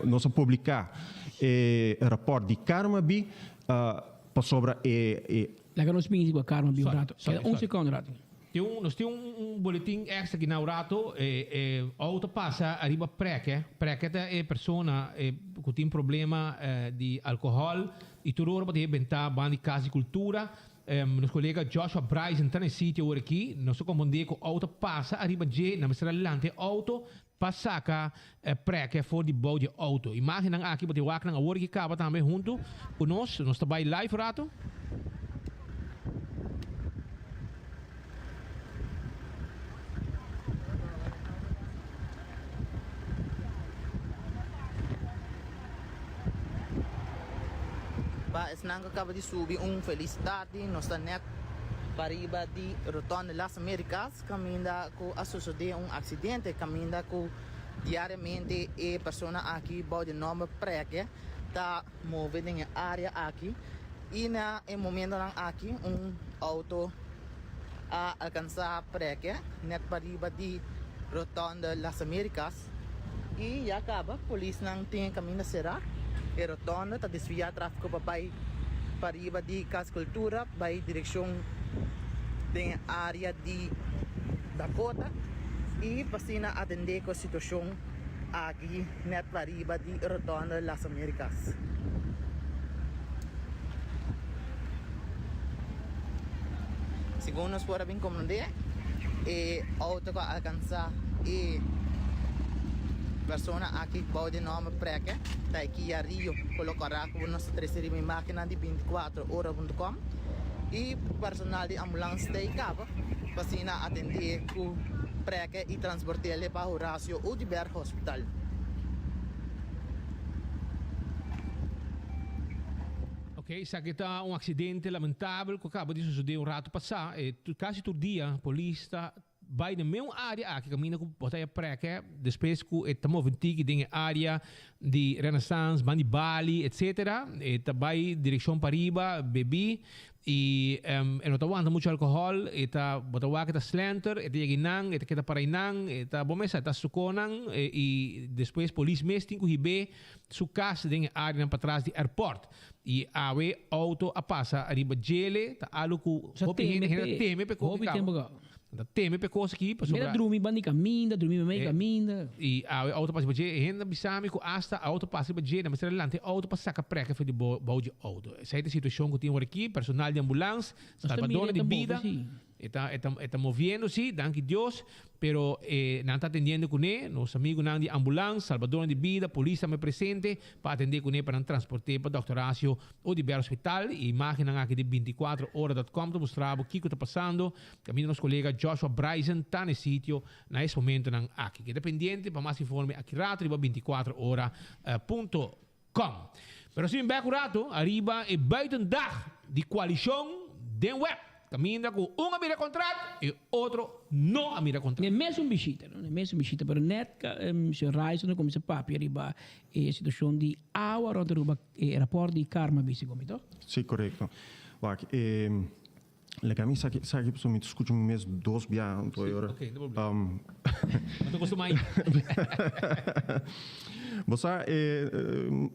A: nos a publiká e rapòrt di Carmabi pasobra e e.
W: Laga nos bini ku Carmabi un rato.
X: Sorry,
W: Keda un
X: sorry.
W: sekondo rato.
X: Tin un, nos tin un, un boletin extra aki na un rato. E, e auto pasa ariba Preke. Preke ta e persona e, ku tin problema di alkohòl. I tur ora bo ta hei bentá banda di Kas di Kultura. Nos kolega Joshua Bryson ta na e sitio awor aki. Nos ta kompondé ku outo pasa ariba dje. Nan mester a lanta e outo pa saka e preke for di bou di e outo. Imágennan aki bo ta wak nan awor aki kaba tambe huntu ku nos. Nos ta bai live rato.
I: Pa esnan ku kaba di subi un felis tardi, nos ta nèt pariba di Rotonde Las Americas kaminda ku a sosodé un aksidente kaminda ku diariamente e persona aki bou di nòmber Preke ta move den e área aki i na e momentonan aki un outo a alkansá Preke nèt pariba di Rotonde Las Americas. Y ya caba polisnan tin e caminda cera. E rotonda ta desvia trafico pa bay pariba di Cas Cultura bay direccion den e area di Dakota y pa asina atende cu e situacion aki net pariba di rotonda Las Americas. Segun nos por a bin comprende e auto cu a alcansa e persona aki bou di nomber Preke ta e Kia Rio color cora cu nos ta trece riba imagennan di 24 ora punto com y personal di ambulance ta ey caba pa asina atende cu Preke y transportele pa Horacio Oduber Hospital.
X: Ok, esaki ta un accidente lamentabel cu a caba di sucede un rato pasa. E casi tur dia polis ta bay den meun area aki caminda cu bo ta haya preke despues cu e ta move un tiki den e area di Renaissance, banda di Bali, etc. E ta bay direccion pariba, bebi y e no ta wanta mucho alcohol, e ta bo ta wak e ta slenter, e ta yega einan, e ta keda para einan, e ta bo mes sa e ta suconan y despues polis mes tin cu hib'e su cas den e areanan patras di airport. Y awe auto a pasa ariba djele, ta algo cu
W: Sa
X: hopi
W: teme
X: hende hende
W: pe,
X: ta teme pe
W: hopi
X: caba.
W: tempo caba.
X: Ta teme pe cos aki pasobra.
W: Mira drumi banda di caminda, drumi memey
X: Eh,
W: caminda.
X: Y awe auto pasa riba dje, e hende a bisa mi cu hasta auto pasa riba dje, nan mester a lanta e auto pa saca preke for di bou dje auto. Esey ta e situacion cu tin awor aki, personal di ambulans,
W: Nos ta mira
X: salbadornan
W: e
X: di
W: ta move
X: bida.
W: si.
X: E ta, e ta, e ta moviendo si, danki Dios, pero e nan ta atendiendo kuné, nos amigunan di ambulans, salbadornan di bida, polis tambe presente pa atendé kuné pa nan transport'é pa Dòkter Horacio Oduber Hospital. E imágennan aki di binticuatro ora dot com ta mustra bo kiko ta pasando. Kaminda nos kolega Joshua Bryson ta na e sitio na es momentonan aki. Keda pendiente pa mas informe aki rato riba binticuatro ora punto com. Pero si bin bek un rato ariba e buitendag di coalicion den web caminda cu un a mira contract y otro no a mira contract.
W: Ne mesun bishita, no? Ne mesun bishita, pero net señor Ryson a cuminsa papia riba e situacion di awa rond Aruba, e rapport di Karma bisti con mi, toch?
A: Si, corecto. Wak, e Leka mi saki saki pasobra mi ta skucha mi mes dos bia anto e ora.
X: Ok, no problema. No ta kostuma ainda.
A: Bo sa e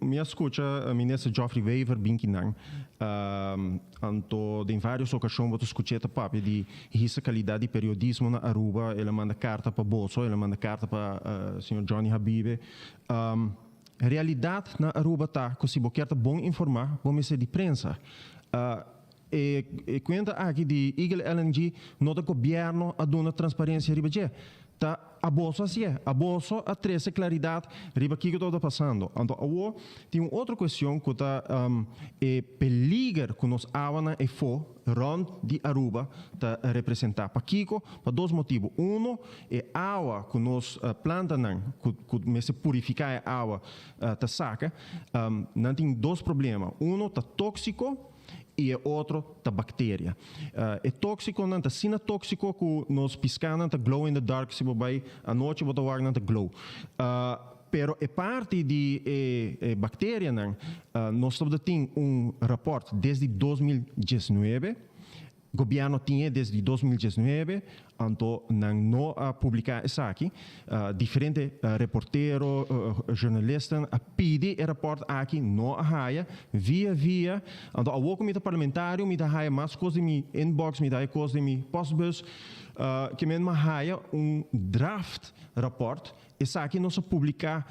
A: mi a skucha Minister Geoffrey Wever bin kinan anto den varios okashon bo ta skuch'é ta papia di hisa kalidat di periodismo na Aruba. El a manda karta pa boso, el a manda karta pa señor Johnny Habibe. Realidat na Aruba ta ku si bo kier ta bon informá bo mester di prensa. E cuenta aki di Eagle LNG no ta gobierno a duna transparencia riba dje. Ta aboso hasié. Aboso a trese klaridat riba kiko tabata pasando. Anto awor tin un otro kuestion ku ta e peliger ku nos awanan efó rònt di Aruba ta representá. Pakiko? Pa dos motibu. Uno, e awa ku nos plantanan ku ku mester purifiká e awa ta saka, nan tin dos problema. Uno ta tóksiko. i e otro ta bakteria. E tóksikonan ta asina tóksiko ku nos piskanan ta glow in the dark, si bo bai anochi bo ta wak nan ta glow. Pero e parti di e bakterianan, nos tabata tin un rapòrt desde 2019, Gobierno tin e desde 2019, anto nan no a publica esaki. Diferente reportero, journalisten a pidi e rapport aki, no a haya. Via via, anto awor cu mi ta parlamentario mi ta haya mas cos den mi inbox, mi ta haya cos den mi postbus, ke men mi a haya un draft rapport. Esaki nos a publica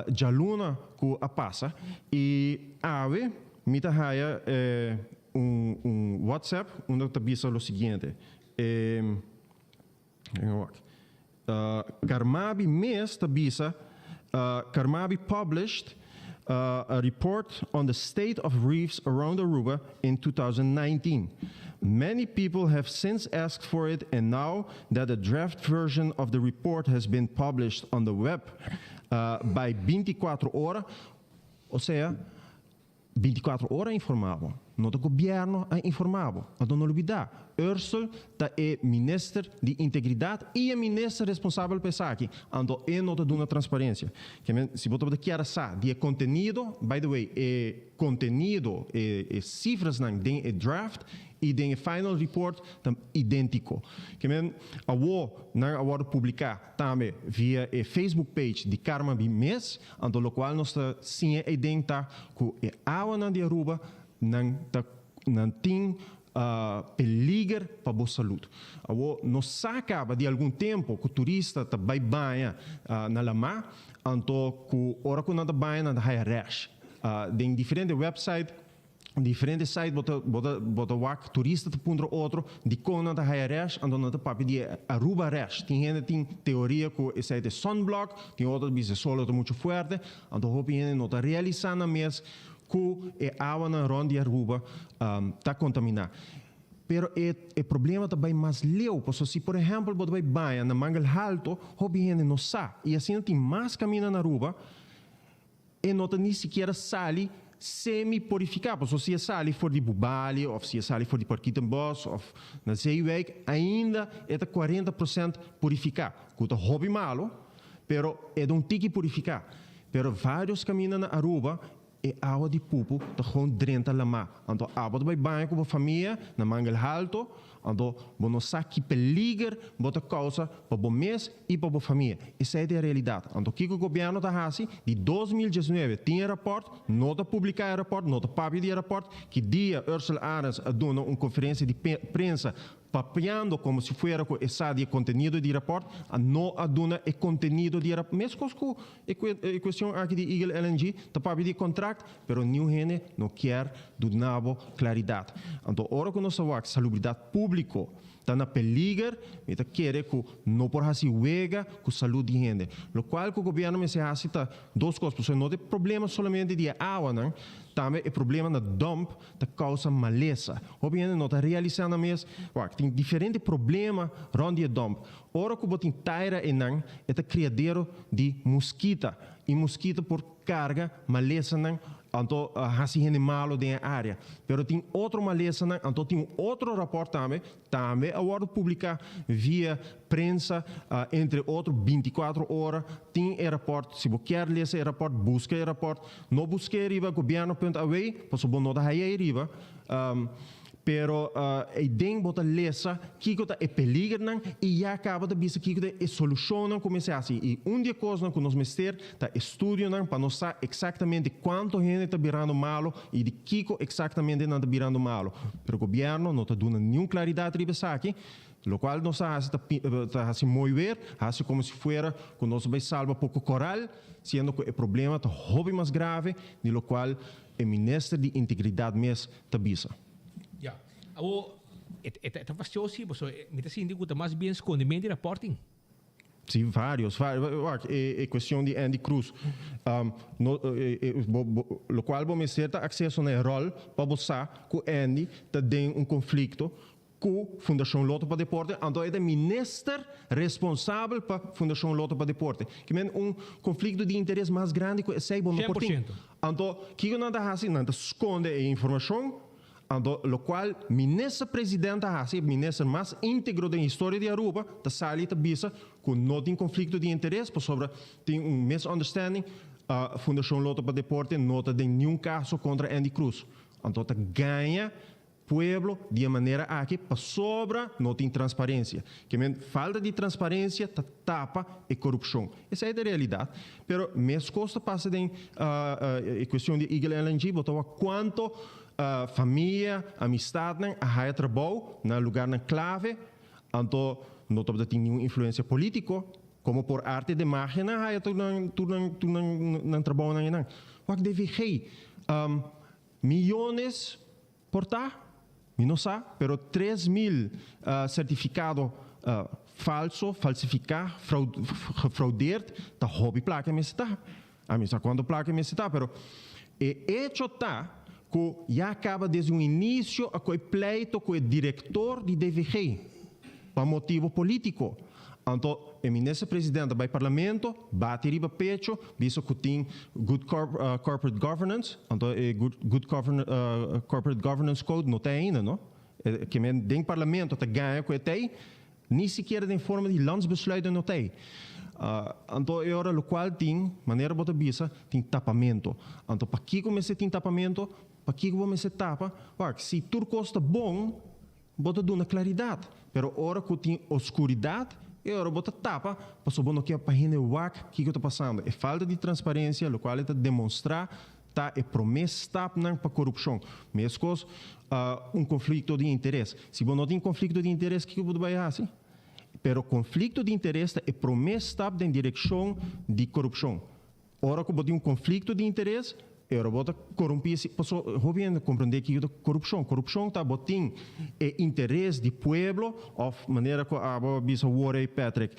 A: djaluna cu a pasa y awe mi ta haya e. Un un WhatsApp unda ta bisa lo siguiente, e wak, Carmabi mes ta bisa, Carmabi published a report on the state of reefs around Aruba in 2019. Many people have since asked for it and now that a draft version of the report has been published on the web by 24 Ora, osea, 24 ora a informá bo. No ta gobièrnu a informá bo. Anto no lubidá, Ursel ta e minister di integridat i e minister responsabel pa esaki. Anto e no ta duna transparensia. Ke men, si bo tabata kier a sa di e kontenido, by the way, e kontenido, e e sifrasnan den e draft i den e final report ta idéntiko. Ke men, awor nan a wòrdu publiká tambe via e Facebook page di Carmabi mes. Anto locual nos ta siña eyden ta cu e awanan di Aruba nan ta nan tin peliger pa bo salud. Awor nos sa caba di algun tempo cu turista ta bay baña na lama anto cu ora cu nan ta baña nan ta haya rash. Den diferente website. Diferente site bo ta bo ta bo ta wak turista ta puntra otro dikon nan ta haya rash anto nan ta papia di e Aruba rash. Tin hende tin teoria ku esei ta e sunblock, tin otro ta bisa e solo ta muchu fuerte, anto hopi hende no ta realisa nan mes ku e awanan rond di Aruba ta kontamina. Pero e e problema ta bai mas leu pasobra si por ehèmpel bo ta bai baña na Mangel Halto hopi hende no sa i asina tin mas kaminda na Aruba. E no ta ni sikiera sali semi-purifiká, pasobra si e sali for di Bubali òf si e sali for di Parkietenbos òf na Zeewijk, ainda e ta 40% purifiká, ku ta hopi malu, pero e ta un tiki purifiká. Pero vários kaminda na Aruba e awa di pupu ta gewoon drenta lamá. Anto abo ta bai baña ku bo famia na Mangel Halto, anto bo no sa ki peliger bo ta kousa pa bo mes i pa bo famia. Esei ta e realidat. Anto kiko gobièrnu ta hasi? Di 2019 tin e rapòrt, no ta publiká e rapòrt, no ta papia di e rapòrt. Ki dia Ursula Arends a duna un konferensia di prensa papiando komo si fuera ku e sa di e kontenido di rapòrt, a no a duna e kontenido di e rapòrt. Meskos ku e kuestion aki di Eagle LNG, ta papia di e kontrakt, pero niun hende no kier duna bo klaridat. Anto ora ku nos ta wak salubridat públiko, Ta na peliger, mi ta kere ku no por hasi wega ku salud di hende. Lokual ku gobièrnu mester hasi ta dos kos, pasobra no ta e problema solamente di e awanan, tambe e problema na dump ta kousa malesa. Hopi hende no ta realisá nan mes, wak, tin diferente problema rònt di e dump. Ora ku bo tin taira einan, e ta kriadero di muskita, i muskita por karga malesanan anto hasi hende malo den e área. Pero tin otro malesanan, anto tin un otro rapòrt tambe, tambe a wòrdu publiká via prensa, entre otro 24 ora tin e rapòrt. Si bo kier lesa e rapòrt, buska e rapòrt. No busk'é riba gobièrnu punt aw, pasobra bo no ta hañ'é riba. Pero eiden bo ta lesa kiko ta e peligernan i ya kaba ta bisa kiko ta e solushonnan ku mester hasi. I un di e kosnan ku nos mester ta estudionan pa nos sa eksaktamente kuantu hende ta birando malu i di kiko eksaktamente nan ta birando malu. Pero gobièrnu no ta duna niun klaridat riba esaki, lokual nos ta hasi ta ta hasi mooi weer, hasi komo si fuera ku nos ta bai salba poko koral, siendo ku e problema ta hopi mas grave di lokual e minister di integridat mes ta bisa.
X: Ya. Awor, e ta fastioso si, pasobra mi ta sinti ku ta mas bien skondimento di raporting.
A: Si, varios, wak, e cuestion di Andy Cruz, no, bo, bo, locual bo mester ta acceso na e rol pa bo sa cu Andy ta den un conflicto cu Fundacion Lotto pa Deporte, anto e ta minister responsabel pa Fundacion Lotto pa Deporte. Ki men un conflicto di interes mas grandi cu esey bo no por tin.
X: 100%.
A: Anto, kico nan ta haci? Nan ta sconde e informacion, anto locual minister president ta haci, e minister mas integro den historia di Aruba, ta sali ta bisa cu no tin conflicto di interes pasobra tin un misunderstanding, Fundacion Lotto pa Deporte no ta den niun caso contra Andy Cruz. Anto ta gaña Pueblo di e manera aki pasobra no tin transparencia. Ke men falta di transparencia ta tapa e corupcion. Esei ta e realidad. Pero mescos ta pasa den e cuestion di Eagle LNG. Bo ta wak cuanto famia, amistadnan a haya trabou na lugarnan clave, anto no tabata tin ningun influencia politico. Como por arte de magia nan haya tur nan tur nan tur nan nan trabounan einan. Wak DVG. Miyones por ta? Mi no sa, pero 3000 certificado falso, falsifica, gefraudeerd, ta hopi placa mester ta. Ami sa cuanto placa mester ta, pero e hecho ta cu ya caba desde un inicio a coy pleito cu e director di DVG pa motibo politico. Anto e minister president a bai parlamento, bati riba pecho, bisa cu tin good corporate governance, anto e good corporate governance code no ta ainda no. Ke men den parlamento ta gaña cu e ta ey, ni sikiera den forma di landsbesluit no ta ey. Anto e ora locual tin, manera bo ta bisa, tin tapamento. Anto pakico mester tin tapamento? Pakico bo mester tapa? Wak, si tur cos ta bon, Bo ta duna klaridat, pero ora ku tin oskuridat, e ora bo ta tapa, pasobra bo no ke pa hende wak kiko ta pasando. E falta di transparensia, lokual e ta demonstrá, ta e promé stapnan pa korupshon. Meskos un konflikto di interes. Si bo no tin konflikto di interes, kiko bo ta bai hasi? Pero konflikto di interes ta e promé stap den direkshon di korupshon. Ora ku bo tin un konflikto di interes, e ora bo ta korumpí esi, paso hopi hende komprendé kiko ta korupshon. Korupshon ta bo tin e interes di pueblo òf manera ku abo a bisa wor ei Patrick,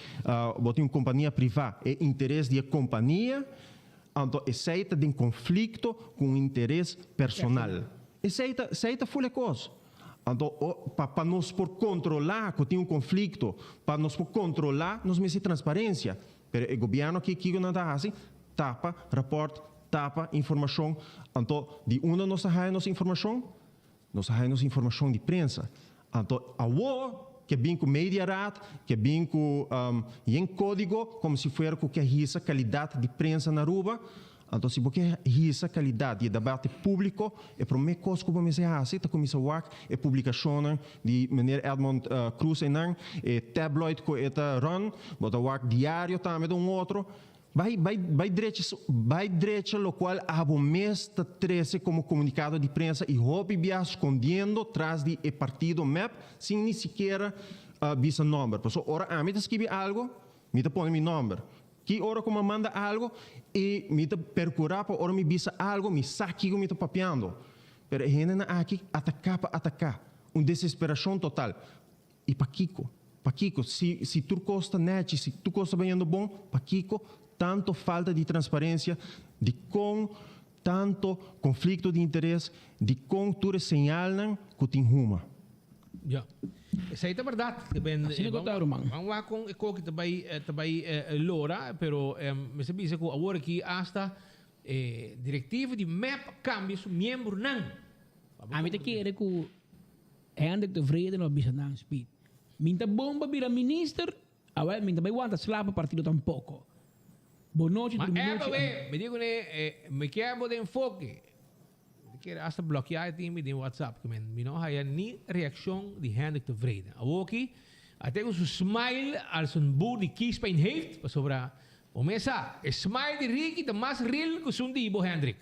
A: bo tin un kompania privá, e interes di e kompania, anto esei ta den konflikto ku un interes personal. Esei ta, esei ta ful e kos. Anto pa pa nos por kontrolá ku tin un konflikto, pa nos por kontrolá nos mester transparensia. Pero e gobierno aki kico nan ta haci? Tapa rapport, tapa informacion. Anto di unda nos ta haya nos informacion? Nos ta haya nos informacion di prensa. Anto awo ke bin cu Mediaraad, ke bin cu yen codigo como si fuera cu ke hisa calidad di prensa na Aruba. Anto si bo ke hisa kalidat di e debate públiko, e promé kos ku bo mester hasi ta kuminsá wak e publikashonnan di meneer Edmond Croes einan, e tabloid ku e ta run, bo ta wak diario tambe ta un otro. Bai bai bai drecha bai drecha lokual abo mes ta trese komo komunikado di prensa i hopi bia skondiendo tras di e partido mep sin ni sikiera bisa nòmber. Pasobra ora ami ta skibi algu, mi ta pone mi nòmber. Ki ora ku mi a manda algu i mi ta perkurá pa ora mi bisa algu mi sa kiko mi ta papiando. Pero e hendenan aki ataká pa ataká. Un desesperashon total. I pakiko? Pakiko? Si si tur kos ta nèchi, si tur kos ta bayendo bon, pakiko tanto falta di transparensia? Dikon tanto konflikto di interes? Dikon tur e señalnan ku tin huma?
X: Ja. Esei ta berdad. Ben,
W: Asina ku ta, ruman.
X: Ban wak kon e koki ta bai ta bai lora, pero mester bisa ku awor aki asta e direktiva di mep a kambia su miembronan.
W: Ami ta kere ku Hendrik Tevreden lo a bisa nan, Speed, mi ta bon pa bira minister, awel mi ta bai wanta sla pa partido tampoko. Bo nochi
X: Ma
W: drumi nochi.
X: Eva we, mi di kuné, mi kier bo den enfoke. Mi ta kere hasta blokia e tin mi den WhatsApp, ke men mi no haya ni reaccion di Hendrik Tevreden. Awoki a ten su smile als een boer die kiespijn heeft, pasobra bo mes sa, e smile di Ricky ta mas real ku esun di bo Hendrik.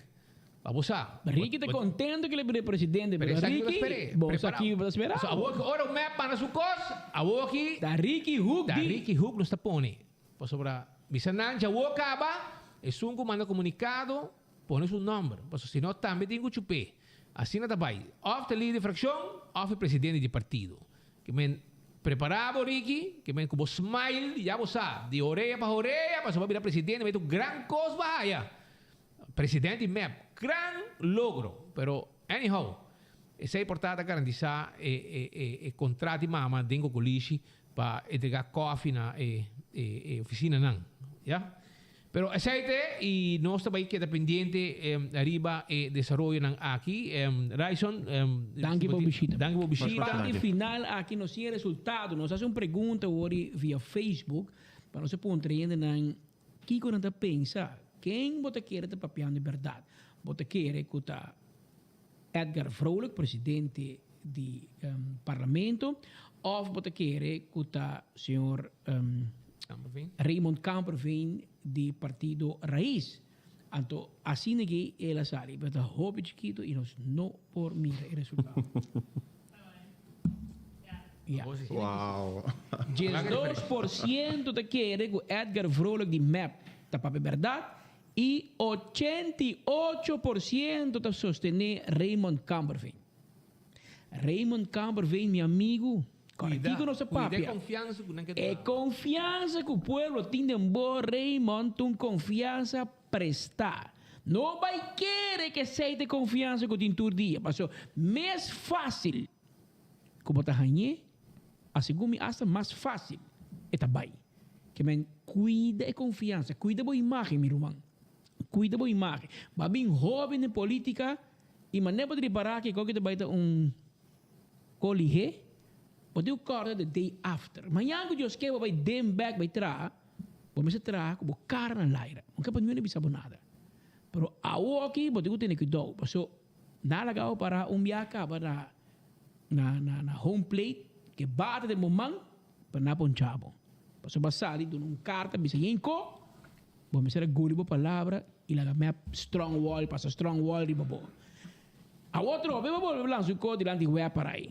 X: Pa bo sa.
W: Ricky ta contento ke lo bira presidente,
X: Pero
W: pero
X: esaki bo ta
W: Ricky,
X: spere,
W: bo sa
X: prepara.
W: kico bo ta spera.
X: So awoki ora un mep manda su kos, awoki
W: Ta Ricky Hoek
X: ta
W: di.
X: Ricky Hoek nos ta pone. Pasobra bisa nan djawo kaba, esun ku manda komunikado Pone su nomber, pasobra si no tambe tin cu chup'é. Asina ta bay. Of ta lider di fraccion, of e presidente di partido. Ke men. Prepara bo Ricky, ke men ku bo smile ya bo sa, di orea pa orea pasobra bo bira presidente mester un gran kos bo a haya. Presidente di mep, gran logro, pero anyhow, esei por ta ta garantisa e e e e contrat di mama den Cocolishi pa entrega koffie na e e e oficinanan, ya. Pero esei te y nos ta bay keda pendiente riba e desaroyonan aki. Ryson,
W: Danki pa bo bishita.
X: Danki pa bo bishita.
W: Parti final aki nos tin e resultado. Nos hasi un pregunta awor via Facebook pa nos a puntra hendenan kiko nan ta pensa. Ken bo ta kere ta papiando e bèrdat? Bo ta kere ku ta Edgar Vrolijk, presidente di Parlamento, of bo ta kere ku ta señor Raymond Kamperveen di Partido Raiz? Anto asina ki el a sali, pero ta hopi chikito y nos no por mira e resultado. Ya.
A: Wow.
W: 12% ta kere ku Edgar Vrolijk di mep ta papia bèrdat I 88% ta sostené Raymond Kamperveen. Raymond Kamperveen, mi amigu, kòrda kiko nos a papia. E konfiansa ku pueblo tin den bo, Raymond, ta un konfiansa prestá. No bai kere ku esei ta e konfiansa ku tin tur dia, pasobra mes fásil ku bo ta hañ'é, asegun mi asta mas fásil e ta bai. Ke men kuida e konfiansa, kuida bo imágen mi ruman, kuida bo imágen. Bo a bin hóben den polítika i manera bo ta ripará ke koke ta bai ta un kolihé, bo tin ku kòrda the day after. Mañan ku Dios ke bo bai den bèk bai traha, bo mester traha ku bo kara na laira. Bo no ke pa niun hende bisa bo nada. Pero awoki bo tin ku tene kuidou, paso nan a laga bo para un biaha kaba na na na home plate ke bate den bo man. Pa na poncha bo. Pasobra bo a sali duna un karta bisa yen ko, bo mester a guli bo palabra i laga mep strong wall pasa strong wall riba bo. Awor trobe bo bolbe lansa un ko dilanti web para ei.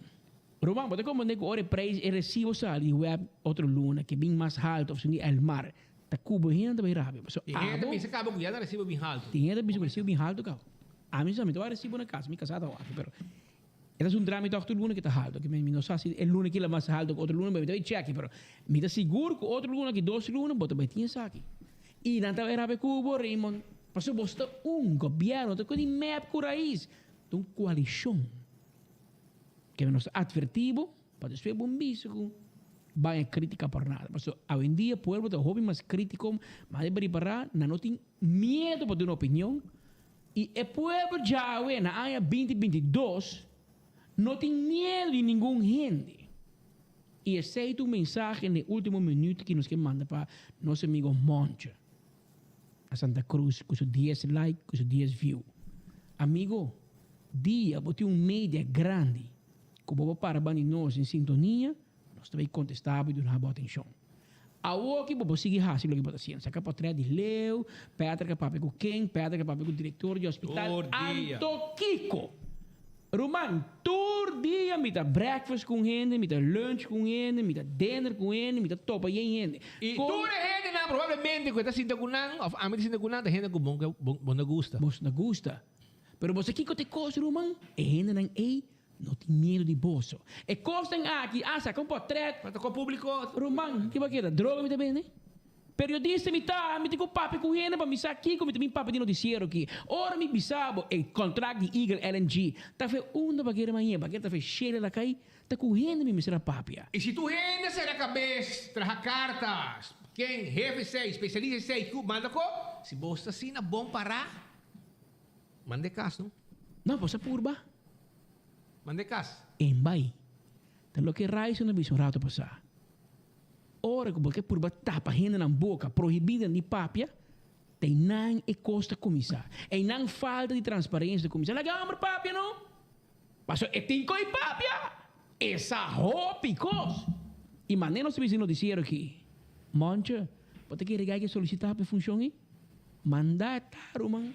W: Ruman, bo ta komprende ku ora e preis e resibo sali di web otro luna ke bin mas haltu of sindi el mar ta ku bo hende ta bai rabia. Pasobra
X: Tin hende ta
W: abo.
X: bisa kaba ku ya na resibo bin haltu.
W: Tin hende ta bisa ku resibo bin haltu kaba. Ami sa mi ta wak resibo na kas, mi kasá ta wak pero. E ta suntra mi tòg tur luna ki ta haltu. Ki mi no sa si e luna ki la mas haltu ku otro luna, mi ta bai chèki, pero mi ta sigur ku otro luna ki dos luna bo ta bai tin esaki. I nan ta bai rabia ku bo, Raymond, pasobra bo sta un gobièrnu, ta ku di mep ku rais, ta un koalishon. Ke nos ta atvertí bo pa despues bo bisa ku bai a kritika por nada. Pasobra awendia pueblo ta hopi mas kritiko, mas e ripará nan no tin miedu pa duna opinion. I e pueblo djawe na aña binti 22 no tin miedu di ningun hende. I esei ta un mensahe na e ultimo minuut ki nos ke manda pa nos amigo Monche na Santa Cruz ku su dies like ku su dies view. Amigo, dia bo tin un media grandi ku bo por para banda di nos den sintonia, Nos ta bay contesta bo y duna bo atencion. Awoki bo por sigui haci loke bo ta haciendo. Saca potret di leu, Peter ka papia cu ken, Peter ka papia cu director di hospital.
X: Tur dia.
W: Anto kico? Ruman, tur dia mi ta breakfast cu un hende, mi ta lunch cu un hende, mi ta dinner cu un hende, mi ta topa yen hende.
X: Y
W: Con.
X: tur e hendenan probablemente cu e ta sinta cu nan of ami ta sinta cu nan ta hende cu bo bo no gusta.
W: Bo no gusta. Pero bo sa kico ta e cos, ruman? E hendenan ey No tin miedu di boso. E kosnan aki a saka un potret.
X: Pa toko publiko.
W: Ruman, ki bo a keda? Droga mi ta bende? Periodista mi ta, mi tin ku papia ku hende pa mi sa kiko mi ta bin papia di notisiero aki. Ora mi bisa bo e kontrakt di Eagle LNG ta fe unda bo a kere mañe, bo a kere ta fe Shele Lakai, ta ku hende mi mester a papia.
X: I si tur hende sera kabes, traha karta, ken, hefe esei, spesialista esei, ku manda ko, si bo sta asina bon pará, Manda e kas no.
W: No, bo sa purba.
X: Manda e kas.
W: En bai. Ta loke Ryson a bisa un rato pasá. Ora ku bo ke purba tapa hendenan boka, prohibí nan di papia, ta einan e kos ta kuminsá. Einan falta di transparensia ta kuminsá. Laga hòmber papia no! Pasobra e tin koi papia! E sa hopi kos! I manera nos ta bisa den notisiero aki, Monche, bo ta kere gai ke solisitá pa e funshon ei? Manda e ta, ruman.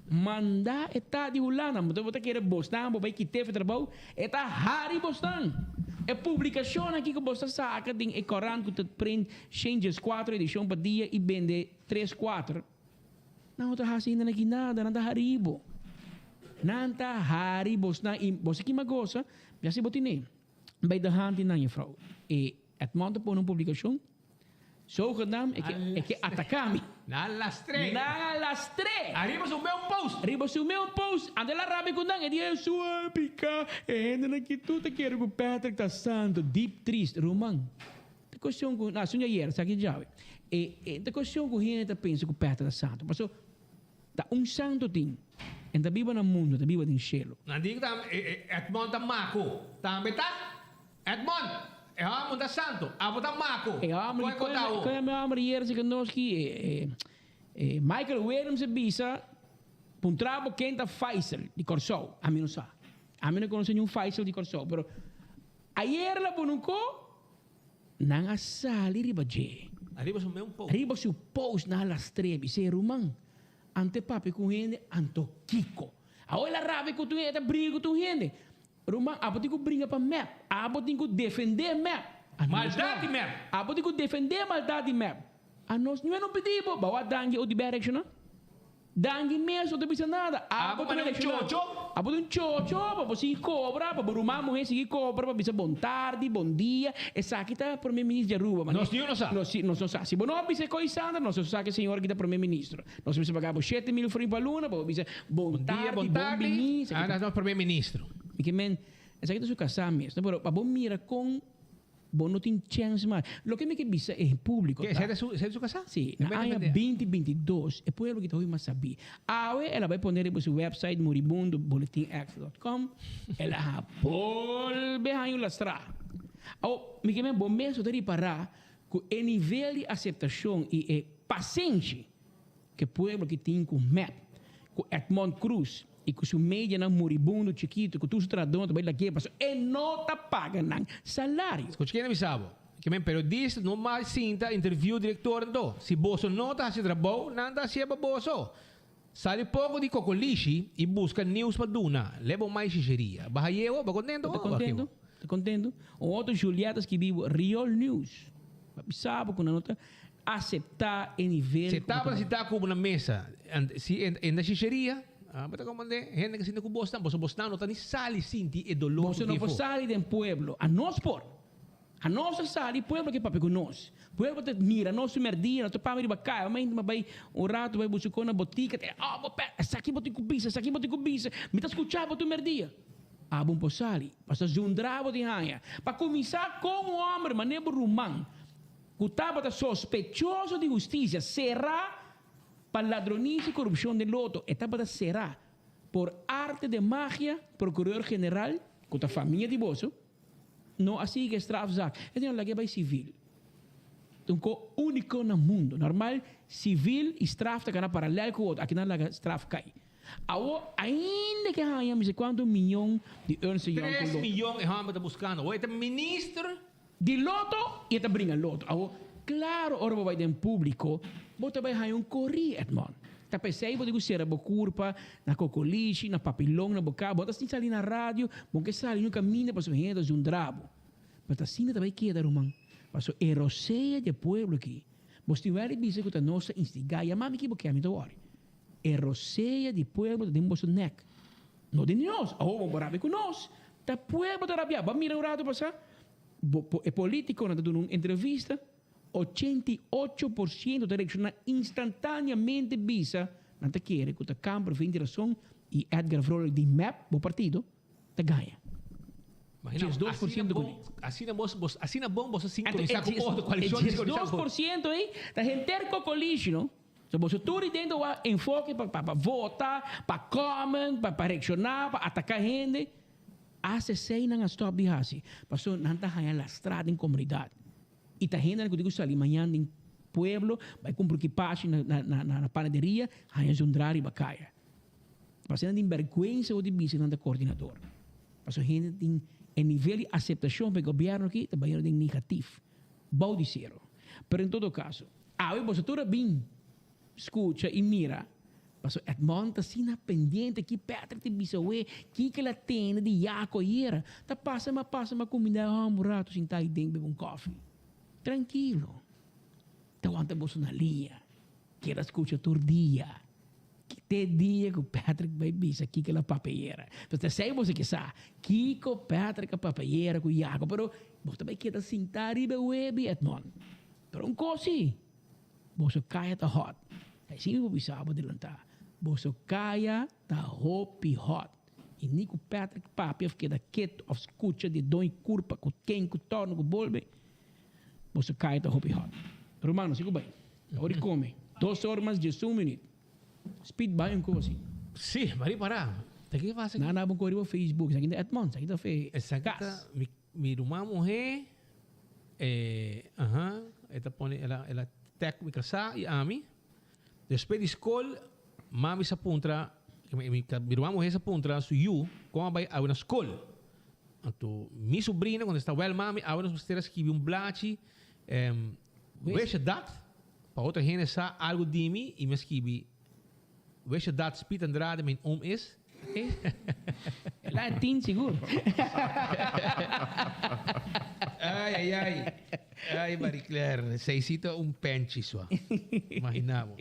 W: Manda e ta di Hulanda. Bo ta kere bosnan bo bai kit'é for trabou? E ta hari bosnan. E publikashonnan aki ku bos ta saka den e korant ku ta print shen dieskuater edishon pa dia i bende tres kuater, nan no ta hasi hende aki nada, nan ta hari bo. Nan ta hari bosnan i bo sa kima gosa? Ya si bo tene. Bai de hand di nan, juffrouw. E Edmond ta pone un publikashon, zogenaamd e ke e ke ataká mi.
X: Nan a lastr'é.
W: Nan a lastr'é.
X: Ariba su meun post.
W: Riba su meun post. Ante el a rabia ku nan, e di, Hesu a piká. E hendenan aki tur ta kere ku Patrick ta santu. Diep trist. Ruman, ta kuestion ku, na, asun djayer, esaki djawe. E e ta kuestion ku hende ta pensa ku Patrick ta santu. Paso, ta un santu tin. E ta biba na mundu, e ta biba den shelu.
X: Nan di ku ta Edmond ta maku. Tambe ta? Edmond, e hòmber ta santu, abo ta maku.
W: E hòmber
X: Koe
W: di
X: kota awo.
W: koe mi hòmber yersi ku nos ki e Michael Williams a bisa puntra bo ken ta Faisal di Kòrsou. Ami no sa. Ami no konosé niun Faisal di Kòrsou, pero ayer la pone un ko, nan a sali riba dje.
X: Ariba su meun post.
W: Riba su post nan a lastr'é, bis'é, Ruman, ante papia ku hende, anto kiko? Awo el a rabia ku tur hende, e ta briga ku tur hende. Ruman, abo tin ku bringa pa mep. Abo tin ku defendé mep.
X: Maldat di mep.
W: Abo tin ku defendé maldat di mep. Anos niue no pidi bo. Bawa danki o di bè reakshoná? Danki mes no ta bisa nada.
X: Abo
W: Abo ta
X: manda un
W: reakshoná.
X: chocho.
W: Abo ta un chocho pa bo sigui kobra, pa bo ruman muhé sigui kobra pa bisa bon tardi, bon dia. Esaki ta prome minister di Aruba. Mane
X: Nos niue no sa.
W: Nos si, nos no sa. Si bo no a bisa e koi Sandra, nos no sa ke señor aki ta prome ministro. Nos mester paga bo 7000 florin pa luna pa bo bisa bon
X: Bon dia,
W: tardi,
X: bon
W: bon
X: tardi.
W: bini. Esaki
X: Anda
W: ta
X: nos primer ministro.
W: Mi ke men, esaki ta su kasá mes, no? Pero pa bo mira kon bo no tin chèns mas. Loke mi ke bisa e públiko
X: Ke,
W: ta.
X: esei ta su, esei ta su kasá?
W: Sí, na aña 2022 e pueblo ki ta hopi mas sabí. Awe el a bai pone riba su website moribundo boletinextra dot com, el a bolbe haña un lastrá. Awor, mi ke men bo mes bo ta ripará Ku e nivel di aseptashon i e pasenshi ku e pueblo ki tin ku mep, ku Edmond Croes i ku su medianan moribundo chikitu ku tur su trahadónan ta bai lag'é pasobra e no ta paga nan salario.
X: Skucha kende bisa bo. Ke men periodista no mal sinta interview direktor anto. Si boso no ta hasi trabou, nan ta hasié pa boso. Sali poko di kokolishi i buska news pa duna. Leba un mai shisheria. Baha yewo, ba kontento?
W: Bo ta kontento? Ta kontento? Un otro Julieta skibi bo Riol News. Ba bisa bo ku nan no ta aseptá e nivel
X: Se
W: ku bo ta
X: tabata
W: bai.
X: sitá ku bo na mesa, si e na shisheria, bo ta komand'é hende ku sinti ku bosnan, boso bosnan no ta ni sali sinti e dolor ku
W: Boso no
X: tin
W: por
X: afó.
W: sali den pueblo. Anos por. Anos a sali, pueblo ke papia ku nos. Pueblo ta mira nos su merdia, nos ta pami riba kaya, mama hende bai un rato bai buska kon na botika, ta oh bo pè, esaki bo tin ku bisa, esaki bo tin ku bisa, mi ta skucha bo tur merdia. Abo un por sali, pasobra zundra bo tin haña. Pa kuminsá kon un hòmber manera bo ruman ku tabata sospechoso di hustisia será pa ladronisia i korupshon den loto, e tabata será por arte de magia, prokuror general, ku ta famia di boso, No a sigui e strafzaak. E tin lag'é bai sivil. Ta un ko úniko na mundo. Normal sivil i straf ta kana paralèl ku otro. Aki nan laga straf kai. Awor ainda ke haña mi sa kuantu miyon di Ernst Young ku
X: Tres
W: loto.
X: miyon e hòmber ta buskando. Awor e ta minister.
W: Di loto i e ta bringa loto. Awor klaro ora bo bai den públiko bo ta bai haña un korí Edmond. Ta p'esei bo tin ku sera bo kurpa na kokolishi, na papilon na bo kaba. Bo ta sin sali na radio, bo ke sali un kaminda pasobra hende ta zundra bo. Pero ta asina ta bai keda, ruman. Pasobra e rosea di e pueblo aki, bo tin wèl di bisa ku ta nos ta instigá. Yama mi ki bo ke, mi ta wòri. E rosea di pueblo ta den boso nèk, no den di nos. Awor bo por rabia ku nos, ta pueblo ta rabia. Bo a mira un ratu pasá, bo e politikonan ta duna un entrevista. 88% ta reakshoná instantáneamente bisa nan ta kere ku ta Kamper 20 rason i Edgar Vrolijk di mep, bo partido, ta gaña. 12% ku ni.
X: Asina bos bos asina bon boso sinkronisá ku otro koalishon
W: E 12% ei ta henter kokolishi no. So boso tur ei dentro wak enfoke pa pa vota, pa comment, pa pa reakshoná, pa ataká hende. Asta esei nan a stòp di hasi pasobra nan ta haña lastrá den komunidat. I ta hendenan ku tin ku sali mañan den pueblo bai kumpra un kipashi na na panaderia haña zundra riba kaya. Pasobra nan tin bèrgwensa ora di bisa nan ta kordinador. Pasobra hende tin e nivel di aseptashon pa e gobièrnu aki ta bayendo den negatif, bou di sero. Pero en todo kaso, awe boso tur a bin skucha i mira Pasobra Edmond ta asina pendiente ki Patrick ta bisa wee, kiko el a tende di Jaco ayera. Ta pasa ma pasa ma cuminda e homber un rato sinta ahi den bebe un koffie. Trankilo. Ta wanta boso na liña. Keda scucha tur dia. Te dia ku Patrick bai bisa kiko el a papeyera. Entonces ta esei boso ke sa, kiko Patrick a papeyera ku Jaco. Pero bo ta bai keda sintá riba e webi, Edmond. Pero un kos si, boso kaya ta hot. Ta esei mi por bisa bo delantá. Boso kaya ta hopi hot. I ni ku Patrick papia of keda ketu of skucha di doño kurpa ku ken ku torno ku bolbe, boso kaya ta hopi hot. Ruman, nos si ku bai. Ta ora di kome. Dos or mas diesun minüt. Speed bai un kosi.
X: Sí, m'a ripará. Ta ke pasa?
W: Nan a bo kore riba Facebook. Esaki ta Edmond, esaki ta fe
X: Esaki ta
W: kas.
X: mi mi ruman muhé, eh, aha, e ta pone, el a, el a tag mi kasá i ami. Despues di skol, mami sa puntra, mi, mi, mi ruman muhé sa puntra su yu kon a bai awe na skol. Anto mi sobrina kontestá, wèl mami, awe nos mester a skibi un blachi, em, Wist je dat? Pa otro hende sa algo di mi y mi a skibi Wist je dat Speed Andrade mijn oom is?
W: El a tin sigur.
X: Ay ay ay. Ay Marie Claire, seisito un penchi sua. Imagina bo.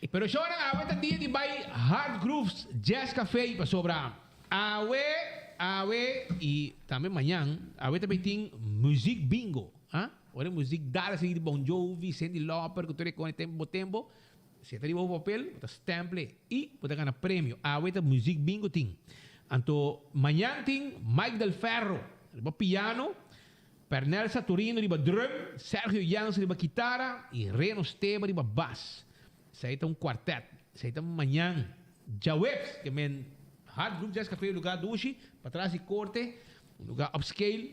X: Pero shownan awe ta dia di bai Hard Grooves Jazz Café pasobra awe, awe y tambe mañan awe ta bay tin Muziek Bingo. Ah? Ora e muziek dal así di Bon Jovi, Cyndi Lauper ku tur e kos tempo bo tempo, si e ta riba bo papel, bo ta stemple i bo ta gana premio. Awe ta muziek bingo tin. Anto mañan tin Mike del Ferro riba piano, Pernell Saturino riba drum, Sergio Jans riba kitara i Reno Steba riba bas. Esei ta un kwartet. Esei ta mañan djaweps ke men Hard Groove Jazz Café lugar dushi, patras di korte, un lugar upscale.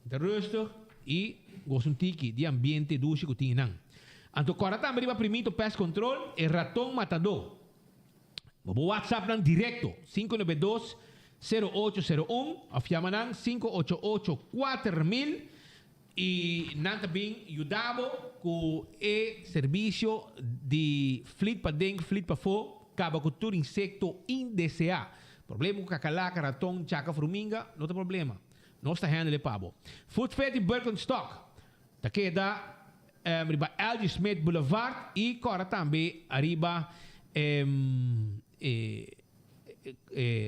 X: Ta rustig i gosa un tiki di ambiente dushi ku tin einan. Anto kòrda tambe riba Primito Pest Control, e raton matadó. Bo por whatsapp nan direkto, 592 0801 òf yama nan 588 4000 i nan ta bin yuda bo ku e servisio di flit paden, flit pafó, kaba ku tur insekto indeseá. Problema ku kakalaka, raton, chaka, fruminga no ta problema. Nos ta handle e pa bo. Food Fit di Birkenstock ta keda riba LG Smith Boulevard y cora tambe ariba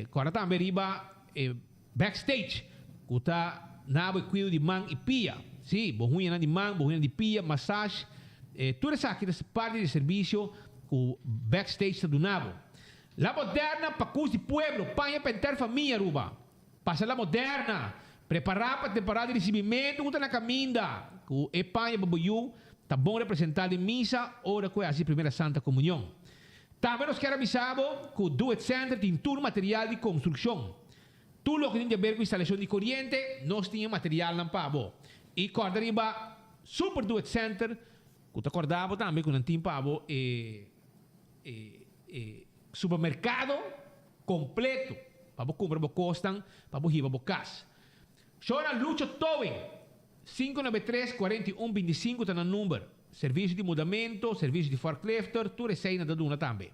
X: cora tambe riba backstage cu ta na bo e cuido di man y pia. Si, bo huñanan di man, bo huñanan di pia, massage, tur esaki ta parti di e servicio cu backstage ta duna bo. La Moderna pa cus di pueblo, paña pa enter famia Aruba. Pasa la moderna! Prepará pa temporada di risibimentu ku ta na kaminda. Ku e paña pa bo yu ta bon representá den misa ora ku e hasi Primera Santa Komunion. Tambe nos kier a bisa bo ku Do It Center tin tur material di konstrukshon. Tur loke tin di aber ku instalashon di koriente, nos tin e materialnan pa bo. I kòrda riba Super Do It Center ku ta kòrda bo tambe ku nan tin pa bo e e supermerkado. Completo pa bo cumpra bo cosnan pa bo hiba bo cas. Shona Lucho Towing, 593 41 25 ta nan number. Servicio di mudamento, servicio di forklifter, tur esey nan ta duna tambe.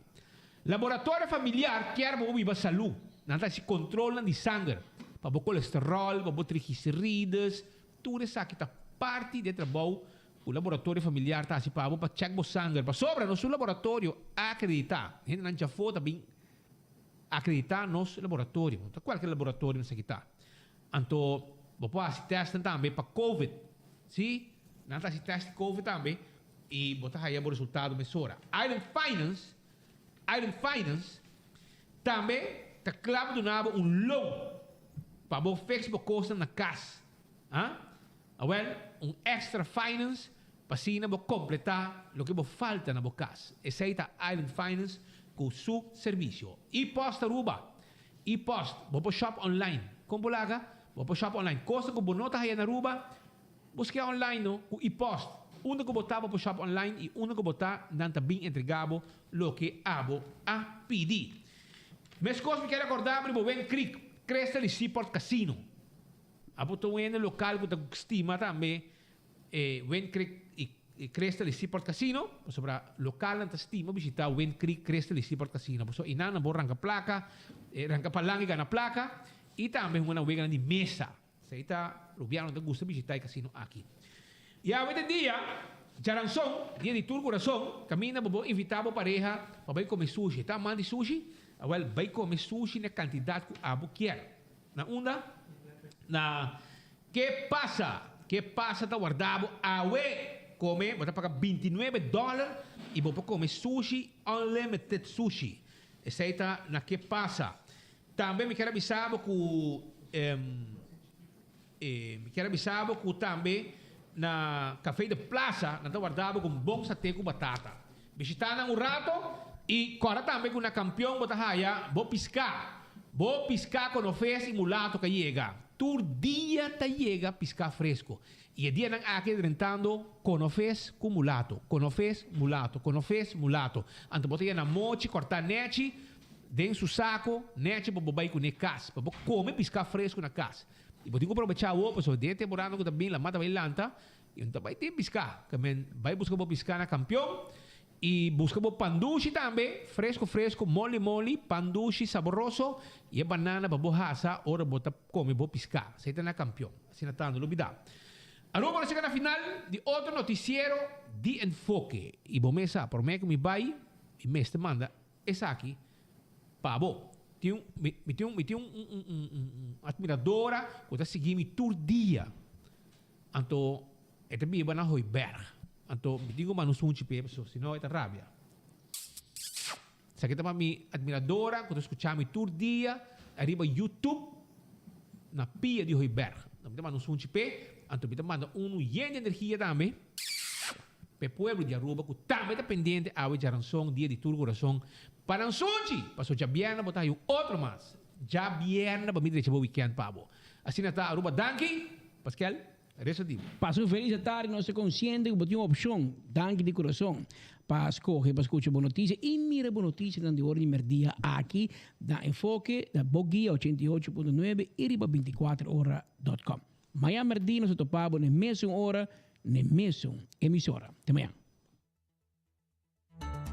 X: Laboratorio Familiar kier pa bo biba salu. Nan ta haci controlnan di sanger, pa bo colesterol, pa bo triglicerides, tur esaki ta parti di e trabou cu Laboratorio Familiar ta haci pa bo pa check bo sanger. Pasobra nos un laboratorio acredita. Hendenan djafo ta bin Acredita nos laboratorio. No ta cualkier laboratorio nos aki ta. Anto bo por haci testnan tambe pa covid. Si, nan ta haci test di covid tambe y bo ta haya bo resultado mesora. Island Finance, Island Finance tambe ta cla pa duna bo un loan pa bo fix bo cosnan na cas. Ah, awel un extra finance pa asina bo completá loke bo falta na bo cas. Esey ta Island Finance cu su servicio. E-Post Aruba E-Post, bo por shop online. Con bo laga? Bo por shop online. Cosnan cu bo no ta haya na Aruba, busca online no cu E-Post. Unda cu bo ta bo por shop online y unda cu bo ta nan ta bin entrega bo loke abo a pidi. Mescos mi kier acorda bo riba Wind Creek, Crystal y Seaport Casino. Abo ta un hende lokal ku ta stima tambe e Wind Creek i Crystal i Seaport Casino, pasobra lokalnan ta stima bishita Wind Creek, Crystal i Seaport Casino. Pasobra einan nan por ranka plaka, ranka palanka i gana plaka, i tambe hunga nan weganan di mesa. Esei ta rubianonan ta gusta bishita e casino aki. I awe den dia. Djaranson, dia di tur kurason, kaminda bo por invitá bo pareha pa bai kome sushi. Ta amant di sushi? Awèl, bai kome sushi na e kantidat ku abo kier. Na unda? Na Ke Pasa! Ke Pasa ta warda bo awe! Kome, bo ta paga bintinuebe dòler i bo por kome sushi, unlimited sushi. Esei ta na Ke Pasa. Tambe mi kier a bisa bo ku. E mi kier a bisa bo ku tambe na Café de Plaza nan ta warda bo ku un bon saté ku batata. Bishita nan un rato i kòrda tambe ku na Kampion bo ta haya bo piská. Bo piská konofes i mulato ka yega. Tur dia ta yega piská fresko. I e dianan aki ta drentando konofes ku mulato, konofes, mulato, konofes, mulato. Anto bo ta yena mochi kòrtá nèchi den su sako, nèchi pa bo bai kuné kas, pa bo kome piská fresko na kas. I bo tin ku probechá awor pasobra den e temporada ku ta bin la mata bai lanta i no ta bai tin piská. Ke men bai buska bo piská na Kampion i buska bo pandushi tambe, fresko fresko, moli moli, pandushi saboroso i e banana pa bo hasa ora bo ta kome bo piská. Esei ta na Kampion. Asina ta, no lubidá. Aruba lo chega na final di otro notisiero di Enfoke i bo mes sa, promé ku mi bai mi mester manda Esaki pa bo. Tin un, mi, mi tin un, mi tin un, un, un, un, un, un admiradora ku ta sigui mi tur dia. Anto e ta biba na Hooiberg. Anto mi tin ku manda un sunchi p'e pasobra si no e ta rabia. Esaki ta pa mi admiradora ku ta skucha mi tur dia ariba YouTube na pia di Hooiberg. Mi ta manda un sunchi p'e, anto mi ta manda unu yen di energia tambe. P'e pueblo di Aruba cu tambe ta pendiente awe djaranson dia di tur curason pa nan sunchi! Paso djabièrnè bo ta haña un otro mas. Djabièrnè pa mi drecha bo weekend pa bo. Asina ta Aruba danki! Paskel, resto di bo.
W: Pasa un felis atardi, nos ta konsiente ku bo tin un opshon, danki di kurason, pa skohe pa skucha bo notisia i mira bo notisianan di ora di merdia aki na Enfoke, na Bo Guia 88.9 i riba 24 ora dot com. Mañan merdi nos ta topa bo na e mesun ora, na e mesun emisora. Te mañan.